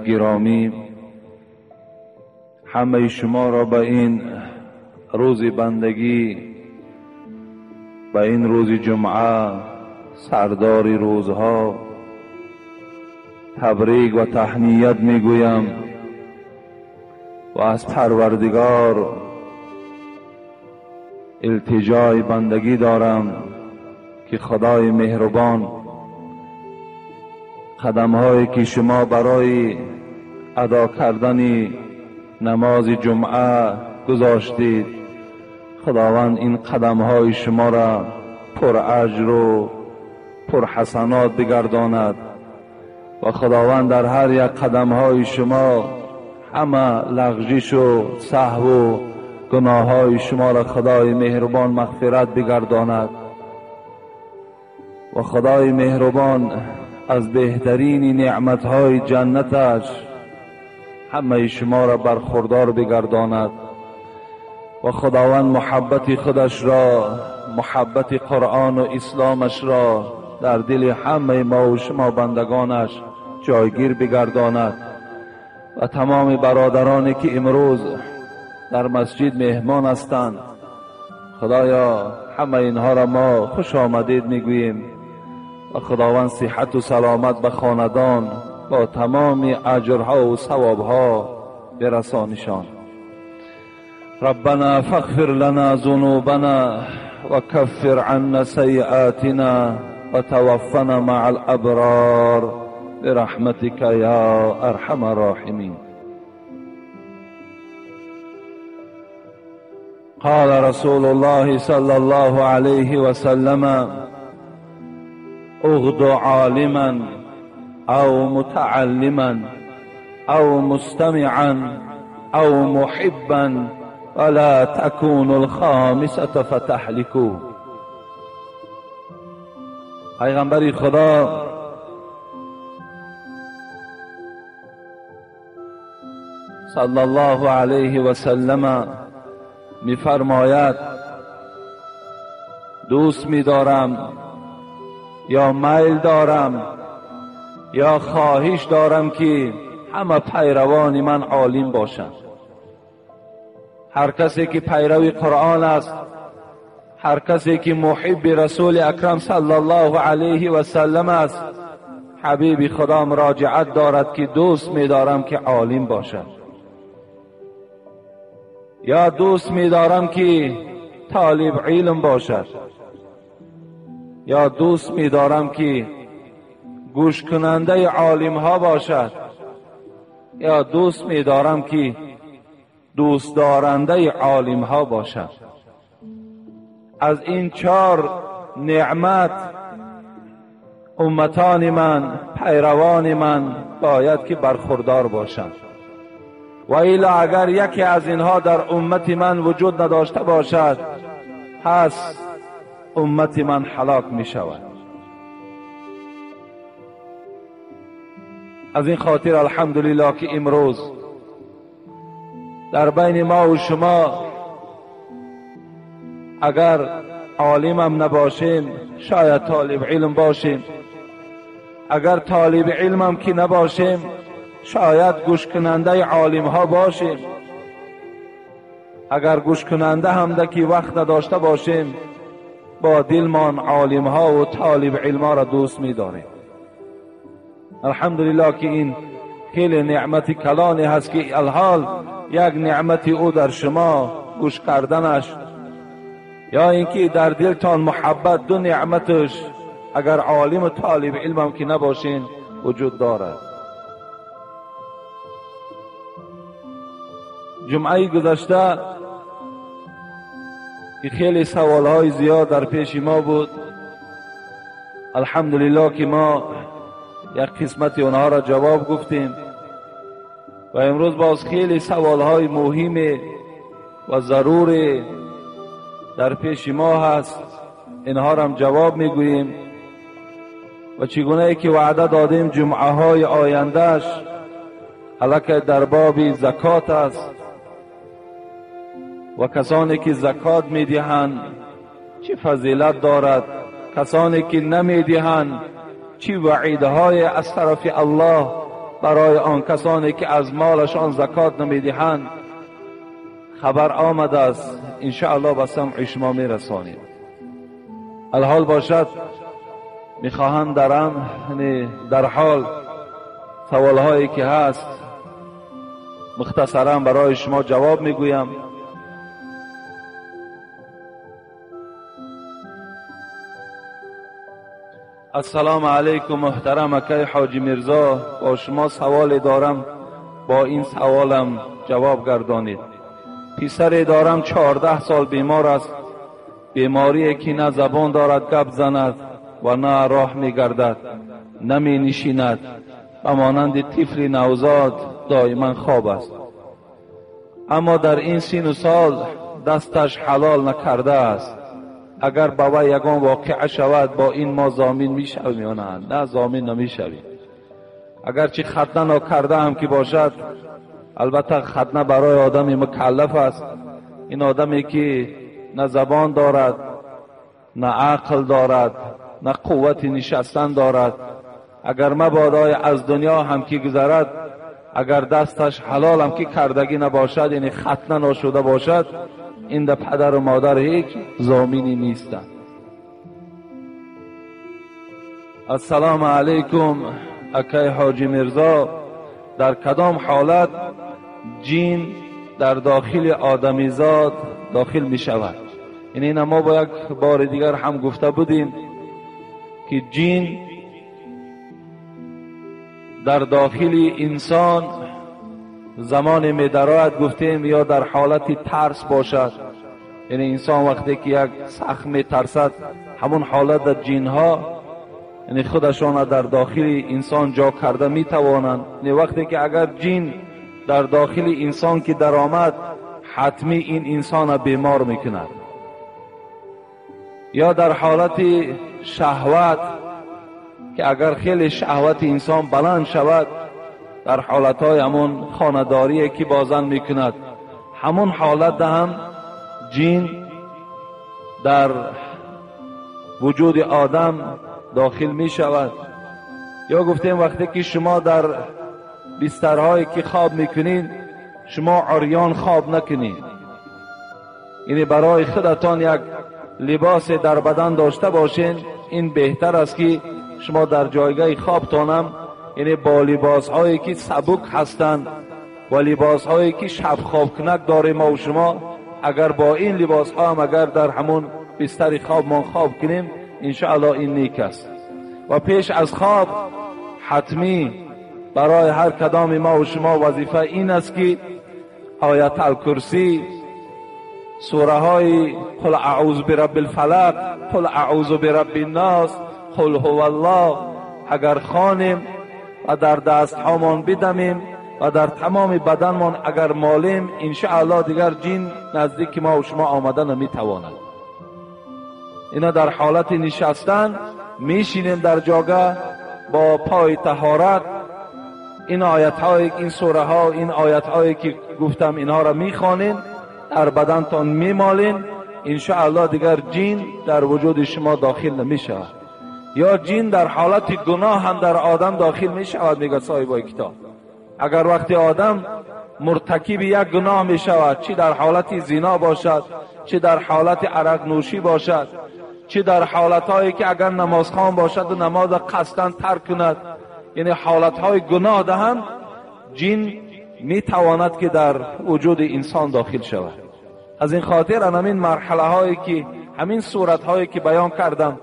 گرامی، همه شما را به این روز بندگی، به این روز جمعه، سردار روزها، تبریک و تهنیت میگویم و از پروردگار التجای بندگی دارم که خدای مهربان قدمهایی که شما برای ادا کردن نماز جمعه گذاشتید، خداوند این قدمهای شما را پر اجر و پر حسنات بگرداند و خداوند در هر یک قدمهای شما همه لغزش و سهو و گناههای شما را خدای مهربان مغفرت بگرداند و خدای مهربان از بهترین نعمتهای جنتش همه شما را برخوردار بگرداند و خداوند محبت خودش را، محبت قرآن و اسلامش را در دل همه ما و شما بندگانش جایگیر بگرداند و تمام برادرانی که امروز در مسجد مهمان هستند، خدایا همه اینها را ما خوش آمدید میگوییم و خداوند صحت و سلامت به خاندان با تمام اجرها و ثوابها برسانشان. ربنا فاغفر لنا ذنوبنا وكفر عنا سيئاتنا وتوفنا مع الأبرار برحمتك يا أرحم الراحمين. قال رسول الله صلى الله عليه وسلم: اغد عالما أو متعلما أو مستمعا أو محبا ولا تكون الخامسة فتهلكوا. پیغمبر خدا صلی الله علیه و سلم میفرماید: دوست میدارم یا میل دارم یا خواهش دارم که همه پیروان من عالم باشند. هر کسی که پیرو قرآن است، هر کسی که محب رسول اکرم صلی الله علیه و سلم است، حبیب خدا مراجعت دارد که دوست می‌دارم که عالم باشد، یا دوست می‌دارم که طالب علم باشد، یا دوست می‌دارم که گوش کننده عالم ها باشد، یا دوست می‌دارم که دوست دارنده عالم ها باشد. از این چهار نعمت امتان من، پیروان من باید که برخوردار باشند و الا اگر یکی از اینها در امت من وجود نداشته باشد، پس امت من هلاک می شود. از این خاطر الحمدلله که امروز در بین ما و شما اگر عالم هم نباشیم شاید طالب علم باشیم، اگر طالب علم هم که نباشیم شاید گوش کننده عالم ها باشیم، اگر گوش کننده هم دکی وقت نداشته باشیم با دلمان عالم ها و طالب علم ها را دوست می داریم. الحمدلله که این خیلی نعمت کلانی هست که الحال یک نعمت او در شما گوش کردنش یا اینکه در دلتان محبت، دو نعمتش اگر عالم و طالب علم هم که نباشین وجود دارد. جمعه گذشته که خیلی سوالهای زیاد در پیش ما بود، الحمدلله که ما یک قسمت اونها را جواب گفتیم و امروز باز خیلی سوالهای مهم و ضروری در پیش ما هست، اینها را هم جواب میگوییم و چگونه ای که وعده دادیم جمعه های آیندهش علاکه در باب زکات است و کسانی که زکات میدهند چه فضیلت دارد، کسانی که نمیدهند چی وعیدهای از طرف الله برای آن کسانی که از مالشان زکات نمیدهند خبر آمده است، انشاءالله به سمع شما میرسانیم. الحال باشد میخواهم در حال سوالهایی که هست مختصرا برای شما جواب میگویم. السلام علیکم محترم اکای حاجی میرزا، با شما سوال دارم، با این سوالم جواب گردانید. پسر دارم 14 سال بیمار است، بیماری که نه زبان دارد گپ زند و نه راه میگردد، نمی نشیند و مانند طفل نوزاد دائما خواب است، اما در این سن و سال دستش حلال نکرده است. اگر به وی یگان واقعه شود با این ما ضامن میشویم یا نه؟ نه، ضامن نمیشویم. اگرچه ختنه نکرده هم که باشد، البته ختنه برای آدم مکلف است. این آدمی که نه زبان دارد، نه عقل دارد، نه قوت نشستن دارد، اگر مبادای از دنیا هم که گذرد، اگر دستش حلال هم که کردگی نباشد، یعنی ختنه نشده باشد، این ده پدر و مادر هیچ ضامنی نیستند. السلام علیکم اکای حاجی میرزا، در کدام حالت جین در داخل آدمیزاد داخل می شود؟ یعنی این ما با یک بار دیگر هم گفته بودیم که جین در داخل انسان زمان می درآید، گفتیم یا در حالت ترس باشد، یعنی انسان وقتی که یک سخت می ترسد، همون حالت در جین ها یعنی خودشان در داخل انسان جا کرده می توانند. یعنی وقتی که اگر جین در داخل انسان که در آمد، حتمی این انسان بیمار می کند. یا در حالت شهوت که اگر خیلی شهوت انسان بلند شود، در حالتهای همون خانه‌داری که بازن میکند، همون حالت هم جین در وجود آدم داخل می شود. یا گفتیم وقتی که شما در بسترهایی که خواب میکنین، شما عریان خواب نکنید، یعنی برای خودتان یک لباس در بدن داشته باشین، این بهتر است که شما در جایگاه خوابتانم یعنی با لباس هایی که سبک هستند و لباس هایی که شب خواب کنک داریم ما و شما، اگر با این لباس ها هم اگر در همون بستر خواب ما خواب کنیم، انشاءالله این نیک است. و پیش از خواب حتمی برای هر کدام ما و شما وظیفه این است که آیت الکرسی، سوره های قل اعوذ برب الفلق، قل اعوذ برب الناس، قل هو الله اگر خوانیم و در دست هامان بدمیم و در تمام بدنمان اگر مالیم، انشاءالله دیگر جین نزدیک ما و شما آمده نمیتواند. اینا در حالت نشستن میشینیم در جاگه با پای طهارت، این آیت های، این سوره ها، این آیت هایی که گفتم اینها را میخوانین، در بدنتان میمالین، انشاءالله دیگر جین در وجود شما داخل نمیشود. یا جین در حالت گناه هم در آدم داخل می شود، میگه صاحبای کتاب. اگر وقتی آدم مرتکب یک گناه می شود، چی در حالت زنا باشد، چی در حالت عرق نوشی باشد، چی در حالتهایی که اگر نمازخوان باشد و نماز قصداً ترک کند، یعنی حالتهای گناه ده هم جین می تواند که در وجود انسان داخل شود. از این خاطر همین مرحله هایی که همین صورت هایی که بیان کردم،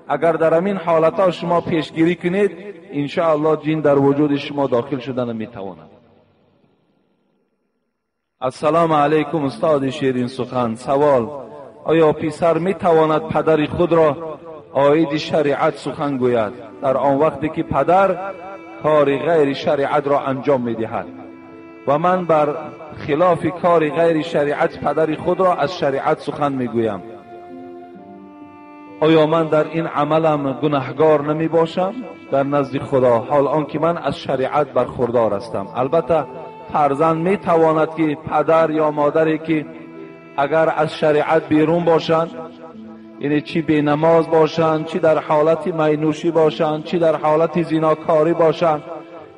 اگر در همین حالتها شما پیشگیری کنید، انشاءالله جین در وجود شما داخل شدن میتواند. السلام علیکم استاد شیرین سخن. سوال: آیا پسر میتواند پدر خود را عاید شریعت سخن گوید در آن وقتی که پدر کار غیر شریعت را انجام میدهد و من بر خلاف کار غیر شریعت پدر خود را از شریعت سخن میگویم، آیا من در این عملم گناهگار نمی باشم در نزد خدا، حال آنکه من از شریعت برخوردار هستم؟ البته فرزند می تواند که پدر یا مادری که اگر از شریعت بیرون باشند یعنی چی بی نماز باشند، چی در حالت مینوشی باشند، چی در حالت زیناکاری باشند،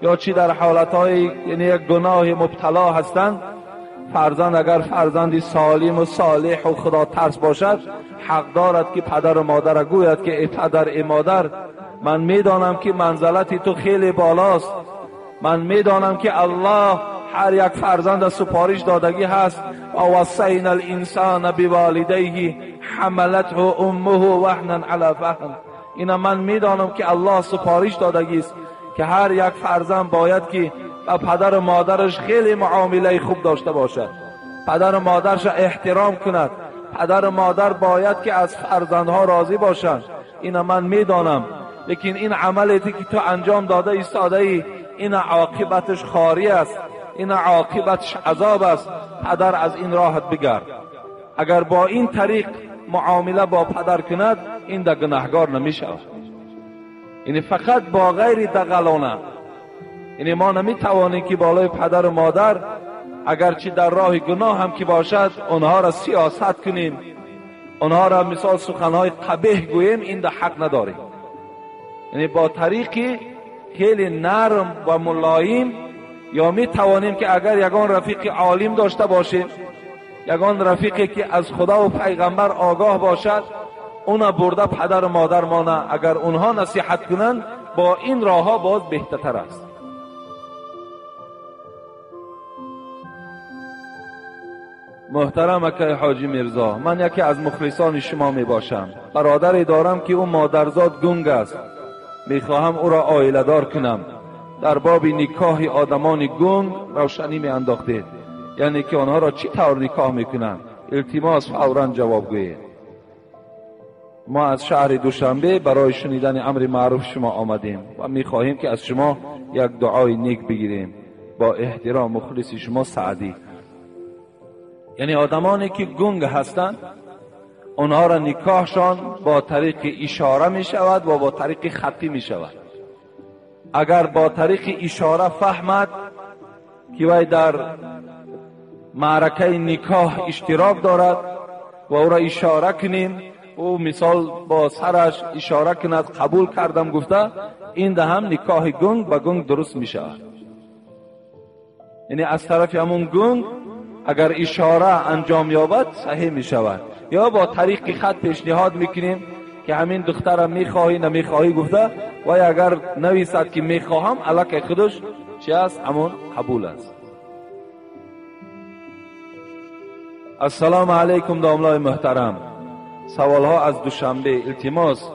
یا چی در حالتهای یعنی یک گناه مبتلا هستند، فرزند اگر فرزندی سالم و صالح و خدا ترس باشد، حق دارد که پدر و مادر گوید که ای پدر ای مادر، من میدانم که منزلت تو خیلی بالاست، من میدانم که الله هر یک فرزند سپارش دادگی هست، ووصینا الانسان بوالدیه حملته امه وهنا علی وهن. اینا من میدانم که الله سپارش دادگی است که هر یک فرزند باید که با پدر و مادرش خیلی معامله خوب داشته باشد، پدر و مادرش احترام کند، پدر و مادر باید که از فرزندها راضی باشند. اینا من میدانم، لیکن این عملی که تو انجام داده ایستاده ای، این عاقبتش خاری است، این عاقبتش عذاب است، پدر از این راحت بگرد. اگر با این طریق معامله با پدر کند، این در گناهگار نمی شود. یعنی فقط با غیر دغلانه، یعنی ما نمی توانیم که بالای پدر و مادر اگرچه در راه گناه هم که باشد آنها را سیاست کنیم، آنها را مثال سخنهای قبیح گوییم، این در حق نداریم. یعنی با طریقی خیلی نرم و ملایم، یا می توانیم که اگر یگان رفیق عالم داشته باشیم، یگان رفیقی که از خدا و پیغمبر آگاه باشد، اونا برده پدر و مادر مانه، اگر اونها نصیحت کنند با این راه ها باز بهتر است. محترم اکای حاجی میرزا، من یکی از مخلصان شما می باشم. برادری دارم که او مادرزاد گنگ است، می خواهم او را عائله دار کنم. در باب نکاح آدمان گنگ روشنی می انداختید، یعنی که آنها را چی طور نکاح می کنند؟ التماس فورا جواب گویید. ما از شهر دوشنبه برای شنیدن امر معروف شما آمدیم و می خواهیم که از شما یک دعای نیک بگیریم. با احترام مخلص شما سعدی. یعنی آدمانی که گنگ هستند، آنها را نکاحشان با طریق اشاره می شود و با طریق خطی می شود. اگر با طریق اشاره فهمد که وی در معرکه نکاح اشتراک دارد و او را اشاره کنیم، او مثال با سرش اشاره کند قبول کردم گفته، این ده هم نکاح گنگ با گنگ درست می شود. یعنی از طرف همون گنگ اگر اشاره انجام یابد صحیح می شود. یا با طریق خط پیشنهاد میکنیم که همین دخترم میخواهی نمیخواهی گفته، و اگر نویسد که میخواهم، علاقه خودش چی است؟ همون قبول است. السلام علیکم داملای محترم، سوالها از دوشنبه، التماس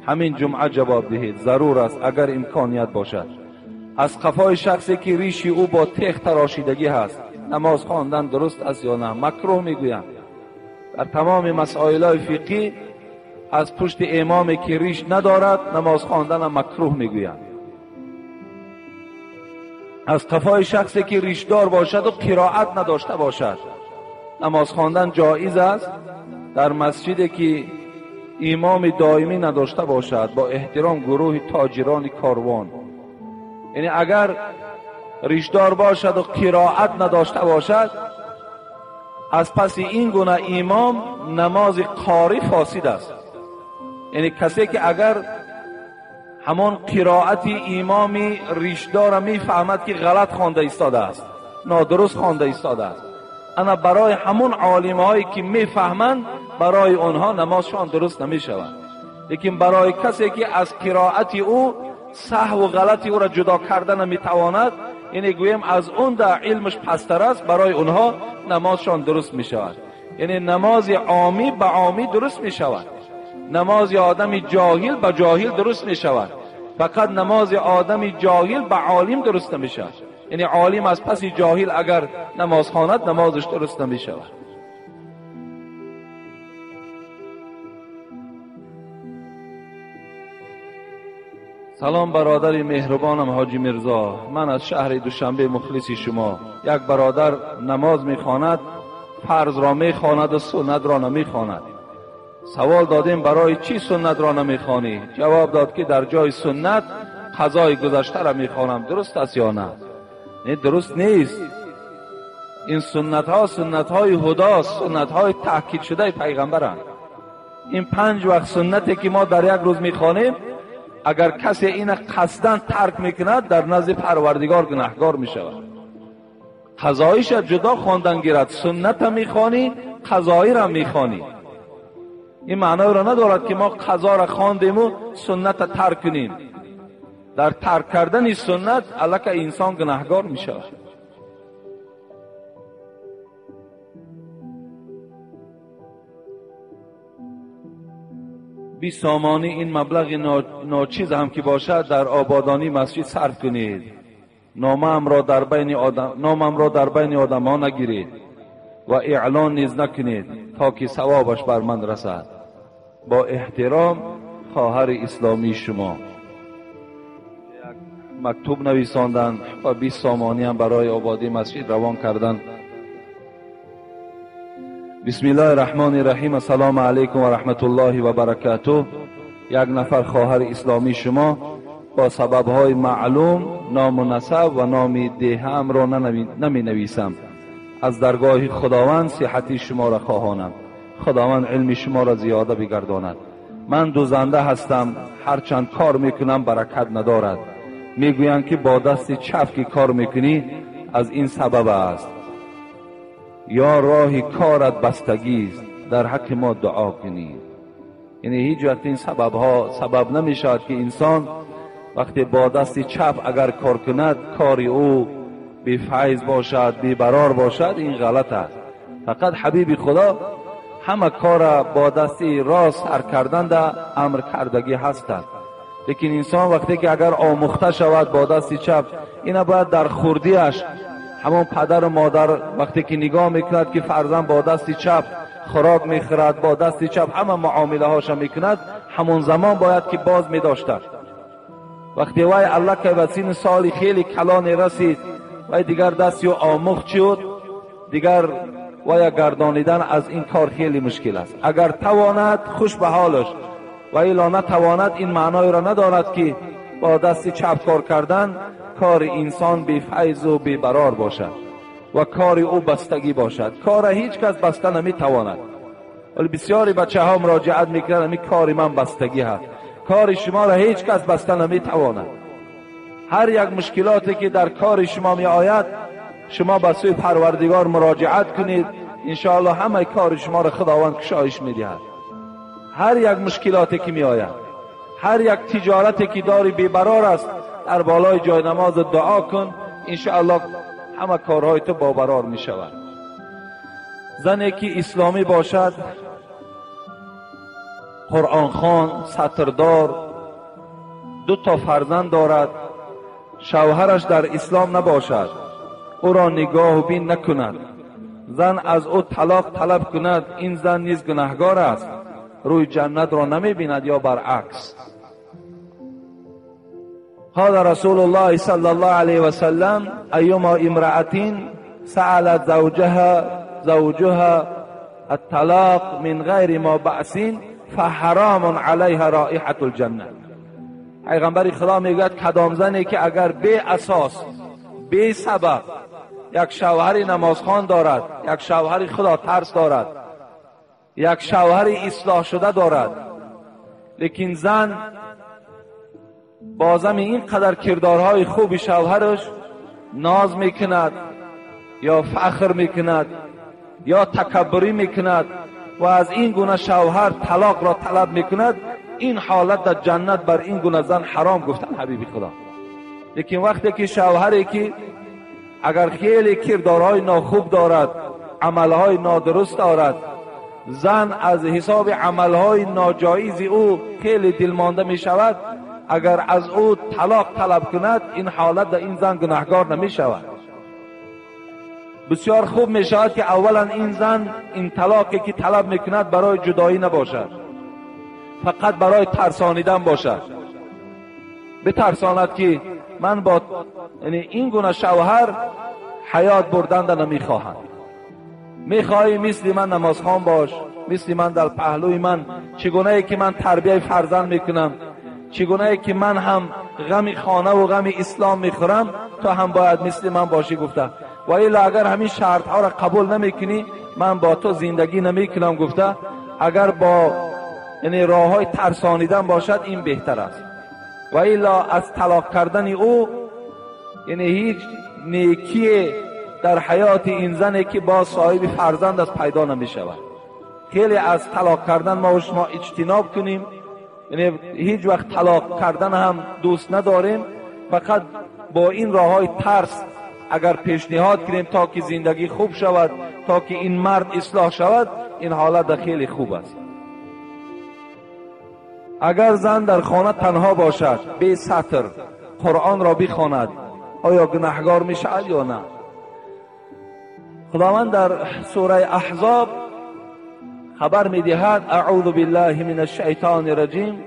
همین جمعه جواب دهید، ضرور است اگر امکانیت باشد. از قفای شخصی که ریشی او با تیغ تراشیدگی هست نماز خواندن درست است یا نه؟ مکروه میگویم. در تمام مسائل فقهی از پشت امامی که ریش ندارد نماز خواندن مکروه میگویند. از قفای شخصی که ریشدار باشد و قرائت نداشته باشد نماز خواندن جایز است. در مسجدی که امام دائمی نداشته باشد، با احترام گروه تاجران کاروان، یعنی اگر ریشدار باشد و قرائت نداشته باشد، از پس این گونه امام نماز قاری فاسد است. یعنی کسی که اگر همان قرائت امام ریشدار میفهمد که غلط خوانده ایستاده است، نادرست خوانده ایستاده است، اما برای همون عالم هایی که میفهمند برای آنها نمازشان درست نمیشود. لیکن برای کسی که از قرائت او سهو و غلط او را جدا کردن نمیتواند، یعنی گوییم از اون در علمش پستر است، برای اونها نمازشان درست می شود. یعنی نماز عامی به عامی درست می شود، نماز آدم جاهل به جاهل درست می شود، فقط نماز آدم جاهل به عالم درست نمی شود. یعنی عالم از پس جاهل اگر نماز خواند نمازش درست نمی شود. سلام برادر مهربانم حاجی میرزا، من از شهر دوشنبه مخلص شما. یک برادر نماز میخواند، فرض را میخواند و سنت را نمیخواند. سوال دادیم برای چی سنت را نمیخوانی؟ جواب داد که در جای سنت قضای گذشته را میخوانم. درست است یا نه؟ نه، درست نیست. این سنت ها سنت های هداست، سنت های تأکید شده پیغمبرند. این 5 وقت سنتی که ما در یک روز میخوانیم، اگر کسی این قصداً ترک میکند در نزد پروردگار گناهگار میشود. قضایش جدا خواندن گیرد، سنت میخوانی، قضایی را میخوانی. این معنی را ندارد که ما قضا را خواندیم و سنت ترک کنیم. در ترک کردن سنت الکه انسان گناهگار میشود. 20 سامانی این مبلغ ناچیز هم که باشد در آبادانی مسجد صرف کنید. نامم را در بین آدم ها نگیرید و اعلان نیز نکنید تا که ثوابش بر من رسد. با احترام خواهر اسلامی شما. یک مکتوب نویساندند و 20 سامانی هم برای آبادی مسجد روان کردند. بسم الله الرحمن الرحیم. السلام علیکم و رحمت الله و برکاته. یک نفر خواهر اسلامی شما با سببهای معلوم نام و نسب و نام دیهم را نمی نویسم. از درگاه خداوند صحتی شما را خواهانم. خداوند علم شما را زیاده بگرداند. من دوزنده هستم، هرچند کار میکنم برکت ندارد. میگویند که با دست چپ که کار میکنی از این سبب است، یا راه کارت بستگی است. در حق ما دعا کنید. یعنی هیچ وقت این سببها سبب نمی شود که انسان وقتی با دست چپ اگر کار کند کاری او بی فیض باشد، بی برار باشد. این غلط است. فقط حبیب خدا همه کار با دست راست سر کردن در امر کردگی هستند. لیکن انسان وقتی که اگر آموخته شود با دست چپ، اینا باید در خوردیش همون پدر و مادر وقتی که نگاه میکند که فرزند با دست چپ خوراک میخورد، با دست چپ همه معامله هاشا میکند، همون زمان باید که باز میداشته. وقتی وای الله که به سین سالی خیلی کلان رسید، وای دیگر دستی و آموخت شد، دیگر وای گردانیدن از این کار خیلی مشکل است. اگر تواند خوش به حالش، و الا نتواند این معنای را ندارد که با دست چپ کار کردن کار انسان بی فیض و بی برار باشد و کار او بستگی باشد. کار هیچ کس بسته نمیتواند. ولی بسیاری بچه ها مراجعت میکنند این کار من بستگی هست. کار شما را هیچ کس بسته نمیتواند. هر یک مشکلاتی که در کار شما می آید شما به سوی پروردگار مراجعت کنید، انشاءالله همه کار شما را خداوند کشایش میدهد. هر یک مشکلاتی که می آید، هر یک تجارتی که داری بیبرار است، در بالای جای نماز دعا کن، انشاءالله همه کارهای تو بابرار می شود. زنی که اسلامی باشد، قرآن خوان، ستردار، 2 تا فرزند دارد، شوهرش در اسلام نباشد، او را نگاه و بین نکند، زن از او طلاق طلب کند، این زن نیز گناهگار است، روی جنت را نمی بیند یا برعکس. قال رسول الله صلی الله علیه و سلم ایما امرأة سألت زوجها الطلاق من غیر ما بأس فحرام علیها رائحة الجنه. پیغمبر خدا میگوید کدام زنی که اگر بی اساس بی سبب یک شوهر نمازخوان دارد، یک شوهر خدا ترس دارد، یک شوهر اصلاح شده دارد، لیکن زن بازم اینقدر کردارهای خوب شوهرش ناز میکند یا فخر میکند یا تکبری میکند و از این گونه شوهر طلاق را طلب میکند، این حالت در جنت بر این گونه زن حرام گفتن حبیب خدا. لیکن وقتی که شوهری که اگر خیلی کردارهای ناخوب دارد، عملهای نادرست دارد، زن از حساب عملهای ناجایز او خیلی دلمانده می شود، اگر از او طلاق طلب کند این حالت در این زن گناهگار نمی شود. بسیار خوب می شود که اولا این زن این طلاقی که طلب می کند برای جدایی نباشد، فقط برای ترسانیدن باشد، بترساند که من با یعنی این گونه شوهر حیات بردن نمیخواهم، میخواهی مثل من نمازخوان باش، مثل من در پهلوی من، چگونه ای که من تربیه فرزند میکنم، چگونه ای که من هم غم خانه و غم اسلام میخورم، تو هم باید مثل من باشی گفته. و الا اگر همین شرط ها را قبول نمیکنی من با تو زندگی نمیکنم گفته. اگر با یعنی راه‌های ترسانیدن باشد، این بهتر است. و الا از طلاق کردن او یعنی هیچ نیکی در حیات این زنی که با صاحب فرزند است پیدا نمی شود. خیلی از طلاق کردن ما و شما اجتناب کنیم، یعنی هیچ وقت طلاق کردن هم دوست نداریم، فقط با این راه‌های ترس اگر پیشنهاد کنیم تا که زندگی خوب شود، تا که این مرد اصلاح شود، این حالت خیلی خوب است. اگر زن در خانه تنها باشد، بی ستر قرآن را بخواند، آیا گناهگار می شود یا نه؟ خداوند در سوره احزاب خبر می دهد: اعوذ بالله من الشیطان الرجیم،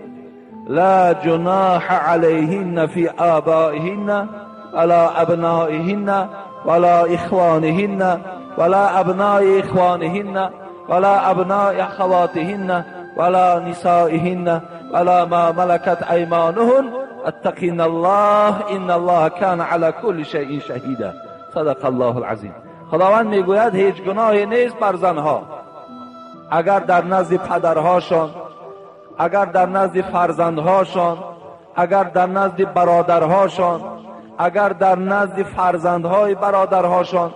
لا جناح علیهن فی آبائهن ولا ابنائهن ولا اخوانهن ولا ابناء اخوانهن ولا ابناء اخواتهن ولا نسائهن ولا ما ملكت ايمانهن اتقين الله ان الله كان على كل شيء شهيدا. صدق الله العظیم. خداوند میگوید هیچ گناهی نیست بر زنها اگر در نزد پدرهاشان، اگر در نزد فرزندهاشان، اگر در نزد برادرهاشان، اگر در نزد فرزندهای برادرهاشان،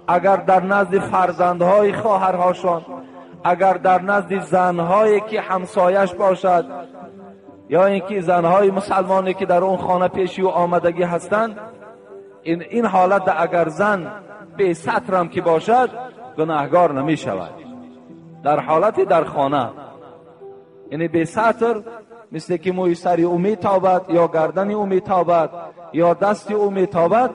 اگر در نزد فرزندهای خواهرهاشان، اگر در نزد زنهایی که همسایش باشد یا اینکه زنهای مسلمانی که در اون خانه پیشی و آمدگی هستند، این حالت اگر زن به سترم که باشد گناهگار نمی شود. در حالت در خانه، یعنی به ستر، مثل که موی سری او می تابد یا گردن او می تابد یا دست او می تابد،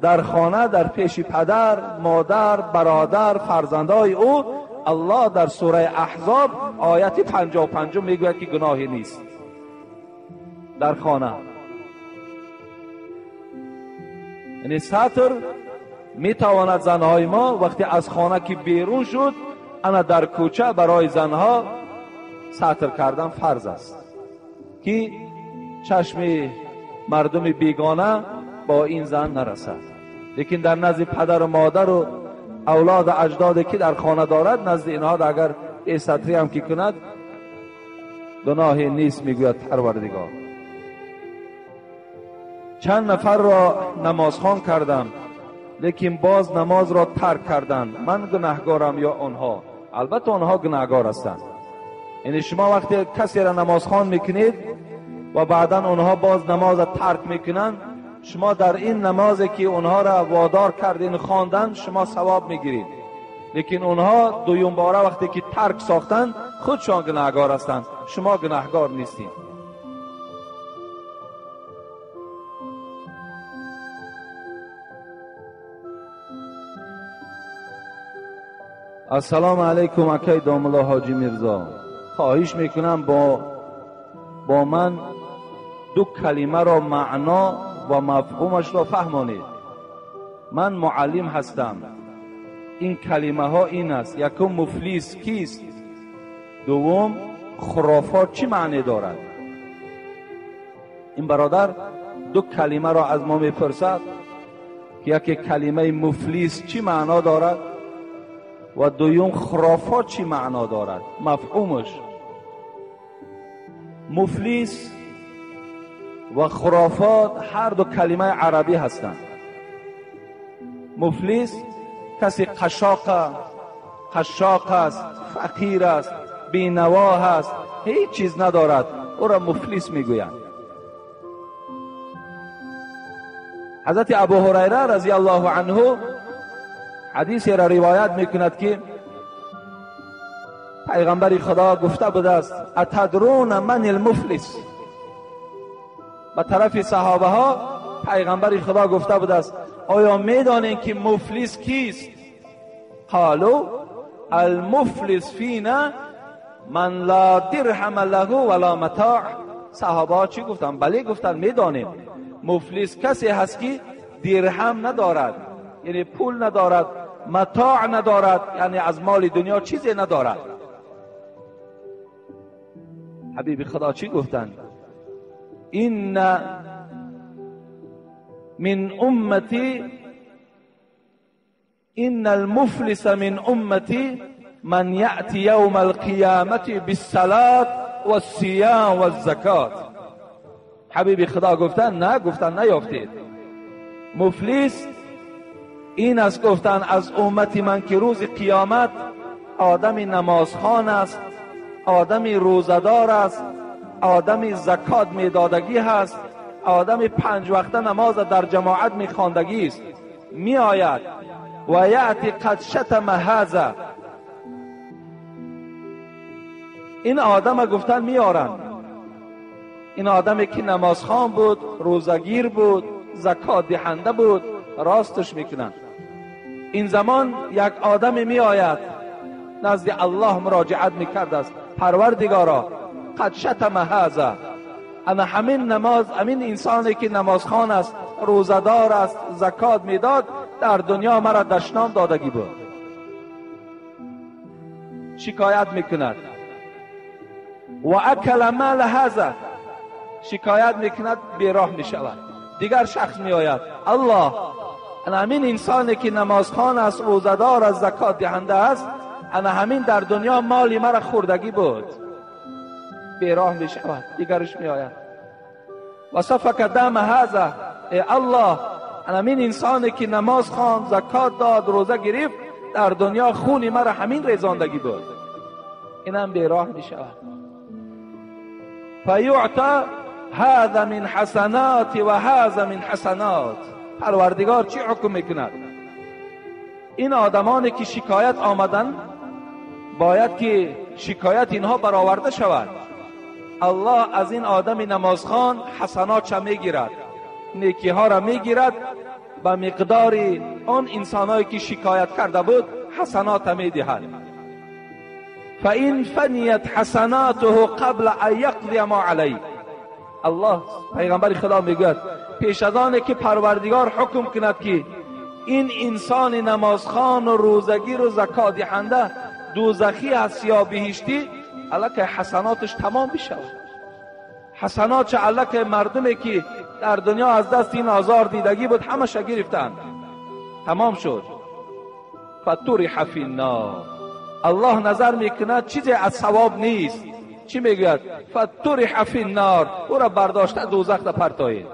در خانه در پیش پدر، مادر، برادر، فرزندای او، الله در سوره احزاب آیت 55 میگوید که گناهی نیست در خانه. یعنی ستر میتواند زنهای ما وقتی از خانه که بیرون شد، انا در کوچه برای زنها ستر کردن فرض است که چشم مردم بیگانه با این زن نرسد. لیکن در نزد پدر و مادر و اولاد اجدادی که در خانه دارد، نزد اینها اگر ستری هم که کند گناهی نیست، میگوید پروردگار. چند نفر را نمازخوان کردم لیکن باز نماز را ترک کردند، من گناهگارم یا آنها؟ البته آنها گناهگار هستند. یعنی شما وقتی کسی را نمازخوان میکنید و بعدا آنها باز نماز را ترک میکنند، شما در این نمازی که آنها را وادار کردین خواندن شما ثواب میگیرید، لیکن آنها دویم باره وقتی که ترک ساختند خودشان گناهگار هستند، شما گناهگار نیستید. السلام علیکم اکی داملا حاجی میرزا، خواهش میکنم با من دو کلمه را معنا و مفهومش را فهمانید. من معلم هستم. این کلمه ها این است: یکم مفلس کیست، دوم خرافات چی معنی دارد. این برادر دو کلمه را از ما میپرسد که یکی کلمه مفلس چی معنا دارد و دوم خرافات چی معنا دارد، مفهومش. مفلس و خرافات هر دو کلمه عربی هستند. مفلس کسی قشاق است، فقیر است، بینوا است، هیچ چیز ندارد، او را مفلس میگویند. حضرت ابو هریره رضی الله عنه حدیثی را روایت میکند که پیغمبر خدا گفته بوده است: اتدرون من المفلس؟ به طرف صحابه ها پیغمبر خدا گفته بوده است: آیا میدانید که مفلس کیست؟ قالوا المفلس فینا من لا درهم له ولا متاع. صحابه ها چی گفتن؟ بله گفتن میدانیم مفلس کسی هست که درهم ندارد، یعنی پول ندارد، متاع ندارد، یعنی از مال دنیا چیزی ندارد. حبیب خدا چی گفتن؟ این من امتی، ان المفلس من امتی من یأتی یوم القیامة بالصلاة والصیام والزکات. حبیب خدا گفتن نه، گفتن نیافتید. مفلس این است گفتن از امت من که روز قیامت آدم نمازخوان است، آدم روزه‌دار است، آدم زکات میدادگی هست، آدم 5 وقته نماز در جماعت میخواندگی است، میآید و یأتی قد شتم هذا. این آدم گفتن میارن، این آدمی که نمازخوان بود، روزگیر بود، زکات دهنده بود، راستش میکنن. این زمان یک آدمی میآید نزد الله مراجعت میکرد است، پروردگارا قد شتم هذا، انا همین نماز، همین انسانی که نمازخوان است، روزه‌دار است، زکات میداد، در دنیا مرا دشنام دادگی بود. شکایت میکند. و اکل مال هذا، شکایت میکند، بیراه میشود. دیگر شخص میآید، الله انا همین انسانی که نمازخوان است، روزه‌دار است، زکات دهنده است، انا همین در دنیا مالی مرا خوردگی بود. بیراه میشود. دیگرش میآید، و سفک دم هذا، ای الله انا همین انسانی که نماز خواند، زکات داد، روزه گرفت، در دنیا خونی مرا همین ریزاندگی بود. اینم بیراه میشود. فیعطی هذا من حسنات و هذا من حسنات. پروردگار چی حکم میکند؟ این آدمانی که شکایت آمدن باید که شکایت اینها برآورده شود. الله از این آدم نمازخوان حسنات چه میگیرد، نیکی ها را میگیرد، به مقدار آن انسانهایی که شکایت کرده بود حسنات میدهد. فإن فنیت حسناته قبل ان یقضی ما علیه. الله پیغمبر خدا میگوید پیش از آن که پروردگار حکم کند که این انسان نمازخوان و روزگیر و زکات دهنده دوزخی است یا بهشتی، الکه حسناتش تمام بشود. حسنات چه الکه مردمی که در دنیا از دست این آزار دیدگی بود همش گرفتند، تمام شد. فطرح فی النار. الله نظر میکند چیزی از ثواب نیست. چی میگوید؟ فطرح فی النار، او را برداشته دوزخ را پرتایید.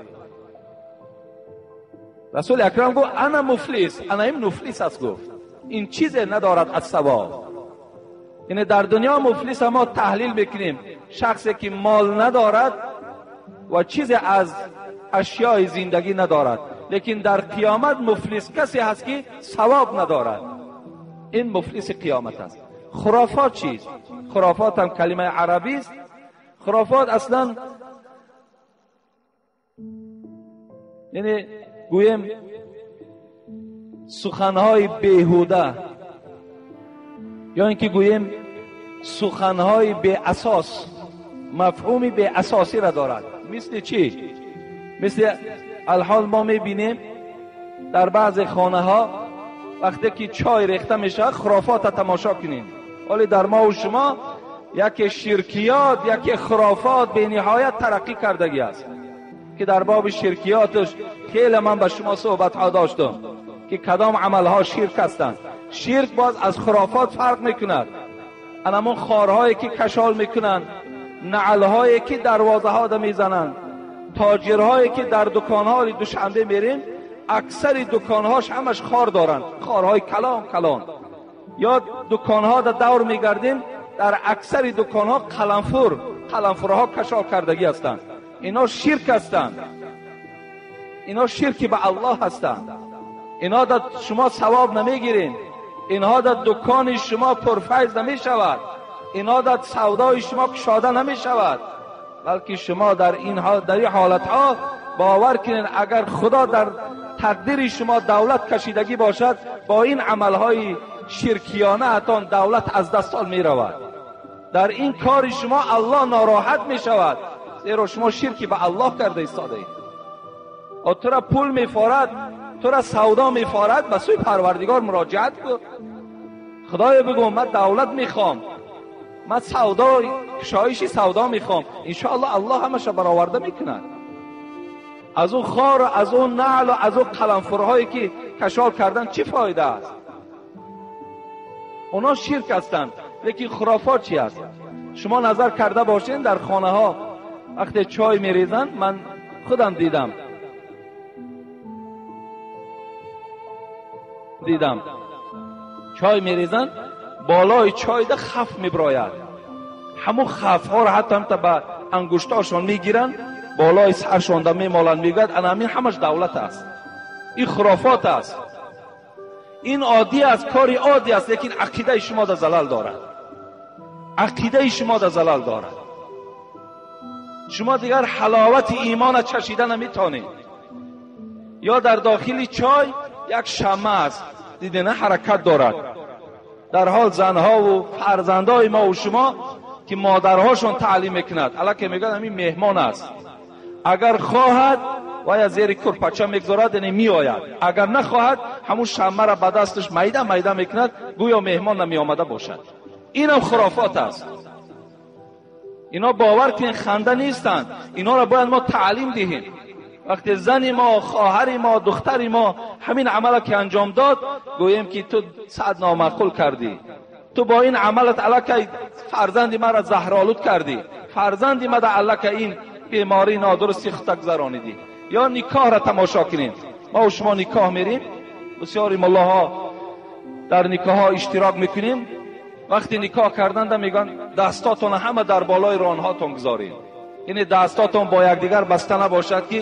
رسول اکرم گفت انا مفلس، انا این مفلس است. گفت این چیزی ندارد از ثواب. یعنی در دنیا مفلس ما تحلیل میکنیم شخصی که مال ندارد و چیزی از اشیاء زندگی ندارد، لیکن در قیامت مفلس کسی هست که ثواب ندارد. این مفلس قیامت است. خرافات چیست؟ خرافات هم کلمه عربی است. خرافات اصلا یعنی گویم سخنهای بیهوده، یا اینکه گوییم سخنهای بی اساس، مفهومی بی اساسی را دارد. مثل چی؟ مثل الحال ما میبینیم در بعض خانه ها وقتی که چای ریخته میشه خرافات را تماشا کنیم. ولی در ما و شما یکی شرکیات، یکی خرافات به نهایت ترقی کردگی است که در باب شرکیاتش خیلی من به شما صحبت ها داشتم که کدام عمل ها شرک هستند. شرک باز از خرافات فرق میکند. انمون خارهایی که کشال میکنند، نعلهایی که دروازه ها ده میزنند، تاجرهایی که در دکانها دوشنبه میریم اکثر دکانهاش همش خار دارند، خارهای کلان کلان. یا دکانها در دور میگردیم در اکثر دکانها قلمفور، قلمفورها کشال کردگی هستند. اینا شرک هستند، اینا شرکی به الله هستند. اینا در شما ثواب نمیگیرین، اینها در دکان شما پرفیض نمی شود، اینها در سودای شما کشاده نمی شود، بلکه شما در این حالت ها باور کنین اگر خدا در تقدیر شما دولت کشیدگی باشد، با این عملهای شرکیانه اتان دولت از دستان می رود. در این کار شما الله ناراحت می شود، زیرا شما شرکی به الله کرده ایستاده اید. تو را پول می فارد، تو را سودا می فارد، به سوی پروردگار مراجعت کن. خدایا بگو من دولت میخوام، من سودا، کشایش سودا میخوام، انشاءالله الله همش را برآورده میکند. از اون خار و از اون نعل و از اون قلمفورهایی که کشال کردن چی فایده است؟ اونا شرک هستند. لیکن خرافات چی است؟ Шумо назар карда бошед, дар хонаҳо вақте чой мерезанд, ман худам дидам, чой мерезанд, болои чойда хаф меброяд. Ҳамун хафҳоро ҳатто ҳамта ба ангуштошон мегиранд, болои саршонда мемоланд, мегӯяд ана ҳамин ҳамаш давлат аст. Ин хурофот аст, ин оддӣ аст, кори оддӣ аст, лекин ақидаи шумо да залал дорад, ақидаи шумо да залал дорад. Шумо дигар ҳаловати имона чашида наметонед. Ё дар дохили чой як шамъ аст, дидена ҳаракат дорад. Дар ҳол занҳову фарзандҳои мо ва шумо ки модарҳошон таълим мекунад, аллакай мегӯяд ҳамин меҳмон аст. Агар хоҳад вай аз зери курпача мегузорад, яъне меояд. Агар нахоҳад, ҳамун шамъаро ба дасташ майда майда мекунад, гӯё меҳмон намеомада бошад. Инам хурофот аст. Ино бовар кунед, ханда нестанд. Инҳоро бояд мо таълим диҳем. Вақте зани мо, хоҳари мо, духтари мо ҳамин амалро ки анҷом дод, гӯем ки ту сад номаъқул кардӣ, ту бо ин амалат аллакай фарзанди маро заҳролуд кардӣ, фарзанди мада аллакай ин бемории нодурусти худта гузаронидӣ. Ё никоҳро тамошо кунем. Мо шумо никоҳ мерем, бисёри муллоҳо дар никоҳҳо иштирок мекунем. Вақти никоҳ карданда мегӯянд дастотонро ҳама дар болои ронҳотон гузоред, яъне дастотон бо якдигар баста набошад, ки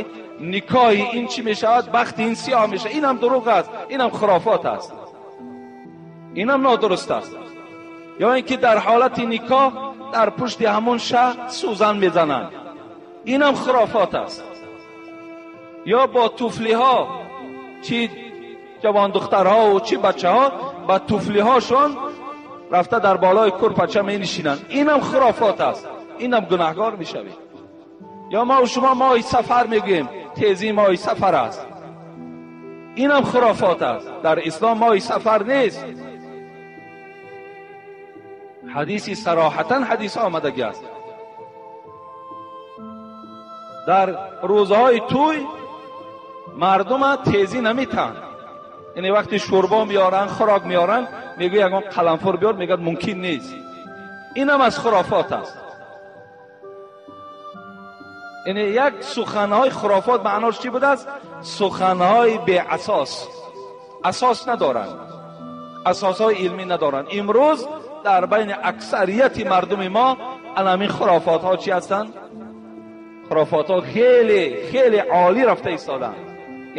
никоҳи ин чӣ мешавад, бахти ин сиёҳ мешавад. Инам дурӯғ аст, инам хурофот аст, инам нодуруст аст. Ё ин ки дар ҳолати никоҳ дар пушти ҳамон шаҳр сӯзан мезананд, инам хурофот аст. Ё бо туфлиҳо, чӣ ҷавондухтарҳову чӣ бачаҳо ба туфлиҳошон рафта дар болои курпача менишинанд, инам хурофот аст, инам гунаҳгор мешавед. Ё мо шумо моҳи сафар мегӯем, тезии моҳи сафар аст, инам хурофот аст. Дар ислом моҳи сафар нест. Ҳадиси сароҳатан ҳадис омадагӣ аст. Дар рӯзҳои тӯй мардума тезӣ наметаҳанд. Яъне вақте шӯрбо меоранд, хӯрок меоранд, мегӯяд ягон қаламфур биёр, мегӯяд мумкин нест. Инам аз хурофот аст. Яъне як суханҳои хурофот маънош чӣ будааст? Суханҳои беасос, асос надоранд, асосҳои илмӣ надоранд. Имрӯз дар байни аксарияти мардуми мо ана ҳамин хурофотҳо чӣ ҳастанд? Хурофотҳо хеле хеле олӣ рафта истоданд.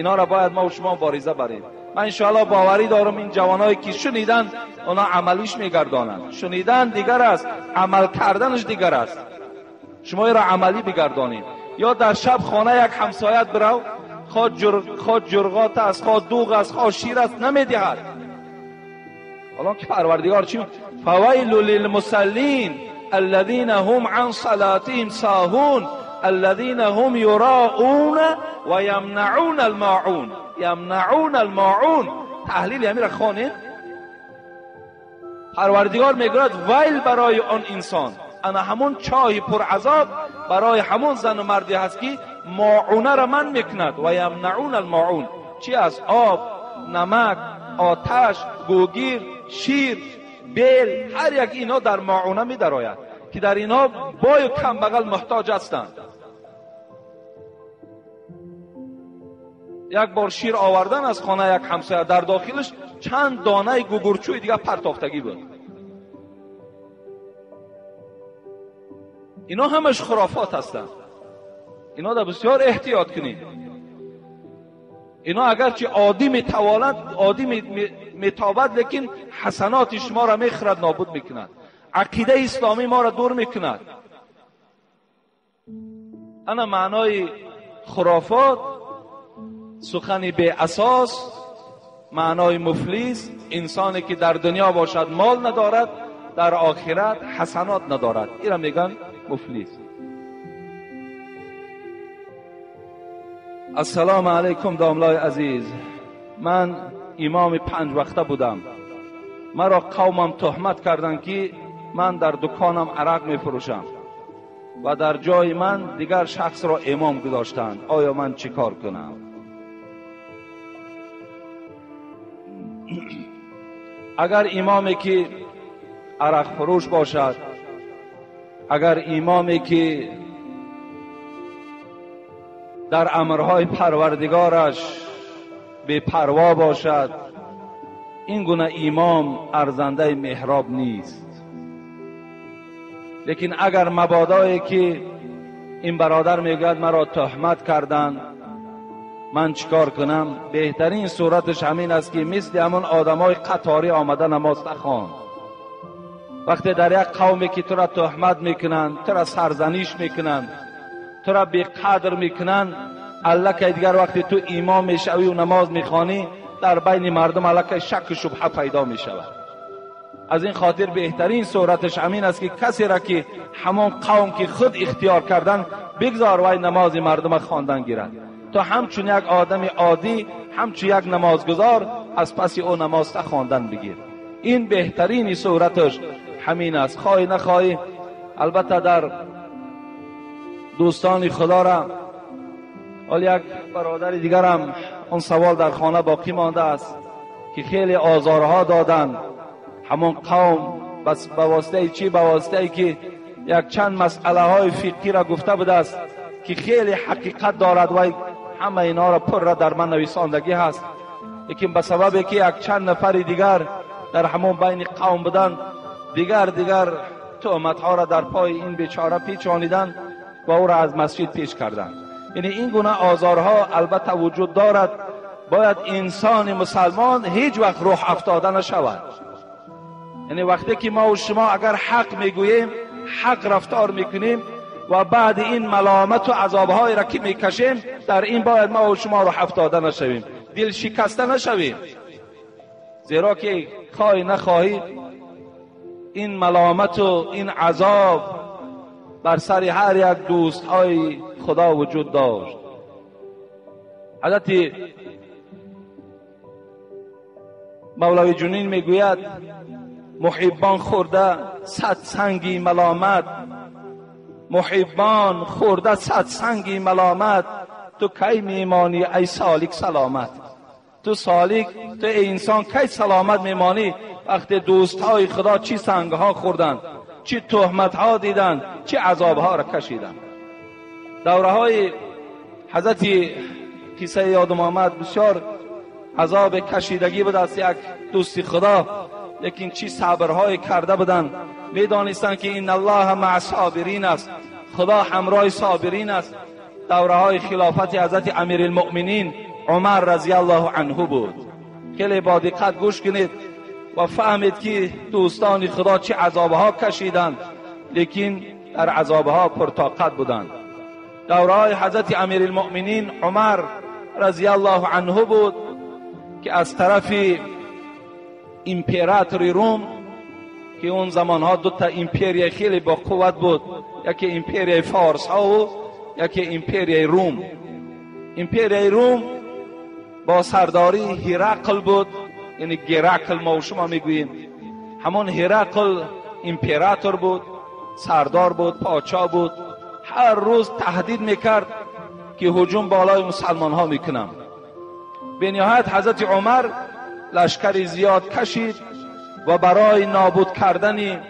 Инҳоро бояд мо шумо мубориза барем. Ман иншоаллоҳ боварӣ дорам ин ҷавоное ки шуниданд, онҳо амалиш мегардонанд. Шунидан дигар аст, амал карданаш дигар аст. Шумо инро амалӣ бигардонед. Ё дар шаб хона як ҳамсоят бирав, хоҳ ҷурғот аст, хоҳ дуғ аст, хоҳ шир аст, намедиҳад. ҳоло ки Парвардигор чӣ? فویل للمصلین الذین هم عن صلاتهم ساهون الذین هم یراؤون و یمنعون الماعون. یمنعون الماعون. تحلیل همین را خوانید. پروردگار میگوید ویل برای آن انسان، انا همون چای پر عذاب برای همون زن و مردی هست که ماعونه را من میکند. و یمنعون الماعون چی از؟ آب، نمک، آتش، گوگیر، شیر، بیل، هر یک اینا در ماعونه می درآید که در اینا بای و کم بغل محتاج هستند. یک بار شیر آوردن از خانه یک همسایه، در داخلش چند دانه گوگرچوی دیگه پرتافتگی بود. اینا همش خرافات هستند. اینا در بسیار احتیاط کنید. اینا اگرچه عادی میتوالند، عادی میتابد، لیکن حسنات شما را میخرد، نابود میکند. عقیده اسلامی ما را دور میکند. انا معنای خرافات، سخنی بی اساس، معنای مفلس، انسانی که در دنیا باشد مال ندارد، در آخرت حسنات ندارد، این را میگن مفلس. السلام علیکم داملای عزیز، من امام 5 وقته بودم. مرا قومم تهمت کردند که من در دکانم عرق میفروشم و در جای من دیگر شخص را امام گذاشتند. آیا من چیکار کنم؟ اگر امامی که عرق فروش باشد اگر امامی که در امرهای پروردگارش بی پروا باشد، این گونه امام ارزنده محراب نیست. لیکن اگر مبادایی که این برادر میگوید مرا تهمت کردند، من چیکار کنم، بهترین صورتش همین است که مثل همون آدمای قطاری آمده نماز نخوان. وقتی در یک قومی که تو را تهمت میکنند، تو را سرزنش میکنند، تو را بیقدر میکنند، الکی دیگر وقتی تو امام میشوی و نماز میخوانی، در بین مردم الکی شک و شبهه پیدا میشود. از این خاطر بهترین صورتش همین است که کسی را که همان قوم که خود اختیار کردن بگذار وای نماز مردم خواندن گیرد، تا همچون یک آدم عادی، همچون یک نمازگزار از پس او نماز خواندن بگیر. این بهترین صورتش همین است. خواهی نخواهی، البته در دوستان خدا را، حال یک برادر دیگرم اون سوال در خانه باقی مانده است که خیلی آزارها دادن همون قوم، بس به واسطه چی؟ به واسطه که یک چند مسئله های فقهی را گفته بوده است که خیلی حقیقت دارد و همه اینا را پر را در من نویساندگی هست، لیکن به سبب که یک چند نفر دیگر در همون بین قوم بودن، دیگر تهمت ها را در پای این بیچاره پیچانیدن و او را از مسجد پیش کردند. یعنی این گونه آزارها البته وجود دارد. باید انسان مسلمان هیچ وقت روح افتاده نشود. یعنی وقتی که ما و شما اگر حق میگوییم، حق رفتار میکنیم و بعد این ملامت و عذابهایی را که میکشیم، در این باید ما و شما روح افتاده نشویم، دل شکسته نشویم، زیرا که خواهی نخواهی این ملامت و این عذاب بر سر هر یک دوستهای خدا وجود داشت. حضرت مولوی جنین میگوید محبان خورده صد سنگی ملامت، محبان خورده صد سنگی ملامت، تو کی میمانی ای سالک سلامت؟ تو سالک، تو انسان کی سلامت میمانی؟ وقتی دوستهای خدا چی سنگها خوردن، چی تهمتها دیدن، چی عذابها را کشیدن. دوره های حضرت قصه یادم آمد، بسیار عذاب کشیدگی بود از یک دوست خدا، لیکن چی صبرهای کرده بودند. میدانستند که این الله مع صابرین است، خدا همراه صابرین است. دوره های خلافت حضرت امیرالمؤمنین عمر رضی الله عنه بود. خیلی با دقت گوش کنید و فهمید که دوستان خدا چه عذابها کشیدند، لیکن در عذابها پرطاقت بودند. دوره های حضرت امیرالمؤمنین عمر رضی الله عنه بود که از طرف امپراتور روم، که اون زمانها دو تا امپریای خیلی با قوت بود، یکی امپریای فارس ها و یکی امپریای روم. امپریای روم با سرداری هرقل بود، یعنی گرکل ما و شما میگوییم. همون هرقل امپراتور بود، سردار بود، پادشاه بود. هر روز تهدید میکرد که هجوم بالای مسلمان ها میکنم. به نهایت حضرت عمر لشکر زیاد کشید و برای نابود کردن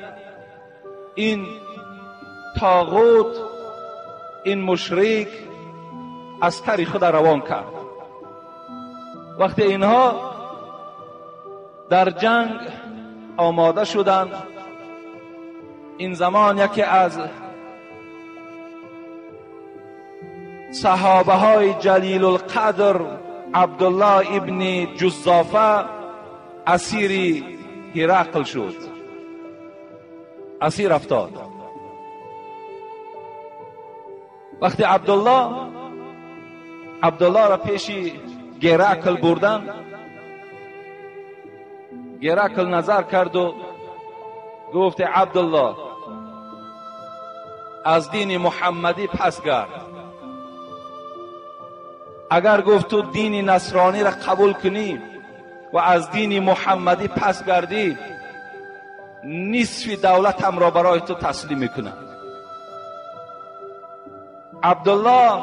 این طاغوت، این مشرک، عسکر خود روان کرد. وقتی اینها در جنگ آماده شدند، این زمان یکی از صحابه های جلیل القدر عبدالله ابن جزافه اسیر هرقل شد، اسیر افتاد. وقتی عبدالله را پیش گرکل بردن، گرکل نظر کرد و گفت عبدالله از دین محمدی پس گرد. اگر گفت تو دین نصرانی را قبول کنی و از دین محمدی پس گردی، نصف دولتم را برای تو تسلیم میکنم. عبدالله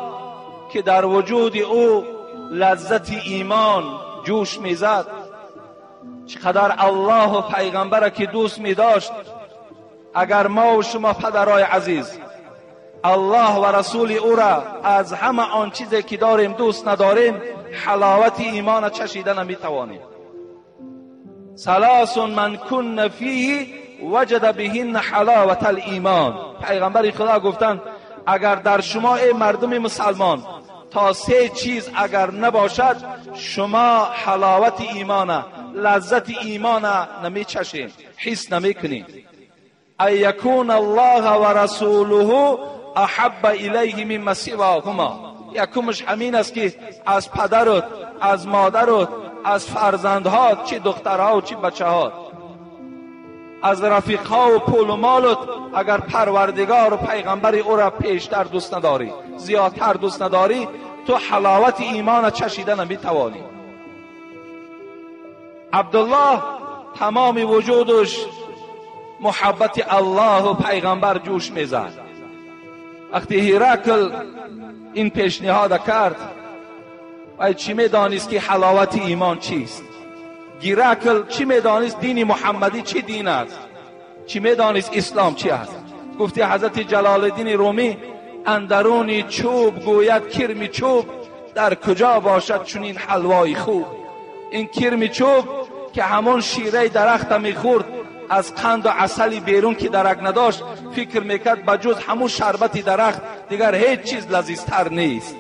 که در وجود او لذت ایمان جوش میزد، چقدر الله و پیغمبر که دوست میداشت، اگر ما و شما پدرای عزیز الله و رسول او را از همه آن چیزی که داریم دوست نداریم، حلاوت ایمان چشیده نمیتوانیم. ثلاث من کن فیه وجد بهن حلاوت الایمان. پیغمبر خدا گفتند اگر در شما ای مردم مسلمان تا سه چیز اگر نباشد، شما حلاوت ایمان، لذت ایمان نمیچشید، حس نمیکنید. ان یکون الله و رسوله احب الیه مما سواهما. یکمش همین است که از پدرت، از مادرت، از فرزندها، چی دخترها و چی بچه‌ها، از رفیقها و پول و مالت، اگر پروردگار و پیغمبر او را پیشتر دوست نداری، زیادتر دوست نداری، تو حلاوت ایمان چشیده نمیتوانی. عبدالله تمام وجودش محبت الله و پیغمبر جوش میزد. وقتی هیراکل این پیشنهاد کرد، و چی میدانست که حلاوت ایمان چیست؟ گیراکل چی میدانست دین محمدی چی دین است؟ چی میدانست اسلام چی است؟ گفتی حضرت جلال الدین رومی اندرونی چوب گوید کرمی چوب، در کجا باشد چنین حلوای خوب. این کرمی چوب که همون شیره درخت میخورد، از قند و عسل بیرون که درک نداشت، فکر میکرد بجز همون شربت درخت دیگر هیچ چیز لذیذتر نیست.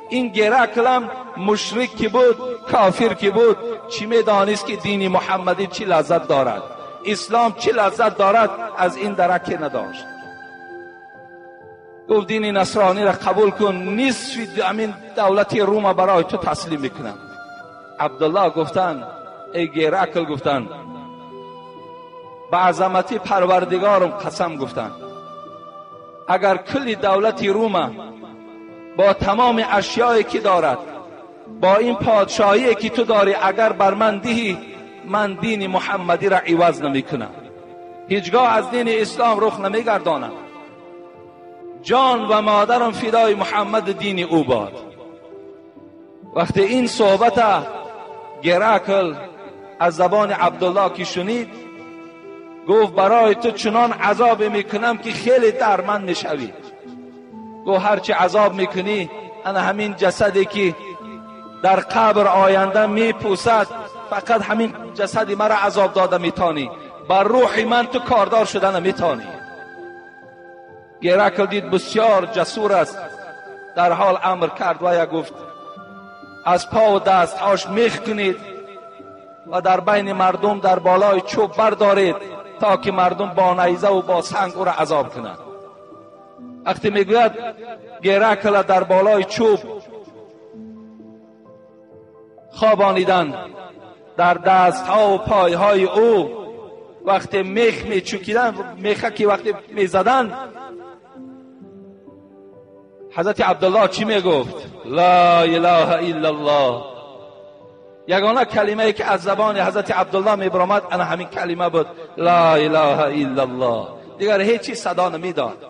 این گیراکل مشرک که بود، کافر که بود، چی میدانست که دین محمدی چی لذت دارد، اسلام چی لذت دارد، از این درک نداشت. گفت دین نصرانی را قبول کن، نصف همین دولت روم برای تو تسلیم میکنم. عبدالله گفتن ای گیراکل، گفتن به عظمت پروردگارم قسم، گفتن اگر کل دولت روم با تمام اشیایی که دارد، با این پادشاهی که تو داری، اگر بر من دهی، من دین محمدی را عوض نمی کنم، هیچگاه از دین اسلام رخ نمی گردانم. جان و مادرم فدای محمد دین او باد. وقتی این صحبت گراکل از زبان عبدالله که شنید، گفت برای تو چنان عذاب میکنم که خیلی درمند میشوی. گفت هرچی عذاب میکنی، انا همین جسدی که در قبر آینده میپوسد، فقط همین جسدی مرا عذاب داده میتانی، بر روح من تو کاردار شده نمیتانی. گراکل دید بسیار جسور است، در حال امر کرد و گفت از پا و دستهاش میخ کنید و در بین مردم در بالای چوب بردارید تا که مردم با نیزه و با سنگ او را عذاب کنند. وقتی میگوید گراکل در بالای چوب خوابانیدن، در دستها و پایهای او وقتی میخ میچکیدن، میخه که وقتی میزدن، حضرت عبدالله چی میگفت؟ لا اله الا الله. یگانه کلمه ای که از زبان حضرت عبدالله میبرآمد انا همین کلمه بود، لا اله الا الله. دیگر هیچ چیز صدا نمیداد.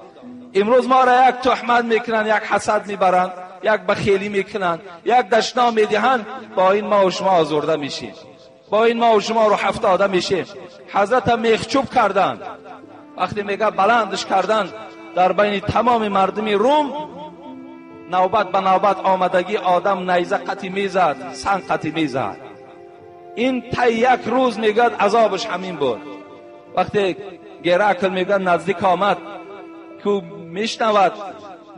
امروز ما را یک تهمت میکنن، یک حسد میبرند، یک بخیلی میکنن، یک دشنام میدهند، با این ما و شما آزرده میشیم، با این ما و شما رو هفتاده میشیم. حضرت میخچوب کردند، وقتی میگه بلندش کردند در بین تمام مردم روم، نوبت به نوبت آمدگی آدم نیزه قطی میزد، سنگ قطی میزد. این تا یک روز میگه عذابش همین بود. وقتی گراکل میگه نزدیک آمد که میشنود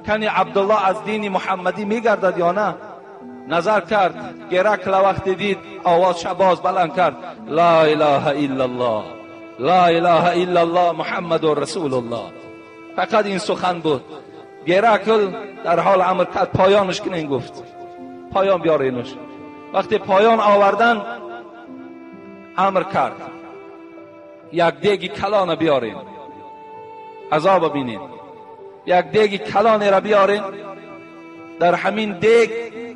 کنی عبدالله از دین محمدی میگردد یا نه، نظر کرد. گراکل وقتی دید آواز شباز بلند کرد، لا اله الا الله، لا اله الا الله محمد رسول الله. فقط این سخن بود. گراکل در حال امر کرد پایانش کنین، گفت پایان بیارینش. وقتی پایان آوردن امر کرد یک دیگ کلان بیارین، عذاب بینین. یک دیگ کلان را بیارین، در همین دیگ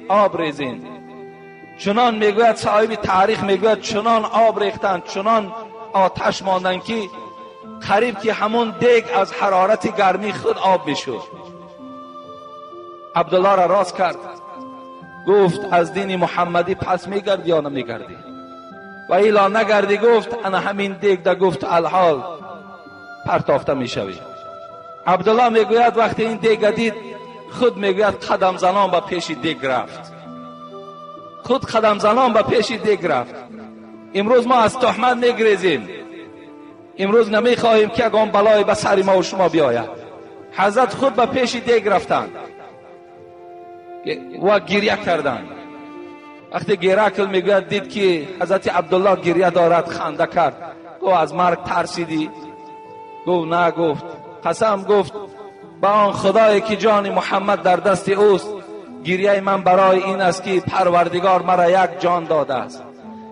آب ریزین. چنان میگوید صاحب تاریخ، میگوید چنان آب ریختن، چنان آتش ماندن که قریب که همون دیگ از حرارت گرمی خود آب میشد. عبدالله را راست کرد، گفت از دین محمدی پس میگردی یا نمیگردی؟ و ایلا نگردی، گفت انا همین دیگ ده، گفت الحال партофта мешавӣ. Абдуллоҳ мегӯяд вақте ин дега дид, худ мегӯяд қадамзанон ба пеши дег рафт. Худ қадамзанон ба пеши дег рафт. Имрӯз мо аз туҳмат мегрезем. Имрӯз намехоҳем ки ягон балое ба сари мо ва шумо биёяд. Ҳазрат худ ба пеши дег рафтанд ва гиря карданд. Вақте Геракл мегӯяд дид ки ҳазрати Абдуллоҳ гиря дорад, ханда кард. Гуфт аз марг тарсидӣ? Гуфт на, гуфт қасам, гуфт ба он худое ки ҷони Муҳаммад дар дасти ӯст, гиряи ман барои ин аст ки Парвардигор мара як ҷон додааст.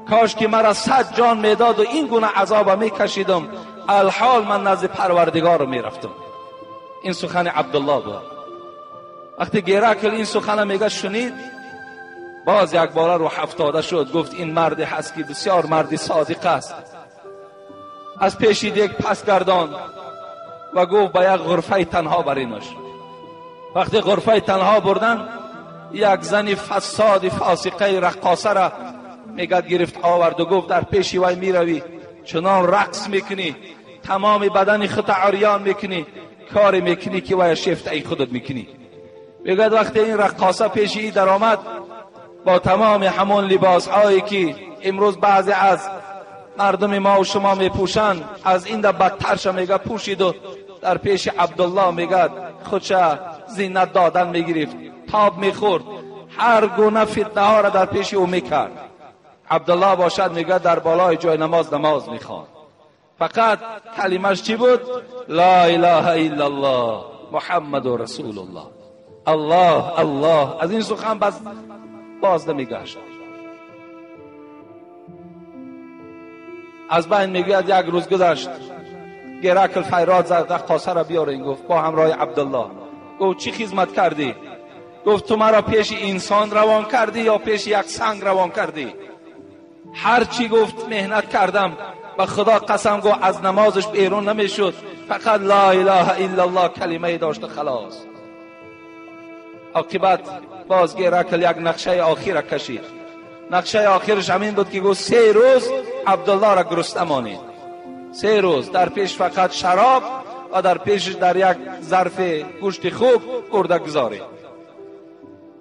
Кош ки мара 100 ҷон медоду ин гуна азоба мекашидам, алҳол ман назди Парвардигор мерафтам. Ин сухани Абдуллоҳ буд. Вақте Геракл ин сухана мега шунид, боз як бора рӯҳ афтода шуд. Гуфт ин марде ҳаст ки бисёр марди содиқ аст. Аз пеши дег пас гардон ва гуфт ба як ғурфаи танҳо баринаш. Вақте ғурфаи танҳо бурдан, як зани фасоди фосиқаи раққосара мегад гирифт овард ва гуфт дар пеши вай мировӣ, чунон рақс мекунӣ, тамоми бадани худта урён мекунӣ, коре мекунӣ ки вай шефтаи худат мекунӣ. Мегӯяд вақте ин раққоса пеши ӣ даромад бо тамоми ҳамон либосҳое ки имрӯз баъзе аз мардуми мо ва шумо мепӯшанд, аз ин да бадтарша мега пӯшиду дар пеши Абдуллоҳ мегӯяд худша зинат додан мегирифт, тоб мехӯрд, ҳар гуна фитнаҳоро дар пеши ӯ мекард. Абдуллоҳ бошад мегӯяд дар болои ҷои намоз намоз мехонд. Фақат калимаш чӣ буд? Ла илаҳа иллаллоҳ Муҳаммаду расулуллоҳ. Аллоҳ аллоҳ. Аз ин сухан боз намегашт. Аз байн мегӯяд як рӯз гузашт, Геракл файрод зад, раққосаро биёрен, гуфт бо ҳамроҳи Абдуллоҳ. Гуфт чӣ хизмат кардӣ? Гуфт ту маро пеши инсон равон кардӣ ё пеши як санг равон кардӣ? Ҳар чӣ гуфт меҳнат кардам, ба худо қасам, гуфт аз намозаш берун намешуд, фақат ла илаҳа иллаллоҳ калимае дошта халос. Оқибат боз Геракл як нақшаи охира кашид. Нақшаи охираш ҳамин буд ки гуфт 3 рӯз Абдуллоҳро гурусна монед. 3 рӯз дар пеш фақат шароб ва дар пешаш дар як зарфи гӯшти хуб бурда гузоред.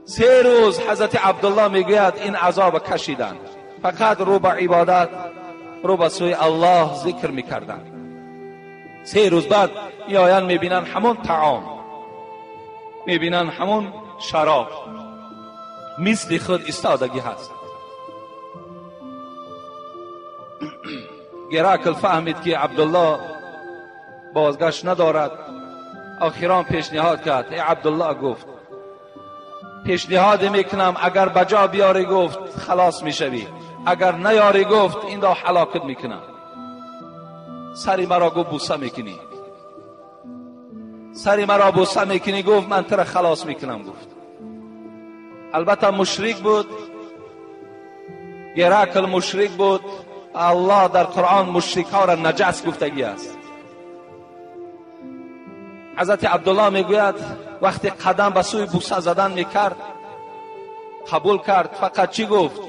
3 рӯз ҳазрати Абдуллоҳ мегӯяд ин азоба кашиданд, фақат рӯ ба ибодат, рӯ ба сӯи Аллоҳ зикр мекарданд. 3 рӯз баъд меоянд, мебинанд ҳамон таом, мебинанд ҳамон шароб, мисли худ истодагӣ ҳаст. Геракл фаҳмид ки Абдуллоҳ бозгашт надорад. Охирон пешниҳод кард. Эй Абдуллоҳ, гуфт пешниҳоде мекунам, агар ба ҷо биёрӣ, гуфт халос мешавӣ, агар наёрӣ, гуфт инро ҳалокат мекунам. Сари маро, гуфт, бӯса мекунӣ, сари маро бӯса мекунӣ, гуфт ман туро халос мекунам, гуфт. Албатта мушрик буд, Геракл мушрик буд. Аллоҳ дар Қуръон мушрикҳоро наҷас гуфтагӣ аст. Ҳазрати Абдуллоҳ мегӯяд вақте қадам ба сӯи бӯса задан мекард, қабул кард. Фақат чӣ гуфт?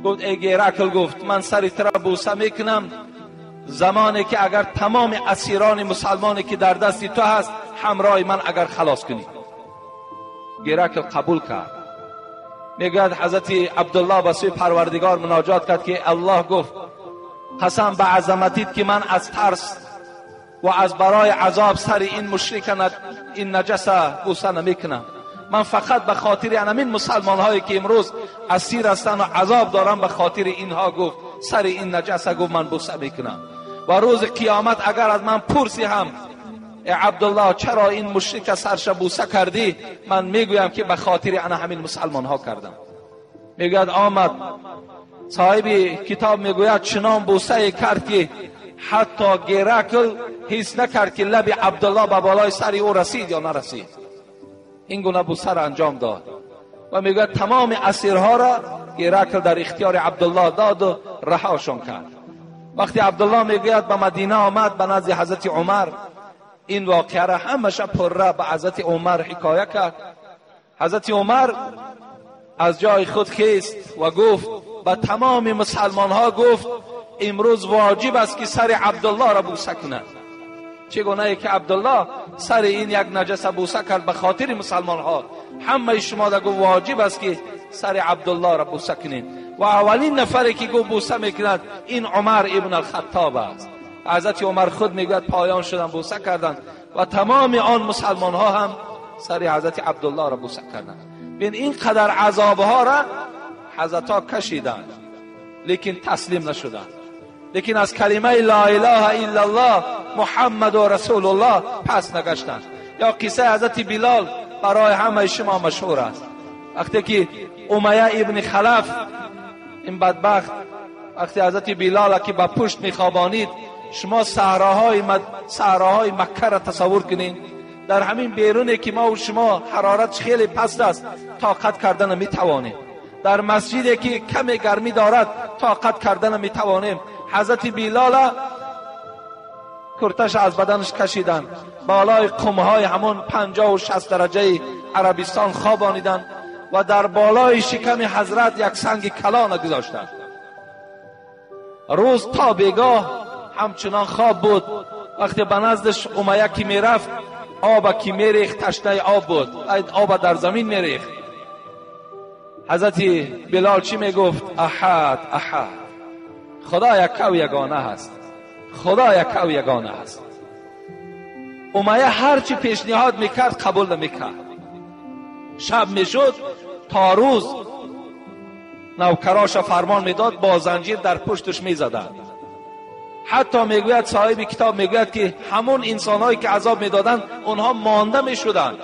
Гуфт эй Геракл, гуфт ман сари туро бӯса мекунам замоне ки агар тамоми асирони мусалмоне ки дар дасти ту ҳаст ҳамроҳи ман агар халос кунӣ. Геракл қабул кард. Мегӯяд ҳазрати Абдуллоҳ ба сӯи Парвардигор муноҷот кард ки Аллоҳ, гуфт қасам ба азаматит ки ман аз тарс ва аз барои азоб сари ин мушрика, ин наҷаса бӯса намекунам. Ман фақат ба хотири ҳамин мусалмонҳое ки имрӯз асир ҳастанд ва азоб дорам, ба хотири инҳо, гуфт сари ин наҷаса, гуфт ман бӯса мекунам. Ва рӯзи қиёмат агар аз ман пурсӣ ҳам эй Абдуллоҳ чаро ин мушрика сарша бӯса кардӣ, ман мегӯям ки ба хотири ана ҳамин мусалмонҳо кардам. Мегӯяд омад соҳиби китоб, мегӯяд чунон бӯсае кард ки ҳатто Геракл ҳис накард ки лаби Абдуллоҳ ба болои сари ӯ расид ё нарасид. Ин гуна бӯсаро анҷом дод ва мегӯяд тамоми асирҳоро Геракл дар ихтиёри Абдуллоҳ доду раҳошон кард. Вақте Абдуллоҳ мегӯяд ба Мадина омад, ба назди ҳазрати Умар, ин воқеаро ҳамаша пурра ба ҳазрати Умар ҳикоя кард. ҳазрати Умар аз ҷои худ хест ва гуфт ба тамоми мусалмонҳо, гуфт имрӯз воҷиб аст ки сари Абдуллоҳро бӯса кунад. چگونه که عبدالله سر این یک نجس بوسه کرد به خاطر مسلمان ها، همه شما را گفت واجب است که سر عبدالله را بوسه کنید. و اولین نفری که گفت بوسه میکند این عمر ابن الخطاب است. حضرت عمر خود میگوید پایان شدن بوسه کردند و تمام آن مسلمان ها هم سر حضرت عبدالله را بوسه کردند. بین این قدر عذاب ها را حضرت ها کشیدند، لیکن تسلیم نشدند، لیکن از کلمه لا اله الا الله محمد و رسول الله پس نگشتند. یا قصه حضرت بلال برای همه شما مشهور است. وقتی که امیه ابن خلف این بدبخت وقتی حضرت بلال که به پشت میخوابانید، شما صحراهای مکه را تصور کنید. در همین بیرونه که ما و شما حرارت خیلی پست است طاقت کردن میتوانیم، در مسجدی که کم گرمی دارد طاقت کردن میتوانیم. حضرت بلال کرتش از بدنش کشیدن، بالای قمهای همون 50 و 60 درجه عربستان خوابانیدن و در بالای شکم حضرت یک سنگ کلان گذاشتند. روز تا بیگاه همچنان خواب بود. وقتی به نزدش امیه که میرفت، آب که میریخت تشنه آب بود، آب در زمین میریخت. حضرت بلال چی میگفت؟ احد احد، خدا یک و یگانه هست، خدا یک و یگانه هست. امیه هرچی پیشنهاد میکرد قبول نمیکرد. شب میشد تا روز نوکراش فرمان میداد با زنجیر در پشتش میزدند. حتی میگوید صاحب کتاب میگوید که همون انسانهایی که عذاب میدادند اونها مانده میشدند،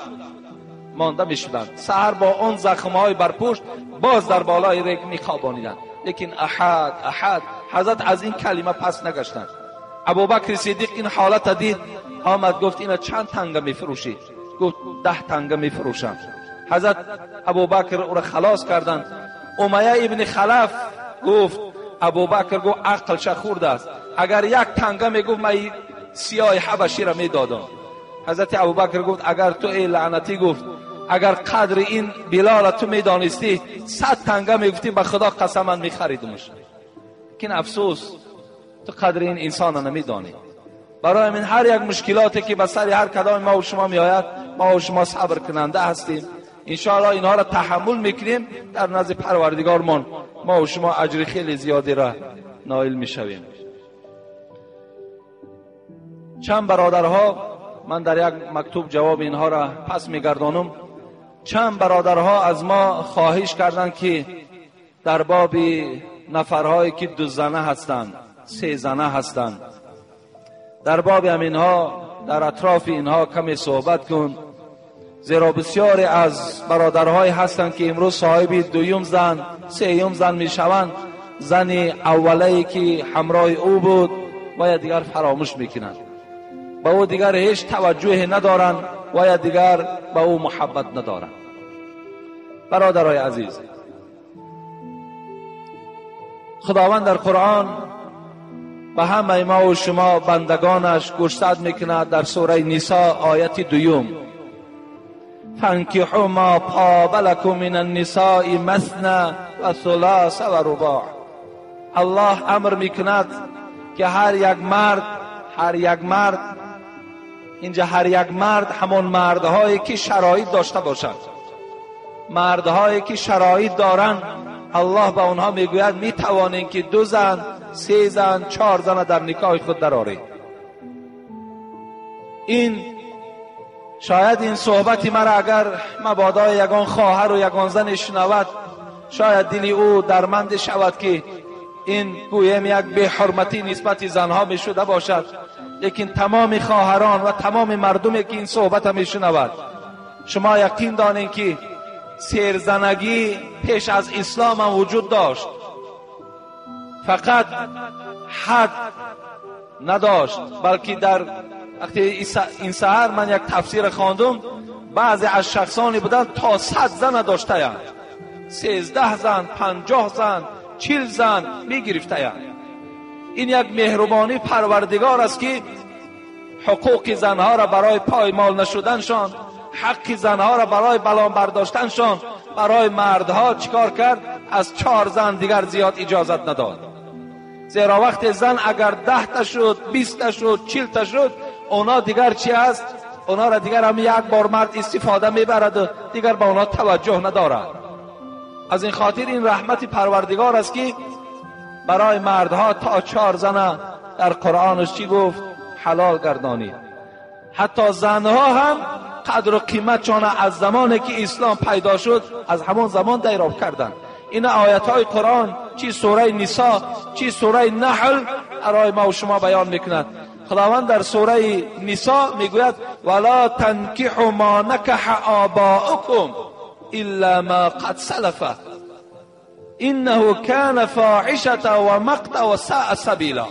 مانده میشدند. سحر با آن زخمهای بر پشت باز در بالای ریگ میخوابانیدند. لیکن احد احد، حضرت از این کلمه پس نگشتند. ابوبکر صدیق این حالت دید، آمد گفت اینا چند تنگه میفروشی؟ گفت 10 تنگه میفروشم. حضرت ابوبکر او را خلاص کردند. امیه ابن خلف گفت، ابوبکر گفت عقلش خورده است، اگر یک تنگه میگفت من سیاه حبشی را میدادم. حضرت ابوبکر گفت اگر تو ای لعنتی، گفت اگر قدر این بلال تو میدانستی 100 تنگه میگفتی به خدا قسم من میخریدمش. لیکن افسوس تو قدر این انسان را نمیدانی. برای من هر یک مشکلاتی که به سر هر کدام ما و شما میآید، ما و شما صبر کننده هستیم، انشاءالله اینها را تحمل میکنیم، در نزد پروردگارمان ما و شما اجر خیلی زیادی را نایل میشویم. چند برادرها، من در یک مکتوب جواب اینها را پس میگردانم، چند برادرها از ما خواهش کردند که در باب نفرهایی که 2 زنه هستند، 3 زنه هستند، در باب همینها، در اطراف اینها کمی صحبت کن، زیرا بسیاری از برادرهای هستند که امروز صاحب 2 زن 3 زن میشوند، زن اولی که همراه او بود و یا دیگر فراموش میکنند، به او دیگر هیچ توجهی ندارند و یا دیگر به او محبت ندارند. برادرای عزیز، خداوند در قرآن به همه ما و شما بندگانش گوشزد میکند در سوره نساء آیت 2: فانکحوا ما طاب لکم من النساء مثنی و ثلاث و رباع. الله امر میکند که هر یک مرد، هر یک مرد، اینجا هر یک مرد همون مردهایی که شرایط داشته باشند، مردهایی که شرایط دارند، الله به آنها میگوید میتوانید که 2 زن، 3 زن، 4 زن در نکاح خود درآرید. این شاید این صحبت مرا اگر مبادا یگان خواهر و یگان زن شنود، شاید دل او درمند شود که این گویم یک بی حرمتی نسبت زنها می شده باشد. لیکن تمام خواهران و تمام مردمی که این صحبت می شنود، شما یقین دانید که سیرزنگی پیش از اسلام هم وجود داشت، فقط حد نداشت، بلکه در وقتی این سحر من یک تفسیر خواندم، بعضی از شخصانی بودند تا 100 زن داشته‌اند، 13 زن، 50 زن، 40 زن میگرفته‌اند. این یک مهربانی پروردگار است که حقوق زنها را برای پایمال نشدنشان، حق زنها را برای بلان برداشتنشان، برای مردها چیکار کرد؟ از 4 زن دیگر زیاد اجازت نداد. زیرا وقت زن اگر 10 تا شد، 20 تا شد، 40 تا شد، اونا دیگر چی است؟ اونا را دیگر هم یک بار مرد استفاده میبرد و دیگر به اونا توجه ندارد. از این خاطر این رحمت پروردگار است که برای مردها تا 4 زن در قرآنش چی گفت؟ حلال گردانید. حتی زنها هم قدر و قیمتشان از زمانی که اسلام پیدا شد از همان زمان دریافت کردند. این آیت های قرآن چی سوره نساء چی سوره نحل برای ما و شما بیان میکند. خداوند در سوره نساء میگوید ولا تنکحوا ما نکح آباؤکم الا ما قد سلف انه کان فاحشة و مقتا و ساء سبیلا.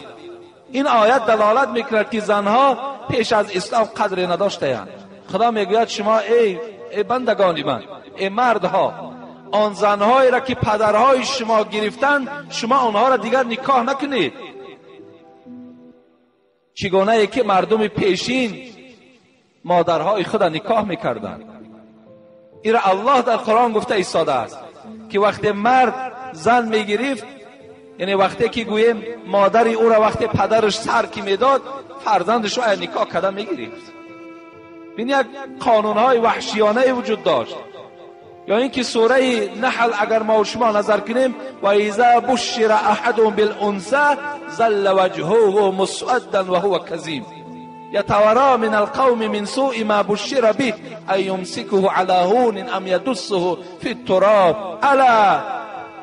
این آیت دلالت میکند که زنها پیش از اسلام قدر نداشتند. خدا میگوید شما ای بندگان من، ای مردها، آن زنهایی را که پدرهای شما گرفتند شما آنها را دیگر نکاح نکنید. چگونه که مردم پیشین مادرهای خود را نکاح میکردند. این را الله در قرآن گفته ایستاده است که وقتی مرد زن میگرفت، یعنی وقتی که گوییم مادر او را وقتی پدرش سر که میداد فرزندش را نکاح کرده میگرفت. این یک قانونهای وحشیانه وجود داشت. یا اینکه سوره نحل اگر ما و شما نظر کنیم و اذا بشر احدهم بالانثى ظل وجهه مسودا وهو كظيم يتوارى من القوم من سوء ما بشر به ان يمسكه على هون ام يدسه في التراب الا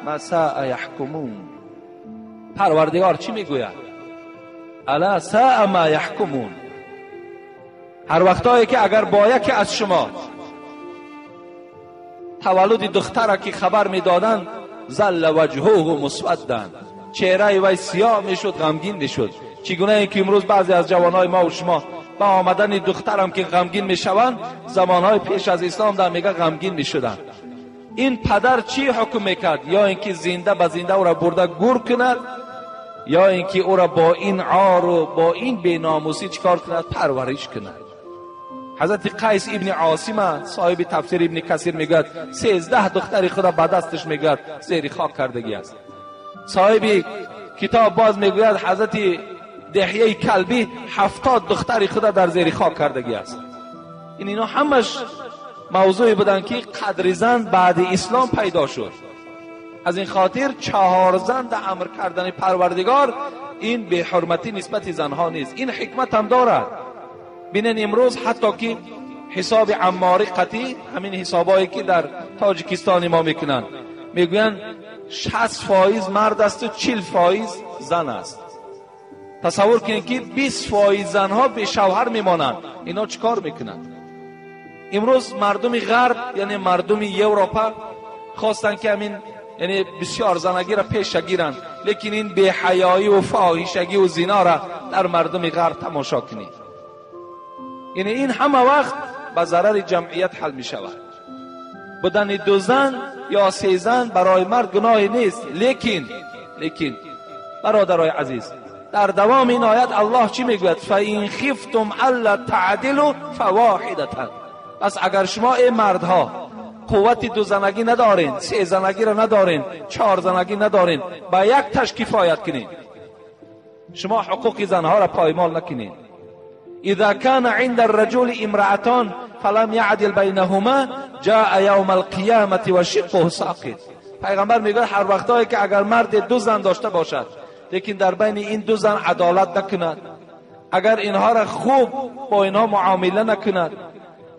ما ساء يحكمون. پروردگار چی میگوید؟ الا ساء ما يحكمون. هر وقتایی که اگر با یکی از شما تولد دختر که خبر میدادند ظل وجهه مسودا، چهره وی سیاه میشد، غمگین میشد. چگونه که امروز بعضی از جوانای ما و شما با آمدن دخترم که غمگین میشوند، زمانهای پیش از اسلام در میگه غمگین میشدند. این پدر چی حکم میکرد؟ یا اینکه زنده به زنده او را برده گور کند، یا اینکه او را با این عار و با این بیناموسی چیکار کند؟ پرورش کند. حضرت قیس ابن عاصم صاحب تفسیر ابن کثیر میگوید 13 دختر خدا به دستش میگوید زیر خاک کردگی است. صاحب کتاب باز میگوید حضرت دحیه کلبی 70 دختر خدا در زیر خاک کردگی است. اینا همش موضوعی بودن که قدر زن بعد اسلام پیدا شد. از این خاطر 4 زن در امر کردن پروردگار این به حرمتی نسبت زنها نیست. این حکمت هم دارد. بینن امروز حتی که حساب عماری قطعی، همین حسابایی که در تاجیکستان ما میکنن، میگوین 60% مرد است و 40% زن است. تصور کنید که 20% زنها به شوهر میمانند. اینا چیکار میکنن؟ امروز مردم غرب یعنی مردم اروپا خواستن که همین یعنی بسیار زنگی را پیش گیرند، لیکن این بی‌حیایی و فاحشگی و زنا را در مردم غرب تماشا کنید. یعنی این همه وقت به ضرر جمعیت حل می شود. بودن 2 زن یا 3 زن برای مرد گناهی نیست، لیکن برادرای عزیز در دوام این آیت الله چی میگوید؟ فَإِنْ خِفْتُمْ أَلَّا تَعْدِلُوا فَوَاحِدَةً. پس اگر شما ای مردها قوت 2 زنگی ندارین، 3 زنگی را ندارین، 4 زنگی ندارین، با یک تش کفایت کنین. شما حقوق زنها را پایمال نکنین. اذا كان عند الرجل امرأتان فلم يعدل بينهما جاء يوم القيامة وشقه ساقط. پیغمبر میگه هر وقتایی که اگر مرد 2 زن داشته باشد لیکن در بین این 2 زن عدالت نکند، اگر اینها را خوب با اینها معامله نکند،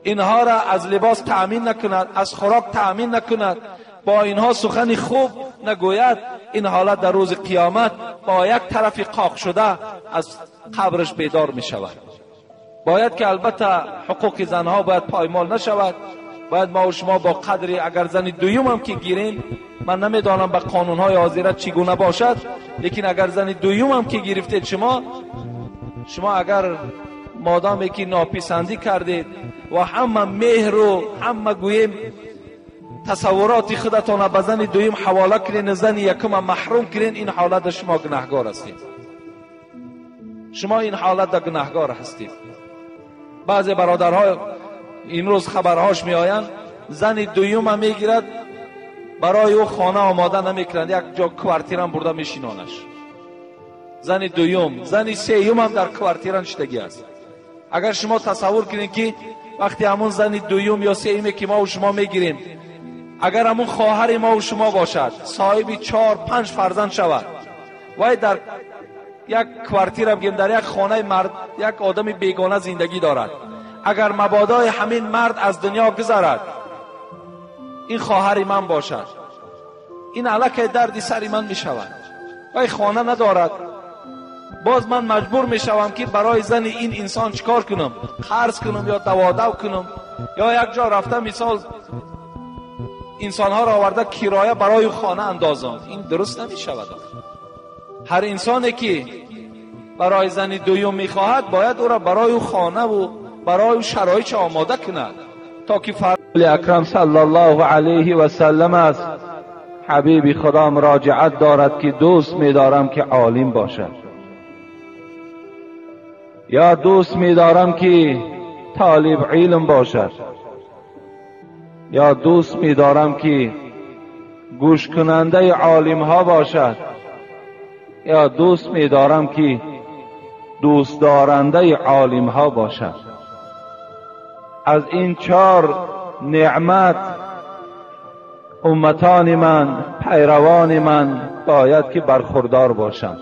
اینها را از لباس تأمین نکند، از خوراک تأمین نکند، با اینها سخن خوب نگوید، این حالت در روز قیامت با یک طرف قاق شده از قبرش بیدار می شود. باید که البته حقوق زنها باید پایمال نشود. باید ما و شما با قدری اگر زن دویم هم که گیریم، من نمیدانم به قانونهای حاضره چگونه باشد، لیکن اگر زن دویم هم که گرفتید شما اگر مادامی که ناپسندی کردید و همه مهر و همه گوییم تصورات خودتان به زن دویم حواله کنین، زن یکم محروم کنین، این حالت شما گناهگار هستید. شما این حالت در گناهگار هستید. بعضی برادرها امروز خبرهاش میآیند، زن دویم هم میگیرد، برای او خانه آماده نمیکنند، یک جا کوارتیرم برده میشینانش. زن دویم، زن سیوم هم در کوارتیران شدگی است. Агар шумо тасаввур кунед, ки вақте ҳамон зани дуюм ё сеюме ки мо ва шумо мегирем, агар ҳамон хоҳари мо ва шумо бошад, соҳиби 4-5 фарзанд шавад, вай дар як квартира, бигем, дар як хонаи мард, як одами бегона зиндагӣ дорад. Агар мабодои ҳамин мард аз дунё гузарад, ин хоҳари ман бошад, ин аллакай дарди сари ман мешавад. Вай хона надорад, боз ман маҷбур мешавам, ки барои зани ин инсон чикор кунам? Қарз кунам ё даводав кунам, ё як ҷо рафта, мисол, инсонҳоро оварда кироя барои хона андозам. Ин дуруст намешавад. Ҳар инсоне ки барои зани дуюм мехоҳад, бояд ӯро барои хонаву барои шароитш омода кунад, то ки фармони акрам саллаллоҳу алайҳи васаллам аст. Ҳабиби Худо муроҷиат дорад, ки дӯст медорам, ки олим бошад, ё дӯст медорам, ки толиб илм бошад, ё дӯст медорам, ки гӯшкунандаи олимҳо бошад, ё дӯст медорам, ки дӯстдорандаи олимҳо бошад. Аз ин 4 неъмат умматони ман, пайравони ман бояд ки бархурдор бошанд.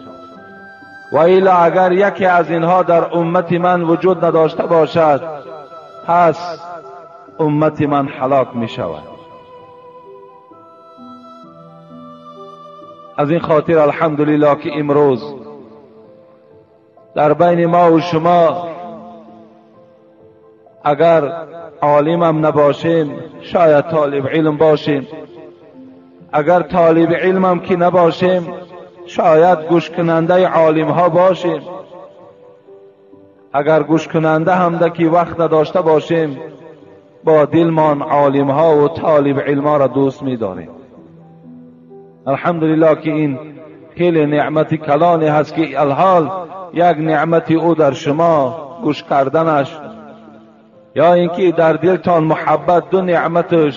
Ва илла агар яке аз инҳо дар уммати ман вуҷуд надошта бошад, пас уммати ман ҳалок мешавад. Аз ин хотир алҳамдулиллоҳ, ки имрӯз дар байни мо ва шумо агар олимам набошем, шояд толиб илм бошем. Агар толиби илмам ки набошем, шояд гӯшкунандаи олимҳо бошем. Агар гӯшкунанда ҳам да ки вақт надошта бошем, бо дилмон олимҳо ва толиби илмҳоро дӯст медорем. Алҳамдулиллоҳ, ки ин хеле неъмати калоне ҳаст, ки алҳол як неъмати ӯ дар шумо гӯш карданаш, ё инки дар дилтон муҳаббат, ду неъматаш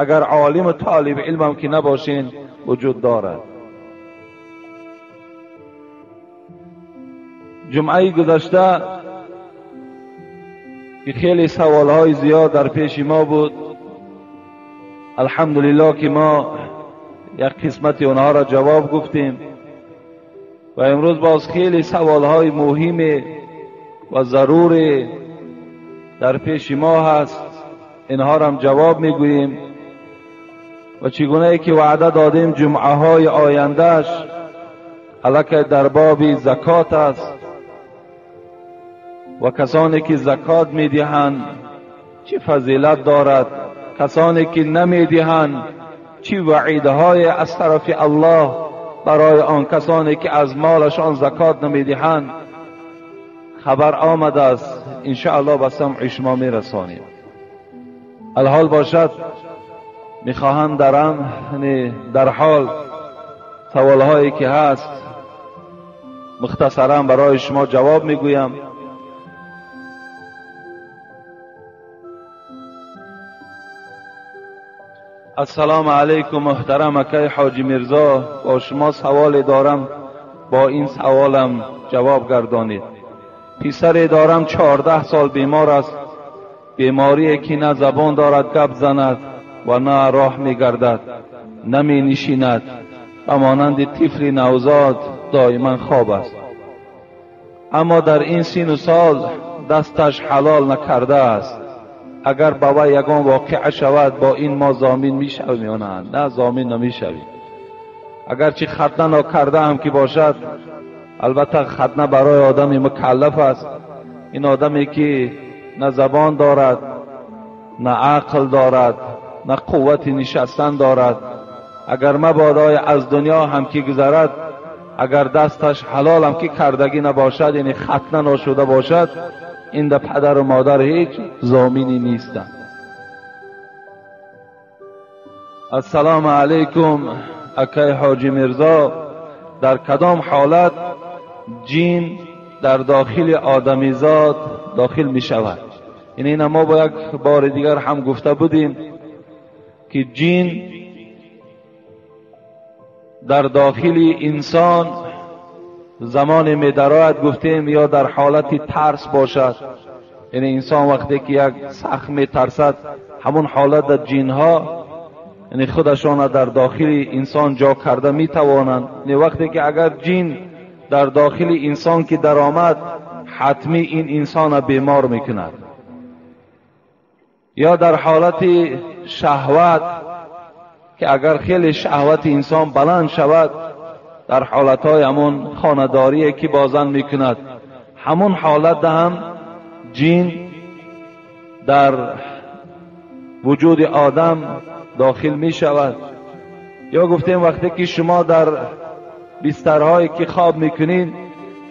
агар олиму толиби илмам ки набошин вуҷуд дорад. Ҷумъаи гузашта ки хеле саволҳои зиёд дар пеши мо буд, алҳамдулиллоҳ, ки мо як қисмати онҳоро ҷавоб гуфтем ва имрӯз боз хеле саволҳои муҳиме ва заруре дар пеши мо ҳаст, инҳоро ҷавоб мегӯем. Ва чӣ гунае ки ваъда додем, ҷумъаҳои ояндааш аллакай дар боби закот аст ва касоне ки закот медиҳанд чӣ фазилат дорад, касоне ки намедиҳанд чӣ ваъидҳое аз тарафи Аллоҳ барои он касоне ки аз молашон закот намедиҳанд хабар омадааст. Иншоаллоҳ ба самъи шумо мерасонем. Алҳол бошад, мехоҳам дар ҳол саволҳое ки ҳаст мухтасаран барои шумо ҷавоб мегӯям. Ассалому алайкум муҳтарам акай Ҳоҷи Мирзо, бо шумо саволе дорам, бо ин саволам ҷавоб гардонед. Писаре дорам 14 сол бемор аст, беморие ки на забон дорад гап занад ва на роҳ мегардад, наменишинад, ба монанди тифли навзод доиман хоб аст. Аммо дар ин сину сол дасташ ҳалол накардааст. Агар ба вай ягон воқеа шавад, бо ин мо зомин мешавем ё на? На, зомин намешавем. Агарчи хатна нокарда ҳам ки бошад, албатта хатна барои одами мукаллаф аст. Ин одаме ки на забон дорад, на ақл дорад, на қуввати нишастан дорад, агар мабодои аз дунё ҳам ки гузарад, агар дасташ ҳалол ҳам ки кардагӣ набошад, яъне хатна нашуда бошад, ин да падару модар ҳеҷ зоминӣ нестанд. Ассалому алайкум акай Ҳоҷи Мирзо, дар кадом ҳолат ҷин дар дохили одамизод дохил мешавад? Ина мо бо як бори дигар ҳам гуфта будем, ки ҷин дар дохили инсон замоне медарояд, гуфтем, ё дар ҳолати тарс бошад, یعنی انسان وقتی که یک سخت میترسد همون حالت در جنها یعنی خودشان در داخل انسان جا کرده میتوانند. یعنی وقتی که اگر جن در داخل انسان که در آمد حتمی این انسان بیمار میکند. یا در حالت شهوت که اگر خیلی شهوت انسان بلند شود در حالتهای همون خانه‌داری که بازن میکند همون حالت هم جن در وجود آدم داخل می شود. یا گفتیم وقتی که شما در بسترهایی که خواب میکنین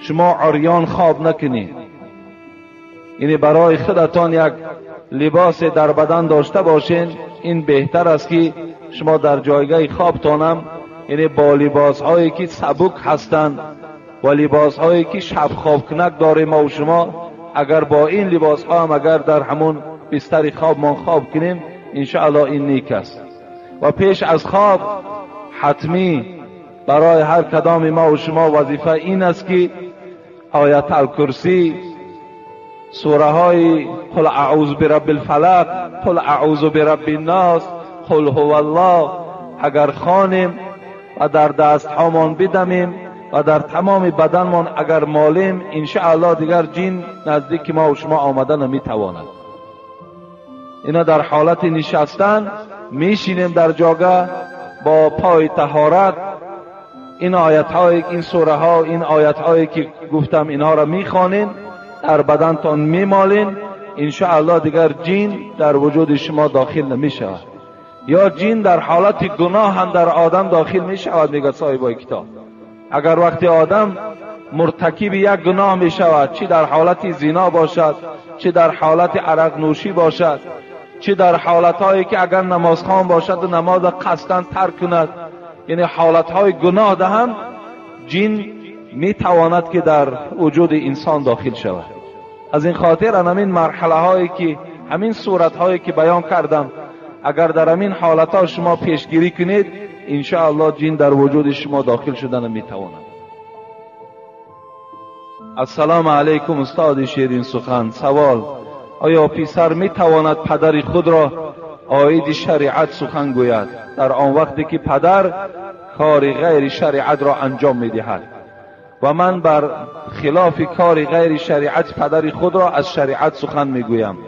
شما عریان خواب نکنید، یعنی برای خودتان یک لباس در بدن داشته باشین، این بهتر است که شما در جایگاه خوابتانم یعنی با لباس هایی که سبک هستند و لباس هایی که شب خواب کنک داریم ما و شما، اگر با این لباس ها هم اگر در همون بستر خواب ما خواب کنیم انشاءالله این نیک است. و پیش از خواب حتمی برای هر کدام ما و شما وظیفه این است که آیت الکرسی، سوره های قل اعوذ برب الفلق، قل اعوذ برب الناس، قل هو الله اگر خوانیم و در دست هامان بدمیم و در تمام بدنمان اگر مالیم انشاءالله دیگر جن نزدیک ما و شما آمده نمیتواند. اینا در حالت نشستن میشینیم در جاگه با پای طهارت این آیت های این سوره ها این آیت هایی که گفتم اینها را میخوانین، در بدنتان میمالین، انشاءالله دیگر جن در وجود شما داخل نمیشود. یا جن در حالت گناه هم در آدم داخل میشود، میگه صاحبای کتاب اگر وقتی آدم مرتکب یک گناه میشود، چی در حالت زنا باشد، چی در حالت عرق نوشی باشد، چی در حالتهایی که اگر نمازخوان باشد و نماز قصداً ترک کند، یعنی حالتهای گناه ده هم جن میتواند که در وجود انسان داخل شود. از این خاطر همین مرحله هایی که همین صورت هایی که بیان کردم اگر در همین حالتها شما پیشگیری کنید انشاءالله جن در وجود شما داخل شدن میتواند. السلام علیکم استاد شیرین سخن. سوال: آیا پسر میتواند پدر خود را عاید شریعت سخن گوید در آن وقتی که پدر کار غیر شریعت را انجام میدهد و من بر خلاف کار غیر شریعت پدر خود را از شریعت سخن میگویم،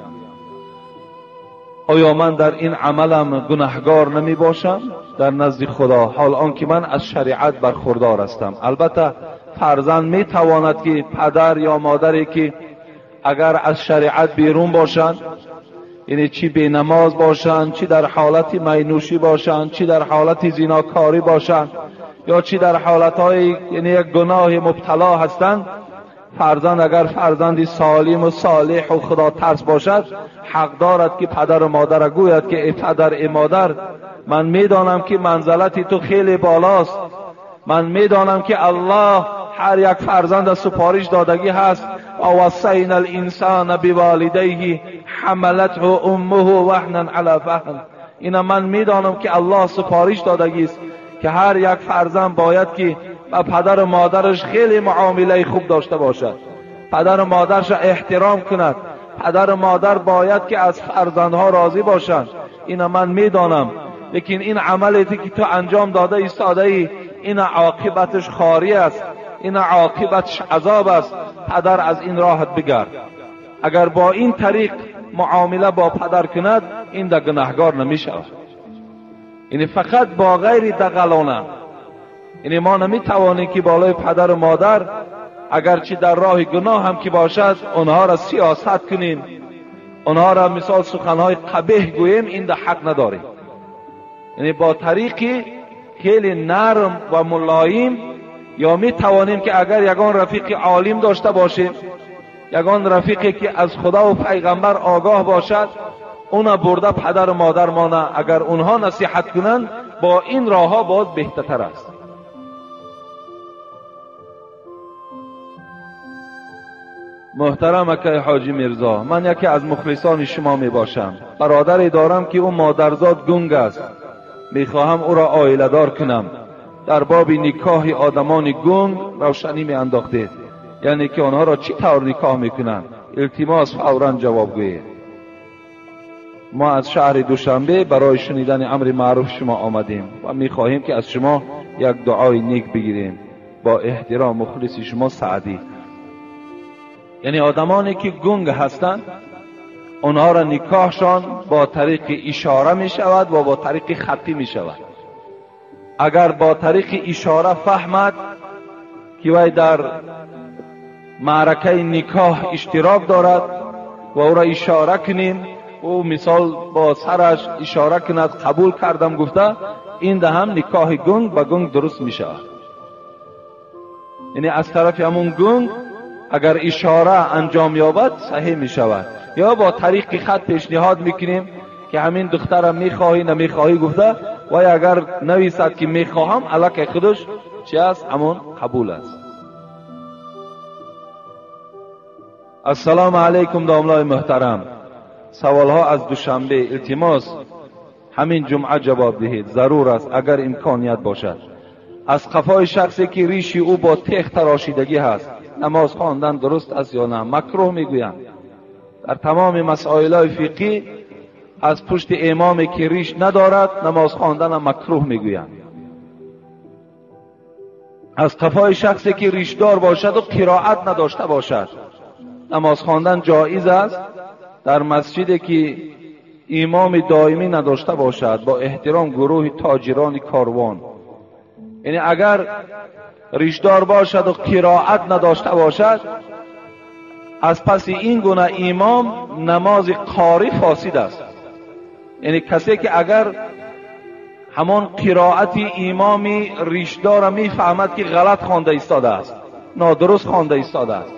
آیا من در این عملم گناهگار نمی باشم در نزد خدا، حال آنکه من از شریعت برخوردار هستم؟ البته فرزند می تواند که پدر یا مادری که اگر از شریعت بیرون باشند، یعنی چی بی نماز باشند، چی در حالت مینوشی باشند، چی در حالت زیناکاری باشند، یا چی در حالتهای یعنی یک گناه مبتلا هستند، فرزند اگر فرزندی سالم و صالح و خدا ترس باشد حق دارد که پدر و مادر گوید که ای پدر ای مادر، من میدانم که منزلت تو خیلی بالاست، من میدانم که الله هر یک فرزند سپارش دادگی هست، ووصینا الانسان بوالدیه حملته امه وهنا علی وهن. اینا من میدانم که الله سپارش دادگی است که هر یک فرزند باید که با پدر و مادرش خیلی معامله خوب داشته باشد، پدر و مادرش احترام کند، پدر و مادر باید که از فرزندها راضی باشند. اینا من میدانم، لیکن این عملی که تو انجام داده ایستاده ای، این عاقبتش خاری است، این عاقبتش عذاب است، پدر از این راحت بگرد. اگر با این طریق معامله با پدر کند این در گناهگار نمی شود. یعنی فقط با غیر دغلانه، یعنی ما نمی توانیم که بالای پدر و مادر اگرچه در راه گناه هم که باشد آنها را سیاست کنیم، آنها را مثال سخنهای قبیح گوییم، این در حق نداریم. یعنی با طریقی خیلی نرم و ملایم، یا می توانیم که اگر یگان رفیق عالم داشته باشیم، یگان رفیقی که از خدا و پیغمبر آگاه باشد، اونا برده پدر و مادر مانه، اگر اونها نصیحت کنند با این راه ها باز بهتر است. محترم اکای حاجی میرزا، من یکی از مخلصان شما می باشم. برادری دارم که او مادرزاد گنگ است، میخواهم او را عائله دار کنم. در باب نکاح آدمان گنگ روشنی می انداختید، یعنی که آنها را چی طور نکاح میکنند. Илтимос фавран ҷавоб гӯед. Мо аз шаҳри Душанбе барои шунидани амри маъруф шумо омадем ва мехоҳем ки аз шумо як дуои нек бигирем. Бо эҳтиром мухлиси шумо Саъдӣ. Яъне одамоне ки гунг ҳастанд, онҳоро никоҳшон бо тариқи ишора мешавад ва бо тариқи хаттӣ мешавад. Агар бо тариқи ишора фаҳмад ки вай дар маъракаи никоҳ иштирок дорад ва ӯро ишора кунем, ӯ мисол бо сараш ишора кунад қабул кардам гуфта, ин да ҳам никоҳи гунг ба гунг дуруст мешавад. Яъне аз тарафи ҳамун гунг агар ишора анҷом ёбад саҳеҳ мешавад. Ё бо тариқи хат пешниҳод мекунем ки ҳамин духтара мехоҳӣ намехоҳӣ гуфта, вай агар нависад ки мехоҳам, аллакай худаш чи аст, ҳамон қабул аст. Ассалому алайкум домлои муҳтарам. Саволҳо аз Душанбе. Илтимос ҳамин ҷумъа ҷавоб диҳед, зарур аст агар имконият бошад. Аз қафои шахсе ки риши ӯ бо тех тарошидагӣ ҳаст, намоз хондан дуруст аст ё на? Макрӯҳ мегӯянд. Дар тамоми масоилҳои фиқҳӣ аз пушти имоме ки риш надорад намоз хонданам макрӯҳ мегӯянд. Аз қафои шахсе ки ришдор бошад ва қироат надошта бошад намоз хондан ҷоиз аст дар масҷиде ки имоми доимӣ надошта бошад, бо эҳтиром гурӯҳи тоҷирони корвон. Яъне агар ришдор бошад ва қироат надошта бошад, аз паси ин гуна имом намози қорӣ фосид аст. Яъне касе ки агар ҳамон қироати имоми ришдорро мефаҳмад ки ғалат хонда истодааст, нодуруст хонда истодааст,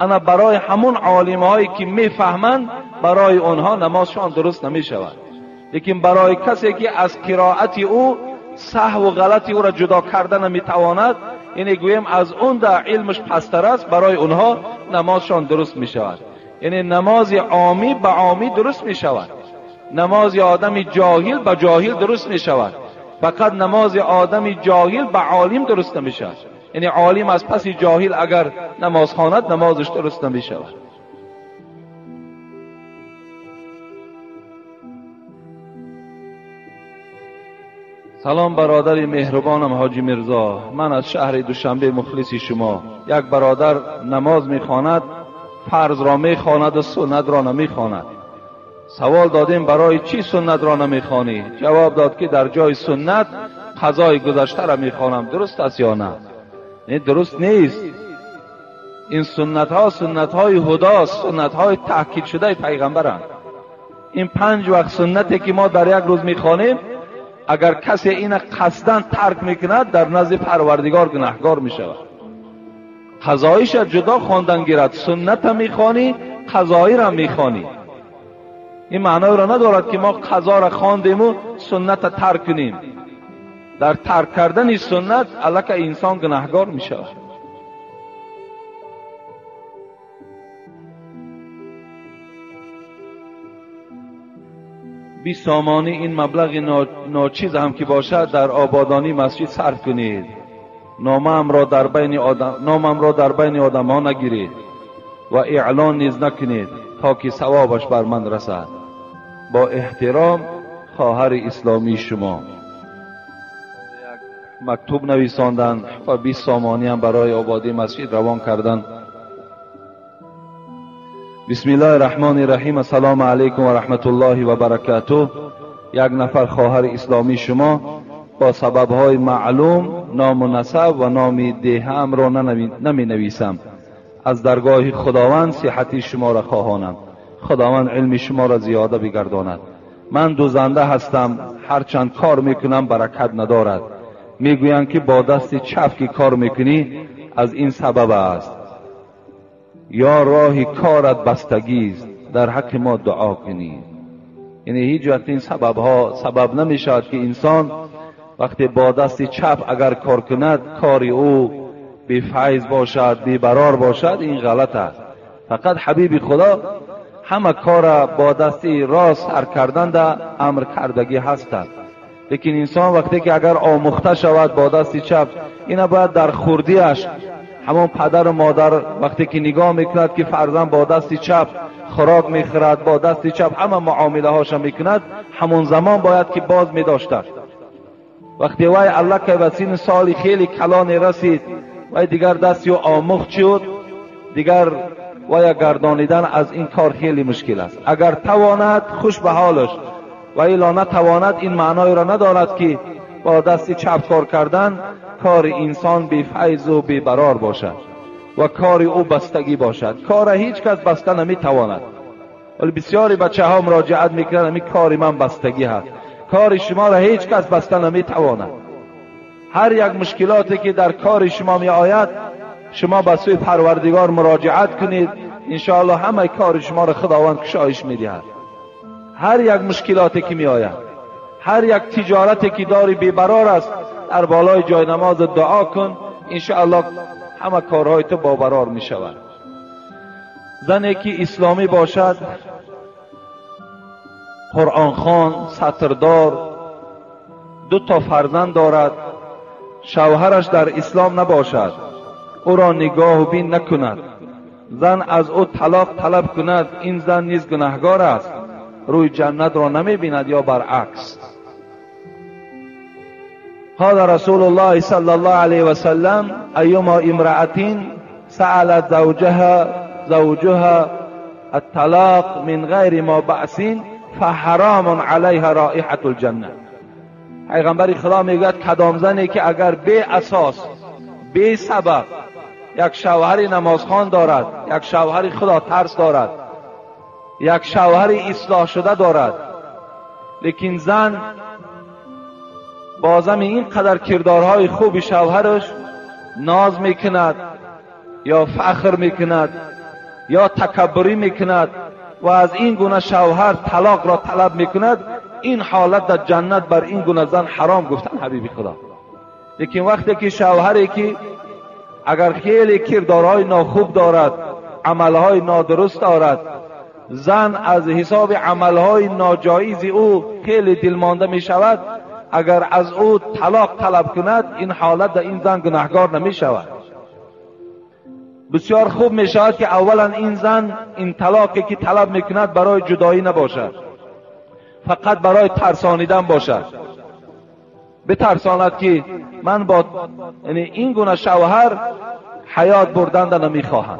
ана барои ҳамон олимҳое ки мефаҳманд, барои онҳо намозшон дуруст намешавад. Лекин барои касе ки аз қироати ӯ саҳву ғалати ӯро ҷудо карда наметавонад, яъне гӯем аз он да илмаш пасттар аст, барои онҳо намозшон дуруст мешавад. Яъне намози омӣ ба омӣ дуруст мешавад, намози одами ҷоҳил ба ҷоҳил дуруст мешавад, фақат намози одами ҷоҳил ба олим дуруст намешавад. Яъне олим аз паси ҷоҳил агар намоз хонад, намозаш дуруст намешавад. Салом бародари меҳрубонам Ҳоҷи Мирзо, ман аз шаҳри Душанбе мухлиси шумо. Як бародар намоз мехонад, фарзро мехонад ва суннатро намехонад. Савол додем барои чӣ суннатро намехонӣ? Ҷавоб дод ки дар ҷои суннат қазои гузаштаро мехонам. Дуруст аст ё на? Не, дуруст нест. Ин суннатҳо суннатҳои ҳудост, суннатҳои таъкид шудаи пайғамбаранд. Ин панҷ вақт суннате ки мо дар як рӯз мехонем, агар касе ина қасдан тарк мекунад, дар назди Парвардигор гунаҳкор мешавад. Қазоиша ҷудо хондан гирад, сунната мехонӣ, қазоиро мехонӣ. Ин маъноеро надорад ки мо қазоро хондему сунната тарк кунем. Дар тарк кардани суннат аллакай инсон гунаҳкор мешавад. 20 сомонӣ ин маблағи ночиз ҳам ки бошад дар ободонии масҷид сарф кунед. Номамро дар байни одамҳо нагиред ва эълон низ накунед то ки савобаш бар ман расад. Бо эҳтиром хоҳари исломии шумо. Як мактуб нависонданд ва 20 сомонӣ ҳам барои ободии масҷид равон карданд. Бисмиллоҳи раҳмони раҳим. Ассалому алайкум ва раҳматуллоҳи ва баракатуҳ. Як нафар хоҳари исломии шумо бо сабабҳои маълум ному насаб ва номи деҳаамро наменависам. Аз даргоҳи Худованд сиҳати шуморо хоҳонам. Худованд илми шуморо зиёда бигардонад. Ман дузанда ҳастам, ҳарчанд кор мекунам баракат надорад. Мегӯянд ки бо дасти чап ки кор мекунӣ аз ин сабаб аст, ё роҳи корат бастагист, дар ҳаққи мо дуо кунӣ. Яъне ҳеҷ вақт ин сабабҳо сабаб намешавад ки инсон вақте бо дасти чап агар кор кунад, кори ӯ бефайз бошад, бебарор бошад. Ин ғалат аст. Фақат ҳабиби Худо ҳама кора бо дасти рост сар карданда амр кардагӣ ҳастанд. Лекин инсон вақте ки агар омӯхта шавад бо дасти чап, ина бояд дар хурдиаш ҳамон падару модар вақте ки нигоҳ мекунад ки фарзанд бо дасти чап хӯрок мехӯрад, бо дасти чап ҳама муомилаҳоша мекунад, ҳамон замон бояд ки боз медоштад. Вақте вай аллакай ба синни соли хеле калоне расид, вай дигар дасти ӯ омӯхт шуд, дигар вая гардонидан аз ин кор хеле мушкил аст. Агар тавонад хуш ба ҳолаш, ва илло натавонад, ин маъноеро надорад ки бо дасти чап кор кардан кори инсон бефайзу бебарор бошад ва кори ӯ бастагӣ бошад. Кора ҳеҷ кас баста наметавонад. Вале бисёри бачаҳо муроҷиат мекунанд, ҳамин кори ман бастагӣ ҳаст. Кори шуморо ҳеҷ кас баста наметавонад. Ҳар як мушкилоте ки дар кори шумо меояд, шумо ба сӯи Парвардигор муроҷиат кунед, иншоаллоҳ ҳамаи кори шуморо Худованд кушоиш медиҳад. Ҳар як мушкилоте ки меояд, ҳар як тиҷорате ки дори бебарор аст, дар болои ҷои намоз дуо кун, иншоаллоҳ ҳама корҳои ту бобарор мешавад. Зане ки исломӣ бошад, қуръонхон, сатрдор, ду то фарзанд дорад, шавҳараш дар ислом набошад, ӯро нигоҳу бин накунад, зан аз ӯ талоқ талаб кунад, ин зан низ гунаҳгор аст, рӯи ҷаннатро намебинад ё баръакс. قال رسول الله صلى الله عليه وسلم: أيما امرأة سألت زوجها الطلاق من غير ما بأس فحرام عليها رائحة الجنة. پیغمبر خدا میگوید کدام زنی که اگر بی اساس، بی سبب یک شوهر نمازخوان دارد، یک شوهر خدا ترس دارد، یک شوهر اصلاح شده دارد، لیکن زن بازم این قدر کردارهای خوب شوهرش ناز میکند یا فخر میکند یا تکبری میکند و از این گونه شوهر طلاق را طلب میکند، این حالت در جنت بر این گونه زن حرام گفتن حبیب خدا. لیکن وقتی که شوهری که اگر خیلی کردارهای ناخوب دارد، عملهای نادرست دارد، زن از حساب عملهای ناجایز او خیلی دلمانده میشود، اگر از او طلاق طلب کند، این حالت در این زن گناهگار نمی شود. بسیار خوب می شود که اولا این زن این طلاقی که طلب می کند برای جدایی نباشد، فقط برای ترسانیدن باشد. بترساند که من با یعنی این گونه شوهر حیات بردن نمیخواهم،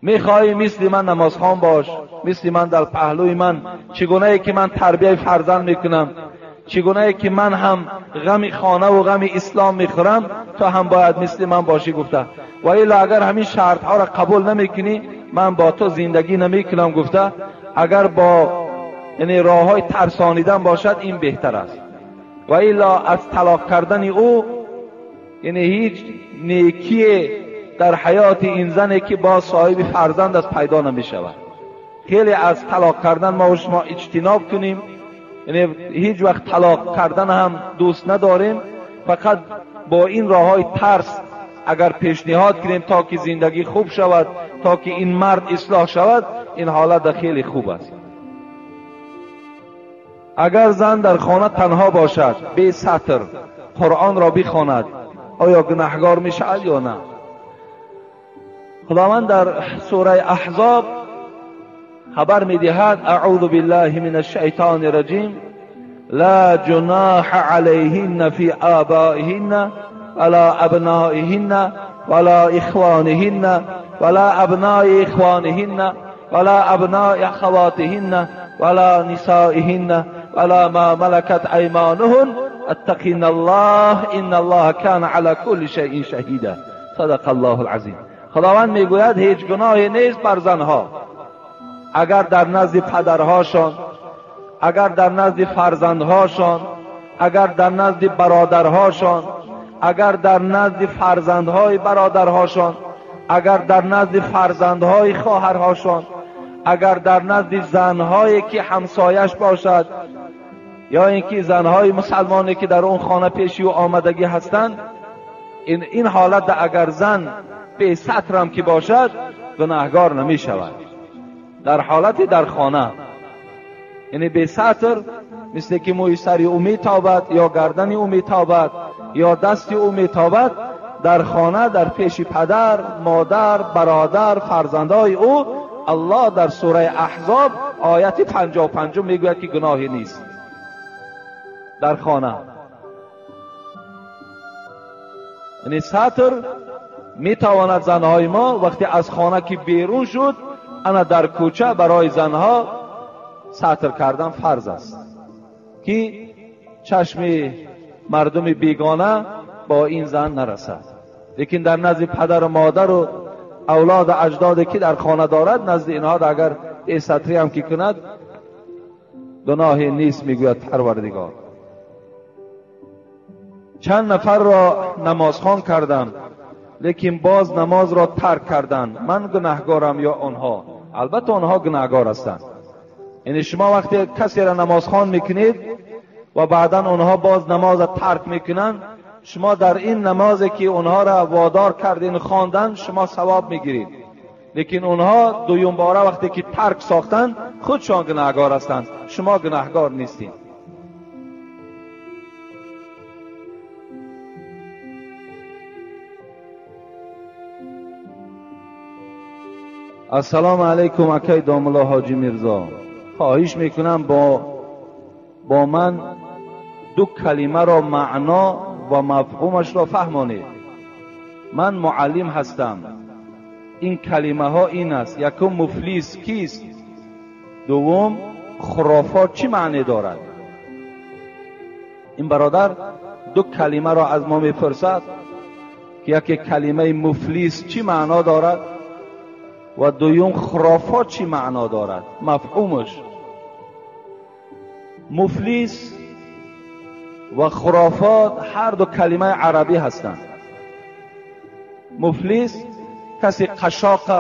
میخواهی مثل من نمازخوان باش، مثل من در پهلوی من، چگونه ای که من تربیه فرزند میکنم، چگونه ای که من هم غم خانه و غم اسلام میخورم، تو هم باید مثل من باشی گفته. و الا اگر همین شرط ها را قبول نمیکنی، من با تو زندگی نمیکنم گفته. اگر با یعنی راه های ترسانیدن باشد این بهتر است. و الا از طلاق کردن او یعنی هیچ نیکی در حیات این زنی که با صاحب فرزند است پیدا نمی شود. خیلی از طلاق کردن ما و شما اجتناب کنیم، یعنی هیچ وقت طلاق کردن هم دوست نداریم، فقط با این راه های ترس اگر پیشنهاد کنیم تا که زندگی خوب شود، تا که این مرد اصلاح شود، این حالت خیلی خوب است. اگر زن در خانه تنها باشد، بی ستر قرآن را بخواند، آیا گناهگار می شود یا نه؟ خداوند در سوره احزاب خبر می دهد: اعوذ بالله من الشیطان الرجیم، لا جناح علیهن فی آبائهن ولا ابنائهن ولا اخوانهن ولا ابناء اخوانهن ولا ابناء اخواتهن ولا نسائهن ولا ما ملكت ایمانهن اتقین الله ان الله كان على كل شیء شهیدا. صدق الله العظیم. خداوند میگوید هیچ گناهی نیست بر زنها اگر در نزد پدرهاشان، اگر در نزد فرزندهاشان، اگر در نزد برادرهاشان، اگر در نزد فرزندهای برادرهاشان، اگر در نزد فرزندهای خواهرهاشان، اگر در نزد زنهایی که همسایش باشد یا اینکه زنهای مسلمانی که در اون خانه پیشی و آمدگی هستند، این حالت اگر زن به سترم که باشد گناهگار نمی شود. در حالت در خانه، یعنی به ستر، مثل که موی سری او میتابد یا گردن او میتابد یا دست او میتابد، در خانه در پیش پدر، مادر، برادر، فرزندای او، الله در سوره احزاب آیت 55 میگوید که گناهی نیست در خانه. یعنی ستر میتواند زنهای ما وقتی از خانه که بیرون شد، انا در کوچه برای زنها ستر کردن فرض است که چشم مردم بیگانه با این زن نرسد. لیکن در نزد پدر و مادر و اولاد و اجداد که در خانه دارد، نزد اینها اگر ستری هم که کند گناهی نیست، میگوید پروردگار. چند نفر را نمازخوان کردم لیکن باز نماز را ترک کردند، من گناهگارم یا آنها؟ البته آنها گناهگار هستند. یعنی شما وقتی کسی را نمازخوان میکنید و بعدا آنها باز نماز را ترک میکنند، شما در این نمازی که آنها را وادار کردین خواندن شما ثواب میگیرید، لیکن آنها دویم باره وقتی که ترک ساختند خودشان گناهگار هستند، شما گناهگار نیستید. السلام علیکم اکی داملا حاجی میرزا، خواهش میکنم با من دو کلمه را معنا و مفهومش را فهمانید. من معلم هستم. این کلمه ها این است: یکم مفلس کیست، دوم خرافات چی معنی دارد. این برادر دو کلمه را از ما میپرسد که یکی کلمه مفلس چی معنا دارد و دوم خرافات چی معنا دارد، مفهومش. مفلس و خرافات هر دو کلمه عربی هستند. مفلس کسی قشاق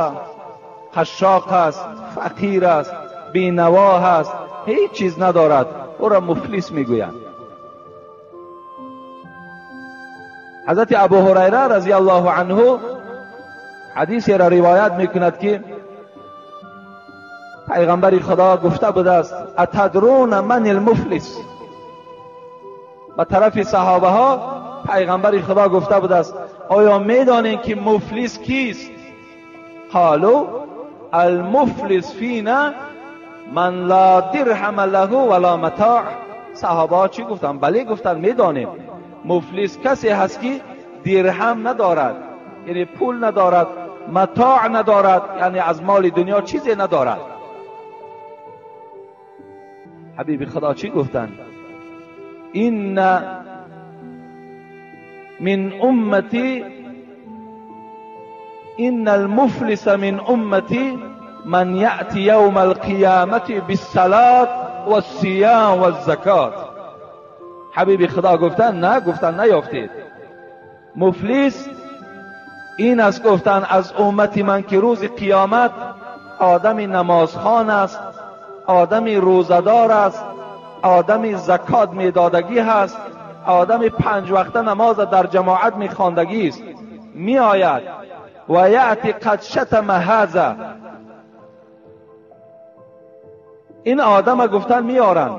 است، فقیر است، بینوا است، هیچ چیز ندارد، او را مفلس میگویند. حضرت ابو هریره رضی الله عنه حدیثی را روایت میکند که پیغمبر خدا گفته بوده است: اتدرون من المفلس؟ به طرف صحابه ها پیغمبر خدا گفته بوده است: آیا میدانید که مفلس کیست؟ قالوا المفلس فینا من لا درهم له ولا متاع. صحابه ها چی گفتن؟ بله گفتن میدانیم، مفلس کسی هست که درهم ندارد، یعنی پول ندارد، متاع ندارد، یعنی از مال دنیا چیزی ندارد. حبیب خدا چی گفتن؟ این من امتی، ان المفلس من امتی من یأتی یوم القیامة بالصلاة والصیام والزکات. حبیب خدا گفتن نه، گفتن نیافتید. مفلس این است گفتن از امت من که روز قیامت آدم نمازخوان است، آدم روزدار است، آدم زکات میدادگی هست، آدم 5 وقته نماز در جماعت میخواندگی است، میآید و یأتی قد شتم هذا. این آدم گفتن میارن،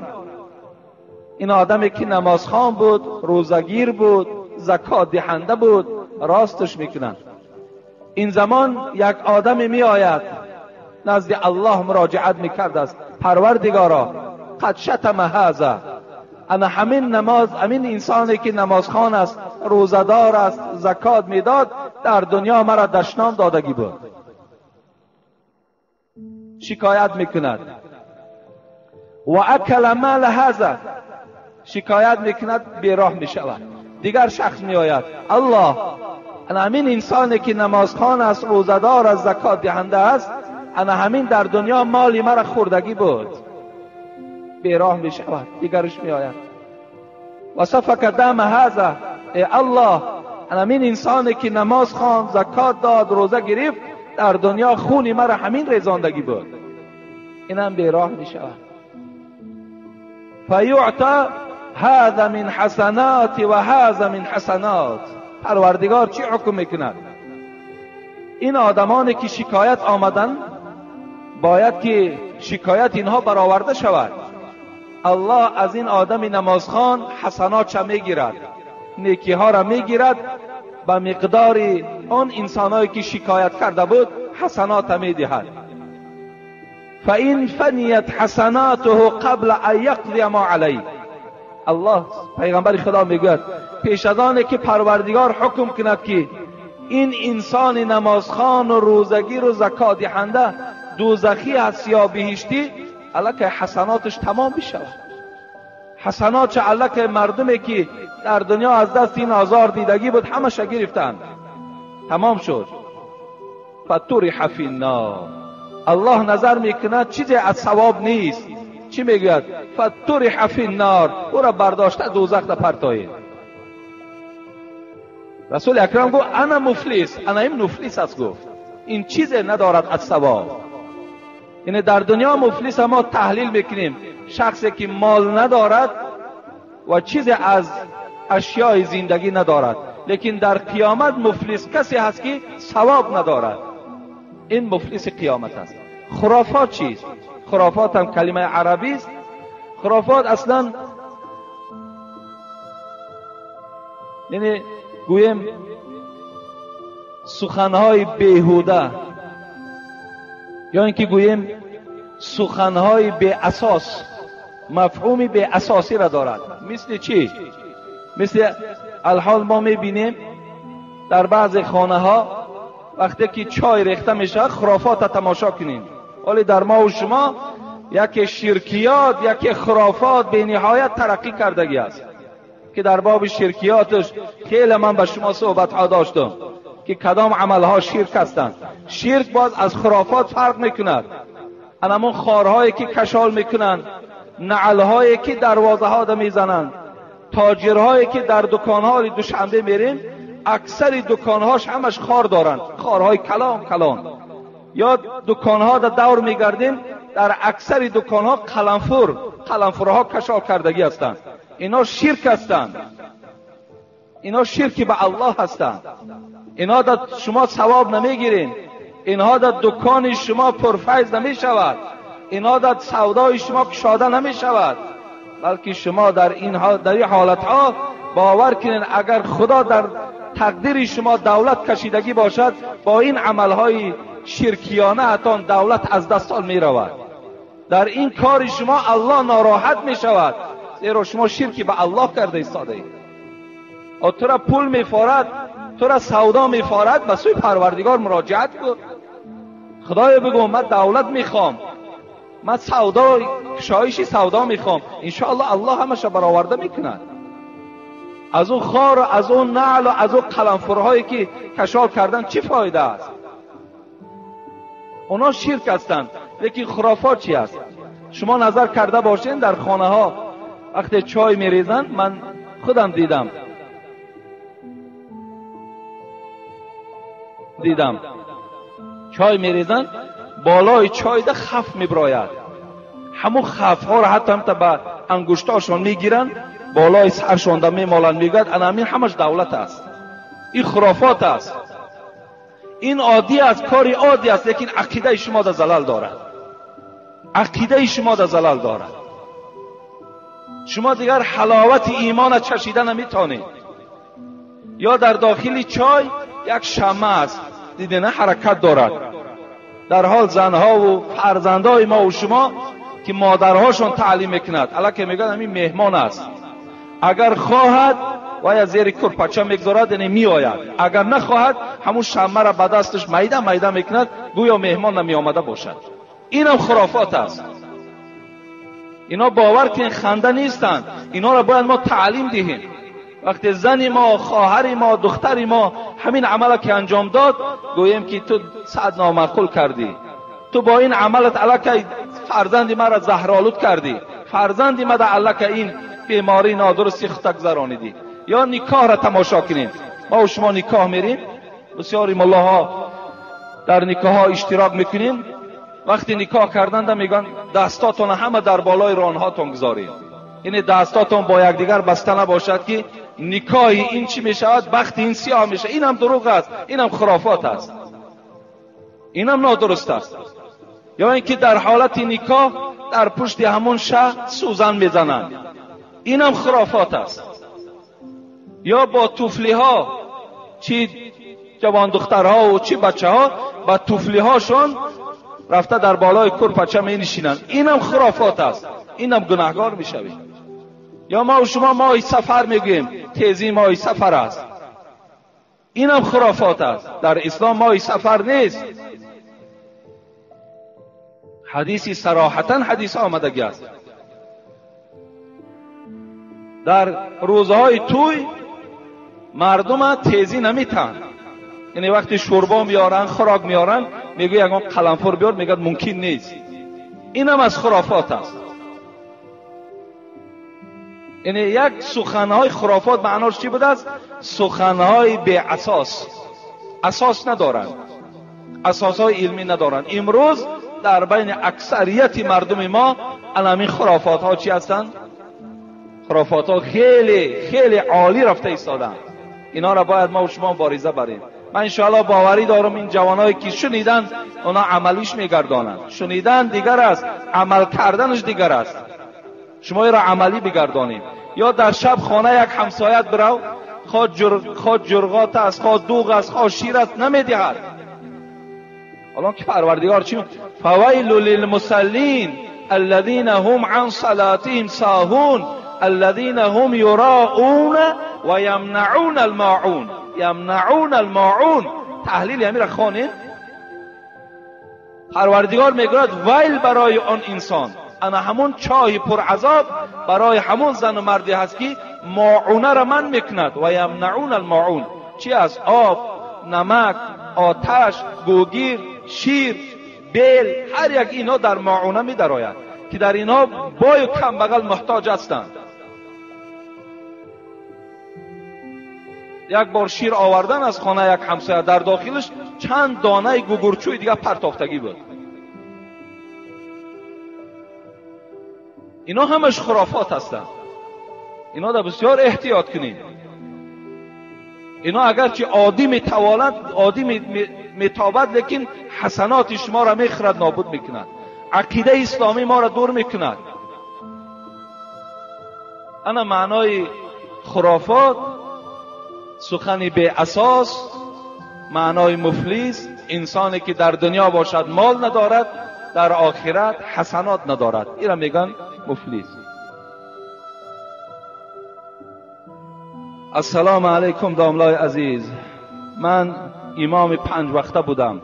این آدمی که نمازخوان بود، روزگیر بود، زکات دهنده بود، راستش میکنن. این زمان یک آدمی میآید نزد الله مراجعت میکرد است: پروردگارا قد شتم هذا، انا همین نماز، همین انسانی که نمازخوان است، روزدار است، زکات میداد، در دنیا مرا دشنام دادگی بود. شکایت میکند. و اکل مال هذا، شکایت میکند، بیراه میشود. دیگر شخص میآید: الله، انا همین انسانی که نمازخوان است، روزدار است، زکات دهنده است، انا همین در دنیا مالی مرا خوردگی بود. بیراه می شود. دیگرش می آید: و سفک دم هذا، ای الله، انا همین انسانی که نماز خواند، زکات داد، روزه گرفت، در دنیا خونی مرا همین ریزاندگی بود. اینم بیراه می شود. فیعطی هذا من حسنات و هذا من حسنات. پروردگار چی حکم میکند؟ این آدمانی که شکایت آمدن باید که شکایت اینها برآورده شود. الله از این آدم نمازخوان حسنات چه میگیرد، نیکی ها را میگیرد، به مقدار آن انسانهایی که شکایت کرده بود حسنات میدهد. فإن فنیت حسناته قبل ان یقضی ما علیه. الله پیغمبر خدا میگوید پیش از آن که پروردگار حکم کند که این انسان نمازخوان و روزگیر و زکات دهنده دوزخی است یا بهشتی، الکه حسناتش تمام بشود. حسنات الکه مردمی که در دنیا از دست این آزار دیدگی بود همش گرفتند، تمام شد. فطرح فی النار. الله نظر میکند چیزی از ثواب نیست. چی میگوید؟ فطرح فی النار، او را برداشته دوزخ در پرتایید. رسول اکرم گفت انا مفلس، انا این مفلس است. گفت این چیز ندارد از ثواب. یعنی در دنیا مفلس ما تحلیل میکنیم شخصی که مال ندارد و چیز از اشیاء زندگی ندارد، لیکن در قیامت مفلس کسی هست که ثواب ندارد. این مفلس قیامت است. خرافات چیست؟ خرافات هم کلمه عربی است. خرافات اصلا یعنی گویم سخنهای بیهوده، یا اینکه گوییم سخنهای بی اساس، مفهوم بی اساسی را دارد. مثل چی؟ مثل الحال ما میبینیم در بعض خانه ها وقتی که چای ریخته میشه خرافات را تماشا کنیم. ولی در ما و شما یکی شرکیات، یکی خرافات به نهایت ترقی کردگی است که در باب شرکیاتش خیلی من به شما صحبت ها داشتم که کدام عملها شرک هستند. شرک باز از خرافات فرق میکند. همون خارهایی که کشال میکنند، نعلهایی که دروازه ها میزنند، تاجرهایی که در دکانهای دوشنبه میریم اکثر دکانهاش همش خار دارند، خارهای کلان کلان. یا دکانها در دور میگردیم در اکثر دکانها قلمفورها کشال کردگی هستند. اینا شرک هستند، اینا شرکی به الله هستند. اینا در شما ثواب نمیگیرین، اینها در دکان شما پرفیض نمیشود، اینها در سودای شما کشاده نمیشود، بلکه شما در این حالت ها باور کنین اگر خدا در تقدیر شما دولت کشیدگی باشد، با این عملهای شرکیانه اتان دولت از دستان میرود. در این کار شما الله ناراحت میشود، زیرا شما شرکی به الله کرده ایستاده اید. تو را پول میفارد، تو را سودا میفارد، به سوی پروردگار مراجعت کن. خدایا بگو من دولت میخوام، من سودا، کشایش سودا میخوام، انشاءالله الله همش برآورده میکند. از اون خار و از اون نعل و از اون قلمفورهایی که کشال کردن چی فایده است؟ اونا شرک هستند. لیکن خرافات چی است؟ شما نظر کرده باشین در خانه ها وقتی چای میریزن، من خودم دیدم چای میریزن، بالای چای ده خف میبراید. همون خف ها را حتی هم به انگشتاشون میگیرن، بالای سرشون ده میمالن، میگوید انا همین همش دولت است. این خرافات است، این عادی است، کاری عادی است، لیکن عقیده شما در زلل دارد. عقیده شما در زلل دارد. شما دیگر حلاوت ایمان چشیده نمیتونید. یا در داخل چای یک شمع است، دیده نه حرکت دارد. در حال زنها و فرزندهای ما و شما که مادرهاشون تعلیم میکند، الکه میگن همین مهمان است، اگر خواهد و یا زیر کرپچه میگذارد یعنی میآید، اگر نخواهد همون شمع را به دستش میده میده میکند، گویا مهمان نمی آمده باشد. اینم خرافات است. اینا باور که خنده نیستند، اینا را باید ما تعلیم دهیم. وقتی زن ما، خواهر ما، دختر ما همین عمل که انجام داد، گوییم که تو صد نامعقول کردی، تو با این عملت الکی فرزند ما را زهرآلود کردی، فرزند ما در الکی این بیماری نادرستی خودت گذرانیدی. یا نکاح را تماشا کنیم. ما و شما نکاح میریم، بسیاری ملاها در نکاح ها اشتراک میکنیم. وقتی نکاح کردن میگن دستاتون همه در بالای رانهاتون گذارید، یعنی دستاتون با یکدیگر بسته نباشد که نکاح این چی میشود، بخت این سیاه میشه. این هم دروغ است، این هم خرافات است، این هم نادرست است. یا اینکه در حالت نکاح در پشت همون شه سوزن میزنند، این هم خرافات است. یا با توفلی ها چی جوان دخترها و چی بچه ها با توفلی هاشون رفته در بالای کرپچه می نشینند. اینم خرافات است، اینم گناهگار می شویم. یا ما و شما ماه سفر میگوییم، تیزی ماه سفر است، اینم خرافات است. در اسلام ماه سفر نیست. حدیثی صراحتا حدیث آمدگی است. در روزهای توی مردم تیزی نمیتن، یعنی وقتی شوربا میارن، خوراک میارن، میگه یگان قلمفور بیار، میگه ممکن نیست. اینم از خرافات است. یعنی یک سخنهای خرافات معناش چی بوده است؟ سخنهای بی اساس، اساس ندارند، اساسهای علمی ندارند. امروز در بین اکثریت مردم ما الان خرافات ها چی هستند؟ خرافات ها خیلی خیلی عالی رفته ایستادند. اینا را باید ما و شما مبارزه بریم. من انشاءالله باوری دارم این جوانایی که شنیدن اونا عملیش میگردانند. شنیدن دیگر است، عمل کردنش دیگر است. شما را عملی بگردانیم. یا در شب خانه یک همسایت برو، خواه جرغات است، خواه دوغ است، خواه شیر است، نمیدهد. الان که پروردگار چی؟ فویل للمصلین الذین هم عن صلاتهم ساهون الذین هم یراؤون و یمنعون الماعون. یمنعون الماعون، تحلیل همین را خوانیم. پروردگار میگوید ویل برای آن انسان، انا همون چای پر عذاب برای همون زن و مردی هست که ماعونه را من میکند. و یمنعون الماعون چی است؟ آب، نمک، آتش، گوگیر، شیر، بیل، هر یک اینا در ماعونه می درآید که در اینا بای و کم بغل محتاج هستند. یک بار شیر آوردن از خانه یک همسایه، در داخلش چند دانه گوگرچوی دیگه پرتافتگی بود. اینا همش خرافات هستند. اینا در بسیار احتیاط کنیم. اینا اگرچه عادی میتواند، عادی میتابد، لیکن حسنات شما را میخورد، نابود میکند. عقیده اسلامی ما را دور میکند. انا معنای خرافات سخن بی اساس، معنای مفلس، انسانی که در دنیا باشد مال ندارد، در آخرت حسنات ندارد، این را میگن مفلس. السلام علیکم داملای عزیز، من امام 5 وقته بودم.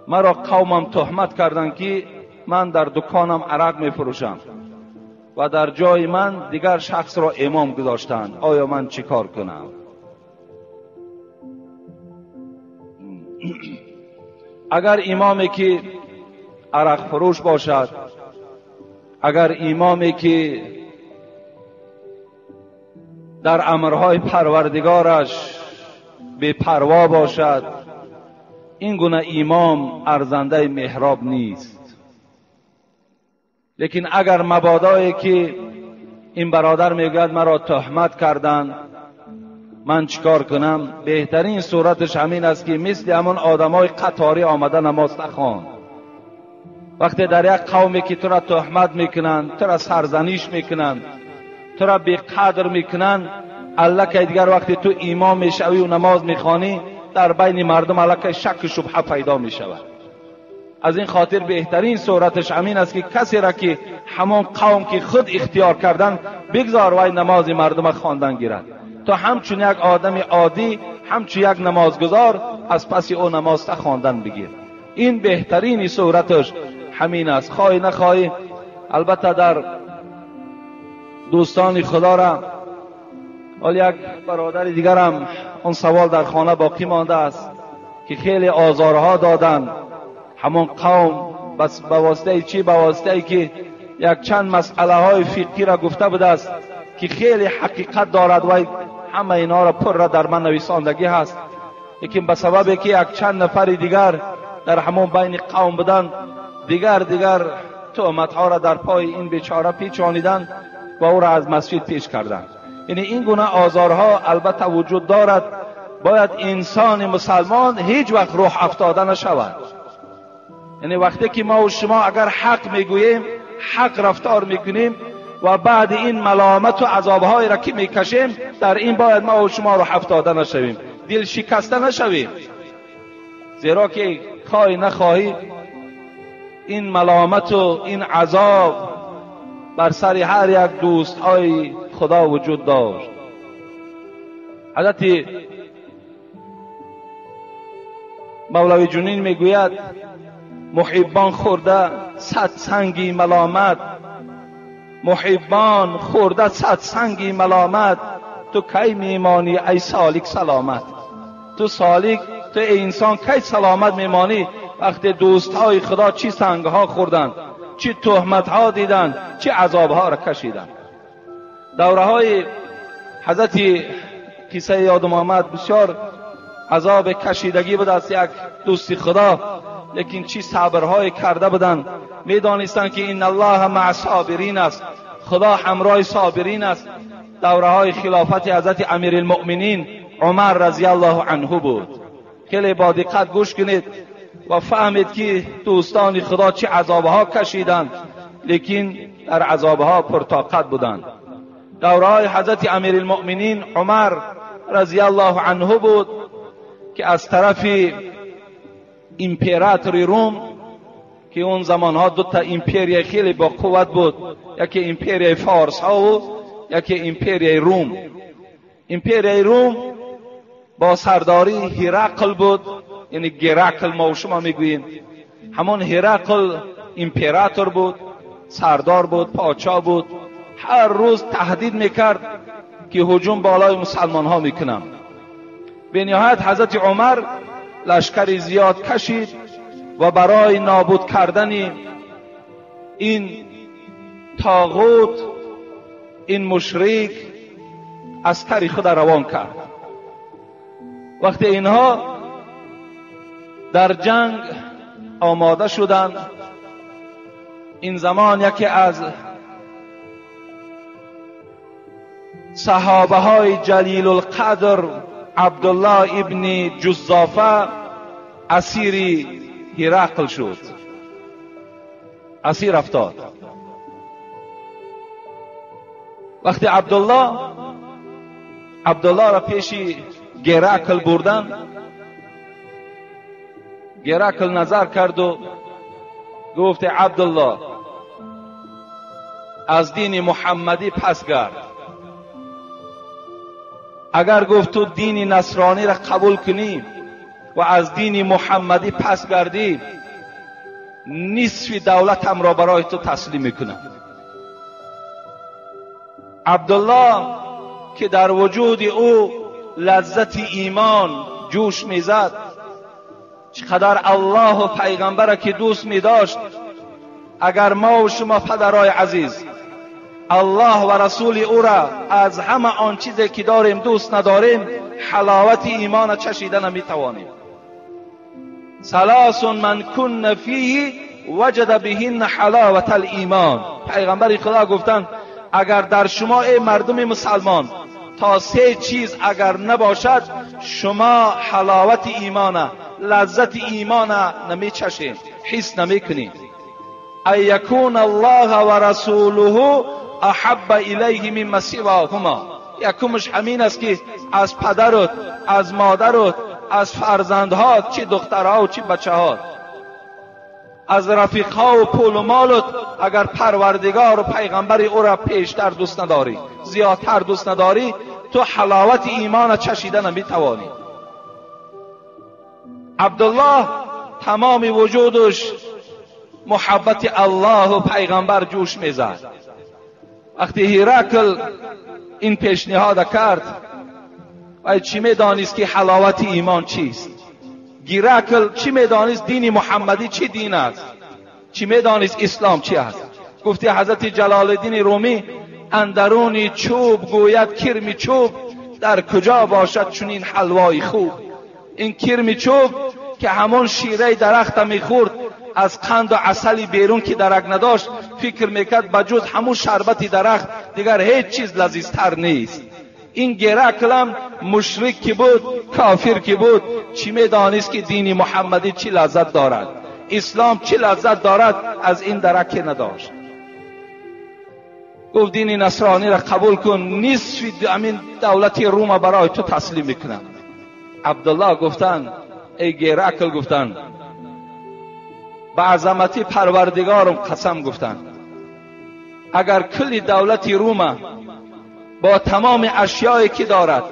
مرا قومم تهمت کردند که من در دکانم عرق میفروشم و در جای من دیگر شخص را امام گذاشتند. آیا من چیکار کنم؟ اگر امامی که عرق فروش باشد، اگر امامی که در امرهای پروردگارش بی پروا باشد، این گونه امام ارزنده محراب نیست. لیکن اگر مبادایی که این برادر میگوید مرا تهمت کردند، من چیکار کنم؟ بهترین صورتش همین است که مثل همون آدمای قطاری آمده نماز نخوان. وقتی در یک قومی که تو را تهمت میکنند، تو را سرزنش میکنند، تو را بی قدر میکنند، الکی دیگر وقتی تو امام میشوی و نماز میخوانی، در بین مردم الکی شک و شبهه پیدا میشود. از این خاطر بهترین صورتش همین است که کسی را که همان قوم که خود اختیار کردن بگذار وی نماز مردم خواندن گیرد، تا همچون یک آدم عادی، همچون یک نمازگزار از پس او نماز خواندن بگیر. این بهترین صورتش همین است. خواهی نخواهی، البته در دوستان خدا را، حال یک برادر دیگرم اون سوال در خانه باقی مانده است که خیلی آزارها دادن همون قوم، بس به واسطه چی؟ به واسطه که یک چند مسئله های فقهی را گفته بوده است که خیلی حقیقت دارد و همه اینا را پر را در من نویساندگی هست، لیکن به سبب که یک چند نفر دیگر در همون بین قوم بودن، دیگر تهمت ها را در پای این بیچاره پیچانیدن و او را از مسجد پیش کردند. یعنی این گونه آزارها البته وجود دارد. باید انسان مسلمان هیچ وقت روح افتاده نشود. یعنی وقتی که ما و شما اگر حق میگوییم، حق رفتار میکنیم و بعد این ملامت و عذابهایی را که میکشیم، در این باید ما و شما روح افتاده نشویم. دل شکسته نشویم، زیرا که خواهی نخواهی این ملامت و این عذاب بر سر هر یک دوست های خدا وجود داشت. حضرت مولوی جنین میگوید محبان خورده صد سنگی ملامت، محبان خورده صد سنگی ملامت، تو کی میمانی ای سالک سلامت. تو سالک، تو ای انسان کی سلامت میمانی؟ وقتی دوستهای خدا چی سنگها خوردند، چی تهمتها دیدند، چی عذابها را کشیدند. دوره های حضرت قصه یادم آمد، بسیار عذاب کشیدگی بود از یک دوست خدا، لیکن چی صبرهای کرده بودند. میدانستند که این الله مع صابرین است، خدا همراه صابرین است. دوره های خلافت حضرت امیرالمؤمنین عمر رضی الله عنه بود. خیلی با دقت گوش کنید و فهمید که دوستان خدا چه عذابها کشیدند، لیکن در عذابها پرطاقت بودند. دوره های حضرت امیرالمؤمنین عمر رضی الله عنه بود که از طرف امپراتور روم، که اون زمانها دو تا امپریای خیلی با قوت بود، یکی امپریای فارس ها و یکی امپریای روم. امپریای روم با سرداری هرقل بود، یعنی گرکل ما و شما میگوییم. همون هرقل امپراتور بود، سردار بود، پادشاه بود. هر روز تهدید میکرد که هجوم بالای مسلمان ها میکنم. به نهایت حضرت عمر لشکر زیاد کشید و برای نابود کردن این طاغوت، این مشرک، عسکر خود روان کرد. وقتی اینها در جنگ آماده شدند، این زمان یکی از صحابه های جلیل القدر عبدالله ابن جزافه اسیر هرقل شد، اسیر افتاد. وقتی عبدالله را پیش گرکل بردن، گرکل نظر کرد و گفت عبدالله از دین محمدی پس گرد. اگر گفت تو دین نصرانی را قبول کنی و از دین محمدی پس گردی، نصف دولتم را برای تو تسلیم میکنم. عبدالله که در وجود او لذت ایمان جوش میزد، چقدر الله و پیغمبر که دوست میداشت. اگر ما و شما پدرای عزیز الله و رسول او را از همه آن چیزی که داریم دوست نداریم، حلاوت ایمان چشیده نمیتوانیم. ثلاث من کن فیه وجد بهن حلاوت الایمان. پیغمبر خدا گفتند اگر در شما ای مردم مسلمان تا سه چیز اگر نباشد، شما حلاوت ایمان، لذت ایمان نمیچشید، حس نمیکنید. ای یکون الله و رسوله احب الیه مما سواهما. یکمش همین است که از پدرت، از مادرت، از فرزندهات، چی دخترها و چی بچه‌هات، از رفیقها و پول و مالت، اگر پروردگار و پیغمبر او را پیشتر دوست نداری، زیادتر دوست نداری، تو حلاوت ایمان چشیده نمیتوانی. عبدالله تمام وجودش محبت الله و پیغمبر جوش میزد. وقتی هرقل این پیشنهاد کرد، و چی میدانست که حلاوت ایمان چیست؟ گیرکل چی میدانست دین محمدی چی دین است؟ چی میدانست اسلام چی است؟ گفتی حضرت جلال الدین رومی اندرون چوب گوید کرم چوب، در کجا باشد چنین حلوای خوب. این کرم چوب که همون شیره درخت میخورد، از قند و عسل بیرون که درک نداشت، فکر میکرد بجز همون شربت درخت دیگر هیچ چیز لذیذتر نیست. این گرکلم مشرک که بود، کافر که بود، چی میدانست که دین محمدی چی لذت دارد، اسلام چی لذت دارد، از این درک نداشت. گفت دین نصرانی را قبول کن، نصف همین دولت روم برای تو تسلیم میکنم. عبدالله گفتن ای گرکل، گفتن به عظمتی پروردگارم قسم، گفتن اگر کلی دولتی روم با تمام اشیایی که دارد،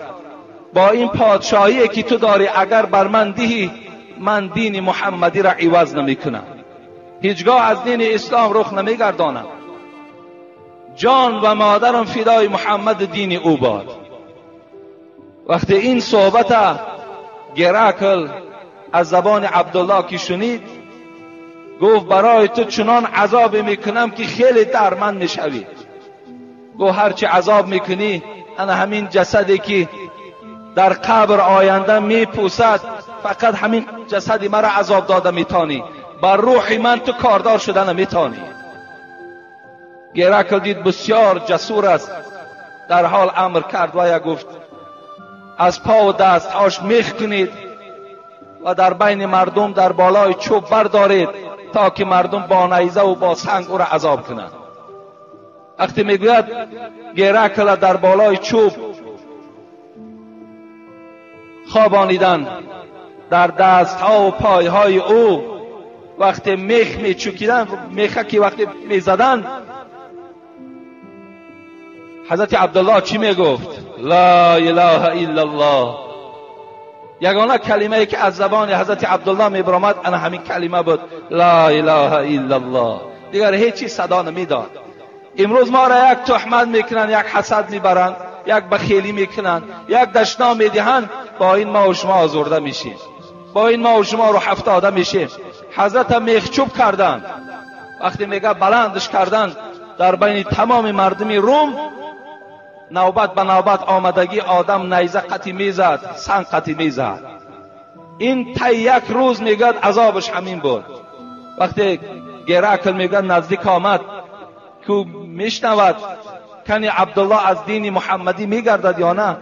با این پادشاهی که تو داری، اگر بر من دهی، من دین محمدی را عوض نمی کنم، هیچگاه از دین اسلام رخ نمی گردانم، جان و مادرم فدای محمد دین او باد. وقتی این صحبت گرکل از زبان عبدالله که شنید، گفت برای تو چنان عذاب میکنم که خیلی درمند میشوی. گفت هرچی عذاب میکنی، انا همین جسدی که در قبر آینده میپوسد، فقط همین جسدی مرا عذاب داده میتانی، بر روح من تو کاردار شده نمیتانی. گرکل دید بسیار جسور است، در حال امر کرد و یا گفت از پا و دستهاش میخ کنید و در بین مردم در بالای چوب بردارید تا که مردم با نیزه و با سنگ او را عذاب کنند. وقتی میگوید گرکل در بالای چوب خوابانیدن، در دستها و پایهای او وقتی میخ میچوکیدن، میخه که وقتی میزدن، حضرت عبدالله چی میگفت؟ لا اله الا الله. یگانه کلمه ای که از زبان حضرت عبدالله میبرآمد انا همین کلمه بود، لا اله الا الله. دیگر هیچی صدا نمیداد. امروز ما را یک تهمت میکنن، یک حسد میبرند، یک بخیلی میکنن، یک دشنام میدهند، با این ما و شما آزرده میشیم، با این ما و شما رو افتاده میشیم. حضرت میخچوب کردند، وقتی میگه بلندش کردند در بین تمام مردم روم، نوبت به نوبت آمدگی آدم نیزه قطی میزد، سنگ قطی میزد. این طی یک روز میگه عذابش همین بود. وقتی گرکل میگه نزدیک آمد که میشنود کنی عبدالله از دین محمدی میگردد یا نه،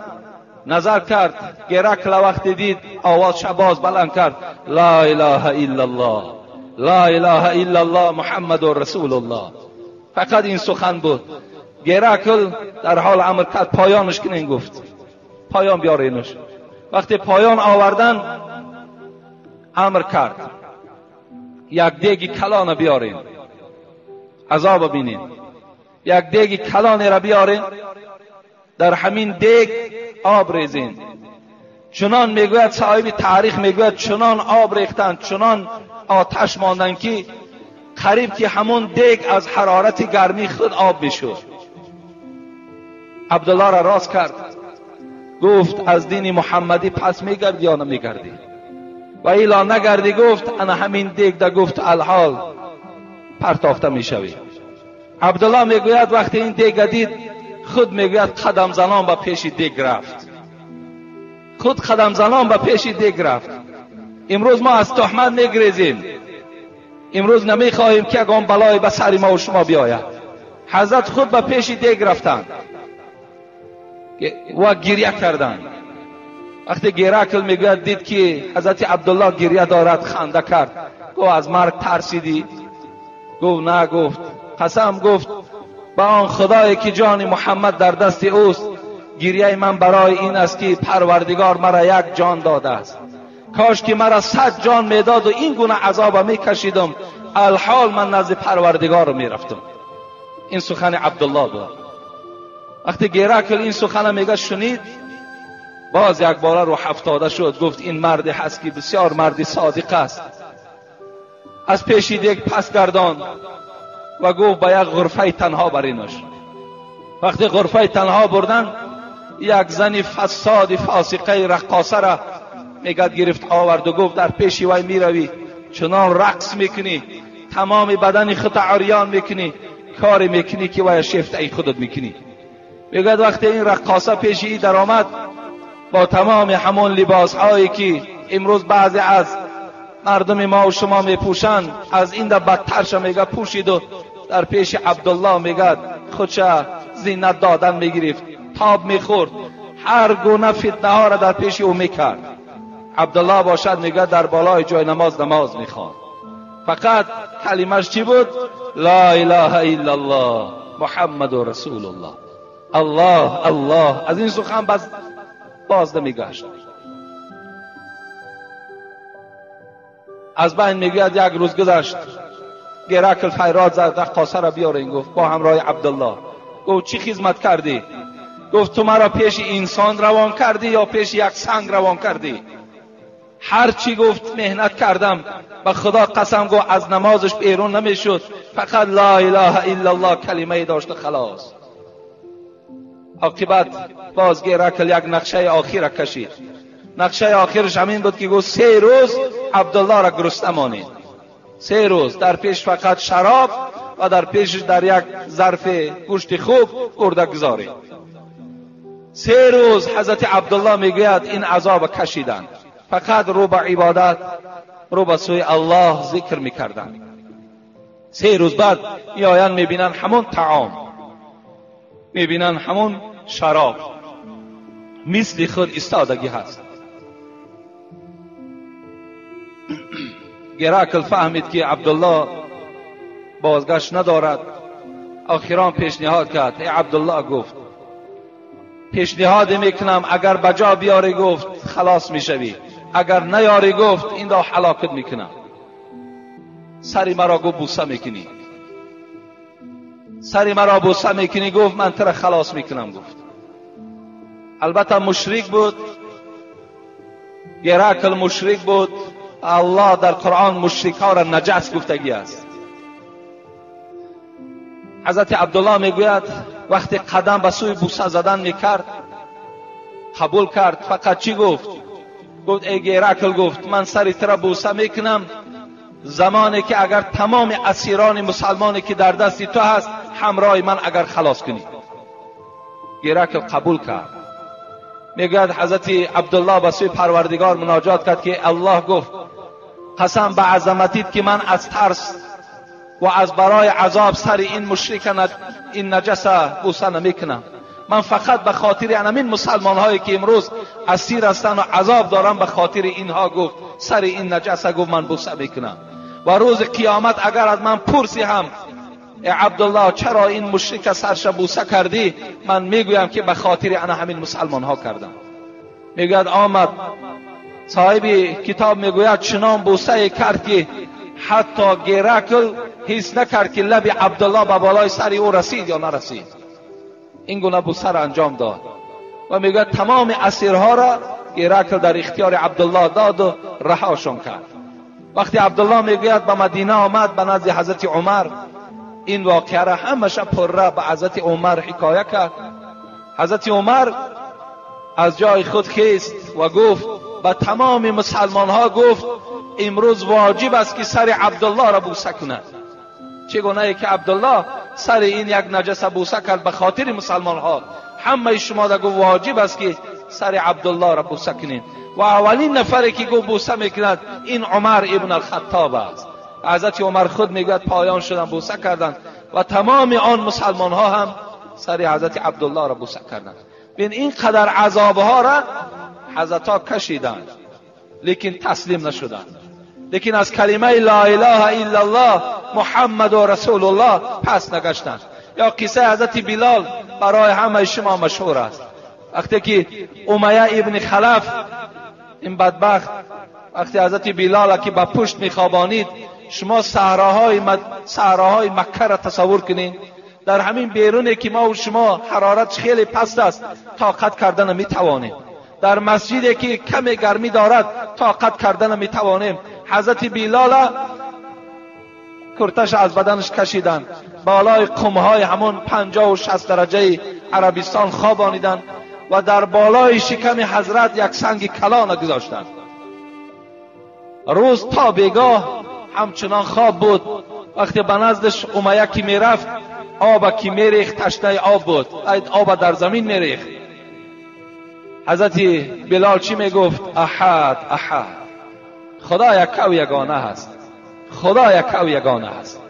نظر کرد. گرکل وقتی دید آواز شباز بلند کرد، لا اله الا الله، لا اله الا الله محمد رسول الله. فقط این سخن بود. گرکل در حال امر کرد پایانش کنین، گفت پایان بیارینش. وقتی پایان آوردن امر کرد یک دیگ کلان بیارین، عذاب بینین، یک دیگ کلان را بیارین، در همین دیگ آب ریزین. چنان میگوید صاحب تاریخ، میگوید چنان آب ریختن، چنان آتش ماندن که قریب که همون دیگ از حرارت گرمی خود آب میشد. عبدالله را راست کرد، گفت از دین محمدی پس میگردی یا نمیگردی؟ و ایلا نگردی، گفت انا همین دیگ ده، گفت الحال پرتافته میشوی. عبدالله میگوید وقتی این دیگ دید، خود میگوید قدم زنان به پیش دیگ رفت، خود قدم زنان به پیش دیگ رفت. امروز ما از تهمت میگریزیم، امروز نمیخواهیم که یگان بلای به سر ما و شما بیاید. حضرت خود به پیش دیگ رفتند و گریه کردند. وقتی گرکل میگوید دید که حضرت عبدالله گریه دارد، خنده کرد، گفت از مرگ ترسیدی؟ گفت نه. گفت قسم، گفت به آن خدایی که جان محمد در دست اوست، گریه من برای این است که پروردگار مرا یک جان داده است، کاش که مرا 100 جان میداد و این گونه عذاب میکشیدم، الحال من نزد پروردگار میرفتم. این سخن عبدالله بود. وقتی گرکل این سخن میگه شنید، باز یک باره رو افتاده شد، گفت این مرد هست که بسیار مرد صادق است. از پیش دیگ پس گردان و گفت به یک غرفه تنها برینش. وقتی غرفه تنها بردن، یک زن فساد فاسقه رقاصه را میگد گرفت آورد و گفت در پیش وی میروی، چنان رقص میکنی، تمام بدن خود عریان میکنی، کاری میکنی که وی شیفته ای خودت میکنی. میگد وقتی این رقاصه پیش ای در آمد با تمام همون لباس هایی که امروز بعضی از مردم ما و شما میپوشند، از این در بدترش میگه پوشید و در پیش عبدالله میگه خودش زینت دادن میگرفت، تاب میخورد، هر گونه فتنه ها را در پیش او میکرد. عبدالله باشد میگه در بالای جای نماز نماز میخواد، فقط کلمش چی بود؟ لا اله الا الله محمد رسول الله. الله الله. از این سخن باز نمیگشت. از بین میگوید یک روز گذشت، گرکل فریاد زد رقاصه را بیارین. گفت با همراه عبدالله. گفت چی خدمت کردی؟ گفت تو مرا پیش انسان روان کردی یا پیش یک سنگ روان کردی؟ هر چی گفت مهنت کردم، به خدا قسم گفت از نمازش بیرون نمیشد، فقط لا اله الا الله کلمه داشت خلاص. عاقبت باز گرکل یک نقشه آخر کشید. نقشه آخرش همین بود که گفت 3 روز عبدالله را گرسنه مانید. 3 روز در پیش فقط شراب و در پیشش در یک ظرف گوشت خوب گرده گذارید. 3 روز حضرت عبدالله میگوید این عذاب کشیدند، فقط رو به عبادت، رو به سوی الله ذکر میکردند. 3 روز بعد میآیند میبینند همون طعام، میبینند همون شراب، مثل خود ایستادگی هست. گرکل فهمید که عبدالله بازگشت ندارد. آخران پیشنهاد کرد. ای عبدالله، گفت پیشنهاد میکنم، اگر بجا بیاری گفت خلاص میشوی، اگر نیاری گفت این را هلاکت میکنم. سری مرا گفت بوسه میکنی، سری مرا بوسه میکنی، گفت من تر خلاص میکنم. گفت البته مشرک بود، گرکل مشرک بود. الله در قرآن مشرک ها را نجس گفتگی است. حضرت عبدالله میگوید وقتی قدم به سوی بوسه زدن میکرد قبول کرد. فقط چی گفت؟ گفت ای گرکل، گفت من سری تر بوسه میکنم زمانی که اگر تمام اسیران مسلمانی که در دست تو هست همراه من اگر خلاص کنی. گرکل قبول کرد. میگوید حضرت عبدالله به سوی پروردگار مناجات کرد که الله گفت قسم به عظمتیت که من از ترس و از برای عذاب سر این مشرک این نجس بوسه نمیکنم. من فقط به خاطر همین مسلمان هایی که امروز اسیر هستند و عذاب دارم، به خاطر اینها گفت سر این نجس گفت من بوسه میکنم. و روز قیامت اگر از من پرسی هم ای عبدالله چرا این مشرک سرش بوسه کردی، من میگویم که به خاطر انا همین مسلمان ها کردم. میگوید آمد صاحب کتاب میگوید چنان بوسه کرد که حتی گرکل حس نکرد که لب عبدالله به بالای سر او رسید یا نرسید. این گونه بوسه را انجام داد و میگوید تمام اسیرها را گرکل در اختیار عبدالله داد و رهاشون کرد. وقتی عبدالله میگوید به مدینه آمد به نزد حضرت عمر، این واقعه را همش پره به حضرت عمر حکایه کرد. حضرت عمر از جای خود خیست و گفت به تمام مسلمان ها، گفت امروز واجب است که سر عبدالله را بوسه کند. چگونه که عبدالله سر این یک نجس بوسه کرد به خاطر مسلمان ها، همه شما را گفت واجب است که سر عبدالله را بوسه کنید. و اولین نفری که گفت بوسه میکند این عمر ابن الخطاب است. حضرت عمر خود میگوید پایان شدن بوسه کردند و تمام آن مسلمان ها هم سر حضرت عبدالله را بوسه کردند. بین این قدر عذاب ها را حضرت ها کشیدند لیکن تسلیم نشدند، لیکن از کلمه لا اله الا الله محمد و رسول الله پس نگشتند. یا قصه حضرت بلال برای همه شما مشهور است. وقتی که امیه ابن خلف این بدبخت وقتی حضرت بلال که به پشت میخوابانید، شما صحراهای مکه را تصور کنید. در همین بیرونه که ما و شما حرارت خیلی پست است طاقت کردن میتوانیم، در مسجدی که کم گرمی دارد طاقت کردن میتوانیم. حضرت بلال کرتش از بدنش کشیدند، بالای قمهای همون 50 و 60 درجه عربستان خوابانیدند و در بالای شکم حضرت یک سنگ کلان گذاشتند. روز تا بیگاه همچنان خواب بود. وقتی به نزدش امیه که میرفت آب که میریخت تشنه آب بود، آب در زمین میریخت. حضرت بلال چی میگفت؟ احد احد، خدا یک و یگانه هست، خدا یک و یگانه هست.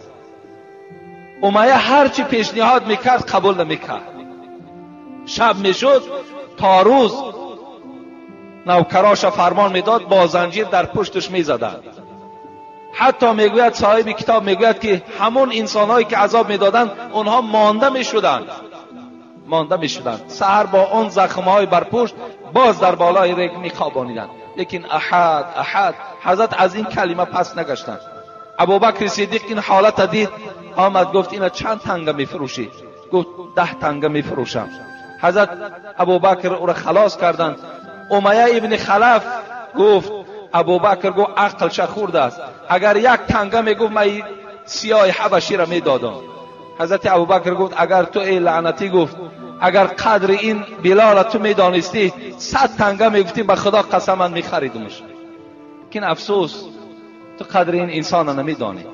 امیه هرچی پیشنهاد میکرد قبول نمیکرد. شب میشد تا روز نوکراش فرمان میداد با زنجیر در پشتش میزدند. حتی میگوید صاحب کتاب میگوید که همون انسانهایی که عذاب میدادند اونها مانده میشدند، مانده میشدند. سحر با آن زخمهای بر پشت باز در بالای ریگ میخوابانیدند لیکن احد احد. حضرت از این کلمه پس نگشتند. ابوبکر صدیق این حالت دید، آمد گفت اینا چند تنگه میفروشی؟ گفت 10 تنگه میفروشم. حضرت ابوبکر او را خلاص کردند. امیه ابن خلف گفت، ابوبکر گفت عقلش خورده است، اگر 1 تنگه میگفت من سیاه حبشی را میدادم. حضرت ابوبکر گفت اگر تو ای لعنتی، گفت اگر قدر این بلال تو میدانستی 100 تنگه میگفتی به خدا قسم من میخریدمش. لیکن افسوس تو قدر این انسان را نمیدانی.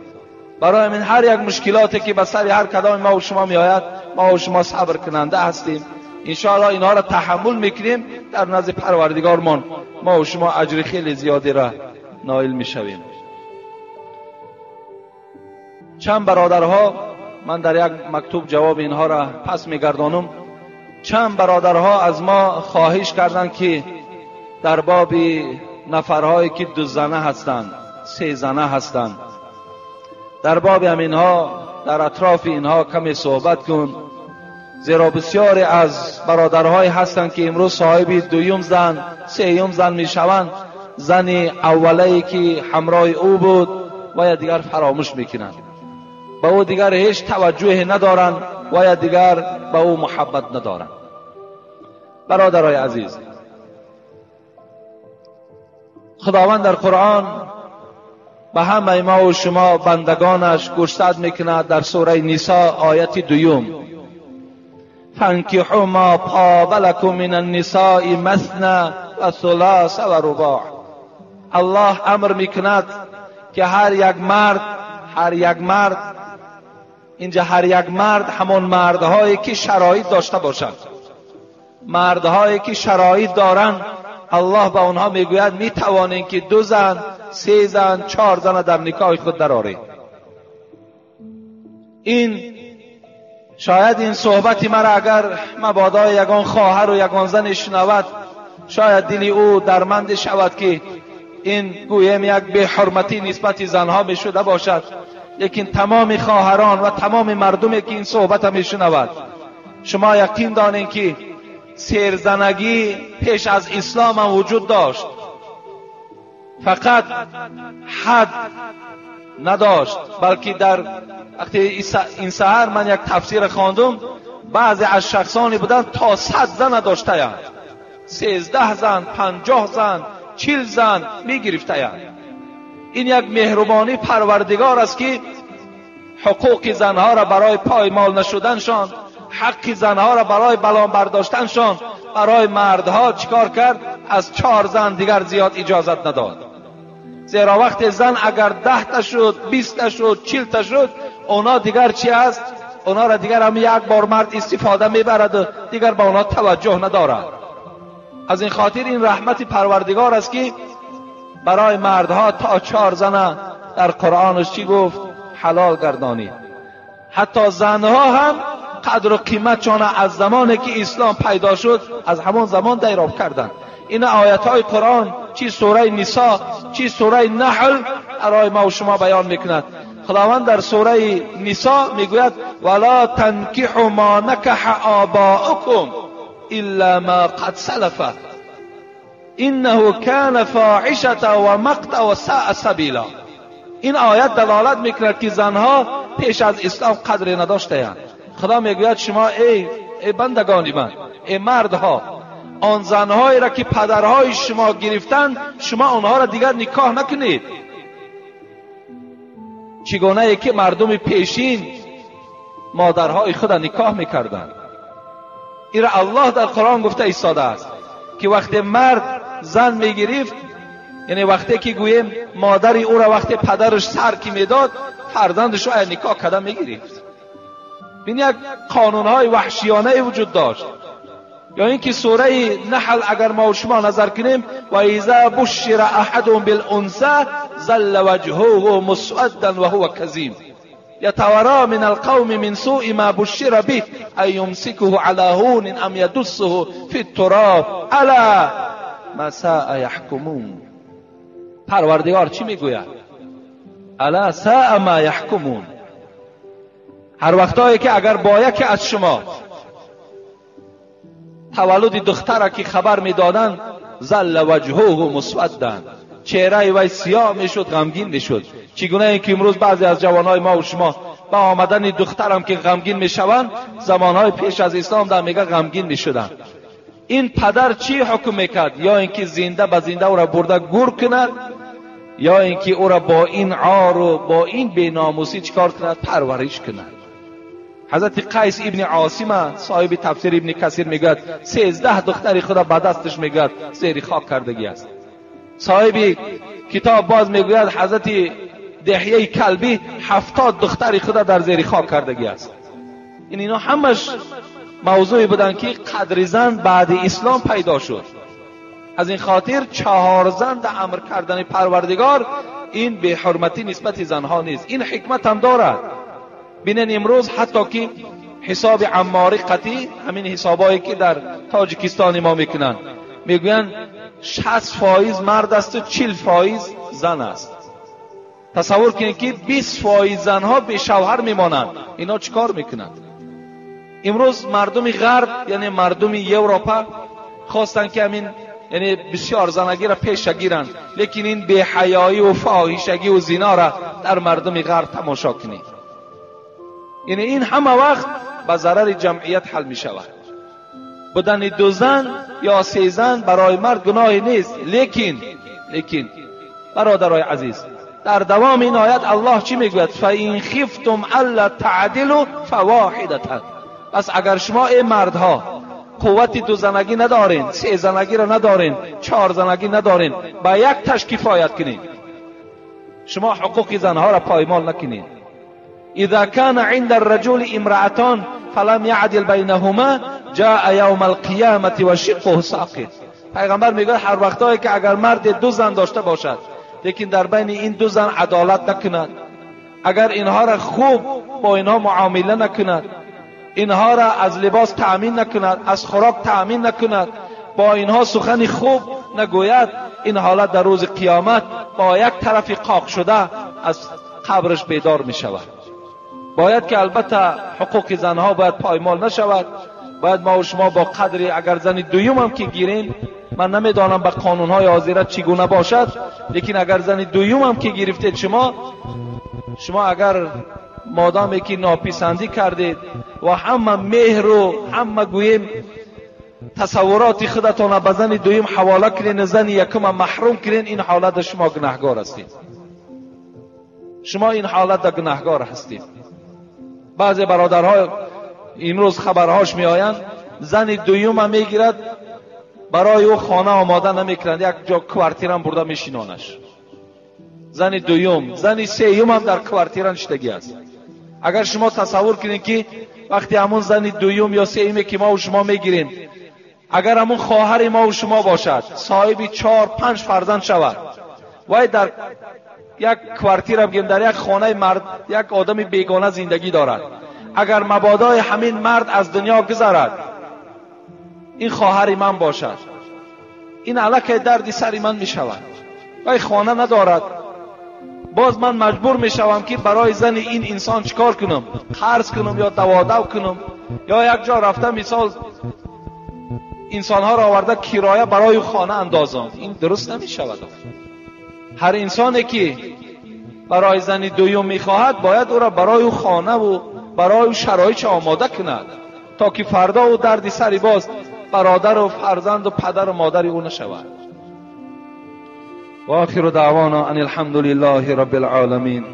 برای من هر یک مشکلاتی که به سر هر کدام ما و شما میآید، ما و شما صبر کننده هستیم، انشاءالله اینها را تحمل میکنیم، در نزد پروردگارمان ما و شما اجر خیلی زیادی را نایل میشویم. چند برادرها، من در یک مکتوب جواب اینها را پس میگردانم، چند برادرها از ما خواهش کردند که در باب نفرهایی که 2 زنه هستند، 3 زنه هستند، در باب همینها، در اطراف اینها کمی صحبت کن، زیرا بسیاری از برادرهای هستند که امروز صاحب 2 زن، 3 زن میشوند، زن اولی که همراه او بود و یا دیگر فراموش میکنند، به او دیگر هیچ توجهی ندارند و یا دیگر به او محبت ندارند. برادرای عزیز، خداوند در قرآن به همه ما و شما بندگانش گوشزد میکند در سوره نساء آیت 2: فانکحوا ما طاب لکم من النساء مثنی و ثلاث و رباع. الله امر میکند که هر یک مرد، هر یک مرد، اینجا هر یک مرد همون مردهایی که شرایط داشته باشند، مردهایی که شرایط دارند، الله به آنها میگوید میتوانید که 2 زن، 3 زن، 4 زن در نکاح خود درآرید. این شاید این صحبت مرا اگر مبادا یگان خواهر و یگان زن شنود، شاید دل او درمند شود که این گویم یک بی حرمتی نسبت زنها می شده باشد، لیکن تمام خواهران و تمام مردمی که این صحبت می شنود، شما یقین دانید که سیرزنگی پیش از اسلام هم وجود داشت، فقط حد نداشت، بلکه در وقتی این سحر من یک تفسیر خواندم، بعضی از شخصانی بودند تا 100 زن داشتند، 13 زن، 50 زن، 40 زن میگرفتند. این یک مهربانی پروردگار است که حقوق زنها را برای پایمال نشدنشان، حق زنها را برای بلان برداشتنشان، برای مردها چیکار کرد؟ از 4 زن دیگر زیاد اجازت نداد. زیرا وقت زن اگر 10 تا شد، 20 تا شد، 40 تا شد، اونا دیگر چی است؟ اونا را دیگر هم یک بار مرد استفاده میبرد و دیگر به اونا توجه ندارد. از این خاطر این رحمت پروردگار است که برای مردها تا 4 زن در قرآنش چی گفت؟ حلال گردانید. حتی زنها هم قدر و قیمتشان از زمانی که اسلام پیدا شد از همان زمان دریافت کردند. این آیت های قرآن چی سوره نساء چی سوره نحل برای ما و شما بیان میکند. خداوند در سوره نساء میگوید ولا تنکحوا ما نکح آباؤکم الا ما قد سلف انه کان فاحشة و مقتا و ساء سبیلا. این آیت دلالت میکند که زنها پیش از اسلام قدر نداشتند. خدا میگوید شما ای بندگان من، ای مردها، آن زنهایی را که پدرهای شما گرفتند شما آنها را دیگر نکاح نکنید. چگونه که مردم پیشین مادرهای خود را نکاح میکردند. این را الله در قرآن گفته ایستاده است که وقتی مرد زن میگرفت، یعنی وقتی که گوییم مادر او را وقتی پدرش سر که میداد، فرزندش را نکاح کرده میگرفت. این یک قانونهای وحشیانه وجود داشت. یا اینکه سوره نحل اگر ما و شما نظر کنیم، و اذا بشر احدهم بالانثى ظل وجهه مسودا وهو کظیم یتوارى من القوم من سوء ما بشر به ان یمسکه علی هون ام یدسه فی التراب الا ما ساء یحکمون. پروردگار چی میگوید؟ الا ساء ما یحکمون. هر وقتایی که اگر با یکی از شما تولد دختر که خبر میدادن، ظل وجهه مسودا، چهره وی سیاه میشد، غمگین میشد. چگونه اینکه امروز بعضی از جوانهای ما و شما با آمدن دخترم که غمگین میشوند، زمانهای پیش از اسلام در میگه غمگین میشدند. این پدر چی حکم میکرد؟ یا اینکه زنده به زنده او را برده گور کند، یا اینکه او را با این عار و با این بیناموسی چیکار کند؟ پرورش کند. حضرت قیس ابن عاصم صاحب تفسیر ابن کثیر میگوید 13 دختر خدا به دستش میگوید زیر خاک کردگی است. صاحب کتاب باز میگوید حضرت دحیه کلبی 70 دختر خدا در زیر خاک کردگی است. این اینا همش موضوعی بودن که قدر زن بعد اسلام پیدا شد. از این خاطر 4 زن در امر کردن پروردگار این به حرمتی نسبت زنها نیست. این حکمت هم دارد. بینن امروز حتی که حساب عماری قطعی، همین حسابایی که در تاجیکستان ما میکنن، میگوین 60% مرد است و 40% زن است. تصور کنید که 20% زنها به شوهر میمانند. اینا چیکار میکنند؟ امروز مردم غرب، یعنی مردم یوروپا، خواستن که همین یعنی بسیار زنگی را پیش گیرند، لیکن این بی‌حیایی و فاحشگی و زنا را در مردم غرب تماشا کنید. یعنی این همه وقت به ضرر جمعیت حل می شود. بودن 2 زن یا 3 زن برای مرد گناهی نیست، لیکن برادرای عزیز، در دوام این آیت الله چی میگوید؟ فَإِنْ خِفْتُمْ أَلَّا تَعْدِلُوا فَوَاحِدَةً. پس اگر شما ای مردها قوت 2 زنگی ندارین، 3 زنگی را ندارین، 4 زنگی ندارین، با یک تش کفایت کنین. شما حقوق زنها را پایمال نکنین. اذا كان عند الرجل امرأتان فلم يعدل بينهما جاء يوم القيامة وشقه ساقط. پیغمبر میگه هر وقتایی که اگر مرد 2 زن داشته باشد، لیکن در بین این 2 زن عدالت نکند، اگر اینها را خوب با اینها معامله نکند، اینها را از لباس تأمین نکند، از خوراک تأمین نکند، با اینها سخن خوب نگوید، این حالت در روز قیامت با یک طرف قاق شده از قبرش بیدار می شود. باید که البته حقوق زنها باید پایمال نشود. باید ما و شما با قدری اگر زن دویم هم که گیریم، من نمیدانم به قانونهای حاضره چگونه باشد، لیکن اگر زن دویم هم که گرفتید، شما اگر مادامی که ناپسندی کردید و همه مهر و همه گوییم تصورات خودتان به زن دویم حواله کنین، زن یکم محروم کنین، این حالت شما گناهگار هستید. شما این حالت گناهگار هستید. بعضی برادرها امروز خبرهاش میآیند، زن دویم هم میگیرد، برای او خانه آماده نمیکنند، یک جا کوارتیرم برده میشینانش. زن دویم، زن سیوم هم در کوارتیران شدگی است. اگر شما تصور کنید که وقتی همون زن دویم یا سیومی که ما و شما میگیریم، اگر همون خواهر ما و شما باشد، صاحب 4-5 فرزند شود، وای در یک کوارتیر بگیم، در یک خانه مرد یک آدم بیگانه زندگی دارد، اگر مبادای همین مرد از دنیا گذرد، این خواهر من باشد، این علاکه دردی سر من می شود، وای خانه ندارد، باز من مجبور می شوم که برای زن این انسان چیکار کنم؟ قرض کنم یا دوادو کنم، یا یک جا رفته مثال انسانها را آورده کرایه برای خانه اندازم. این درست نمی شود. هر انسانی که برای زن دویم میخواهد، باید او را برای خانه و برای شرایط آماده کند تا که فردا او دردی سری باز برادر و فرزند و پدر و مادر او نشود. و آخر دعوانا ان الحمد لله رب العالمین.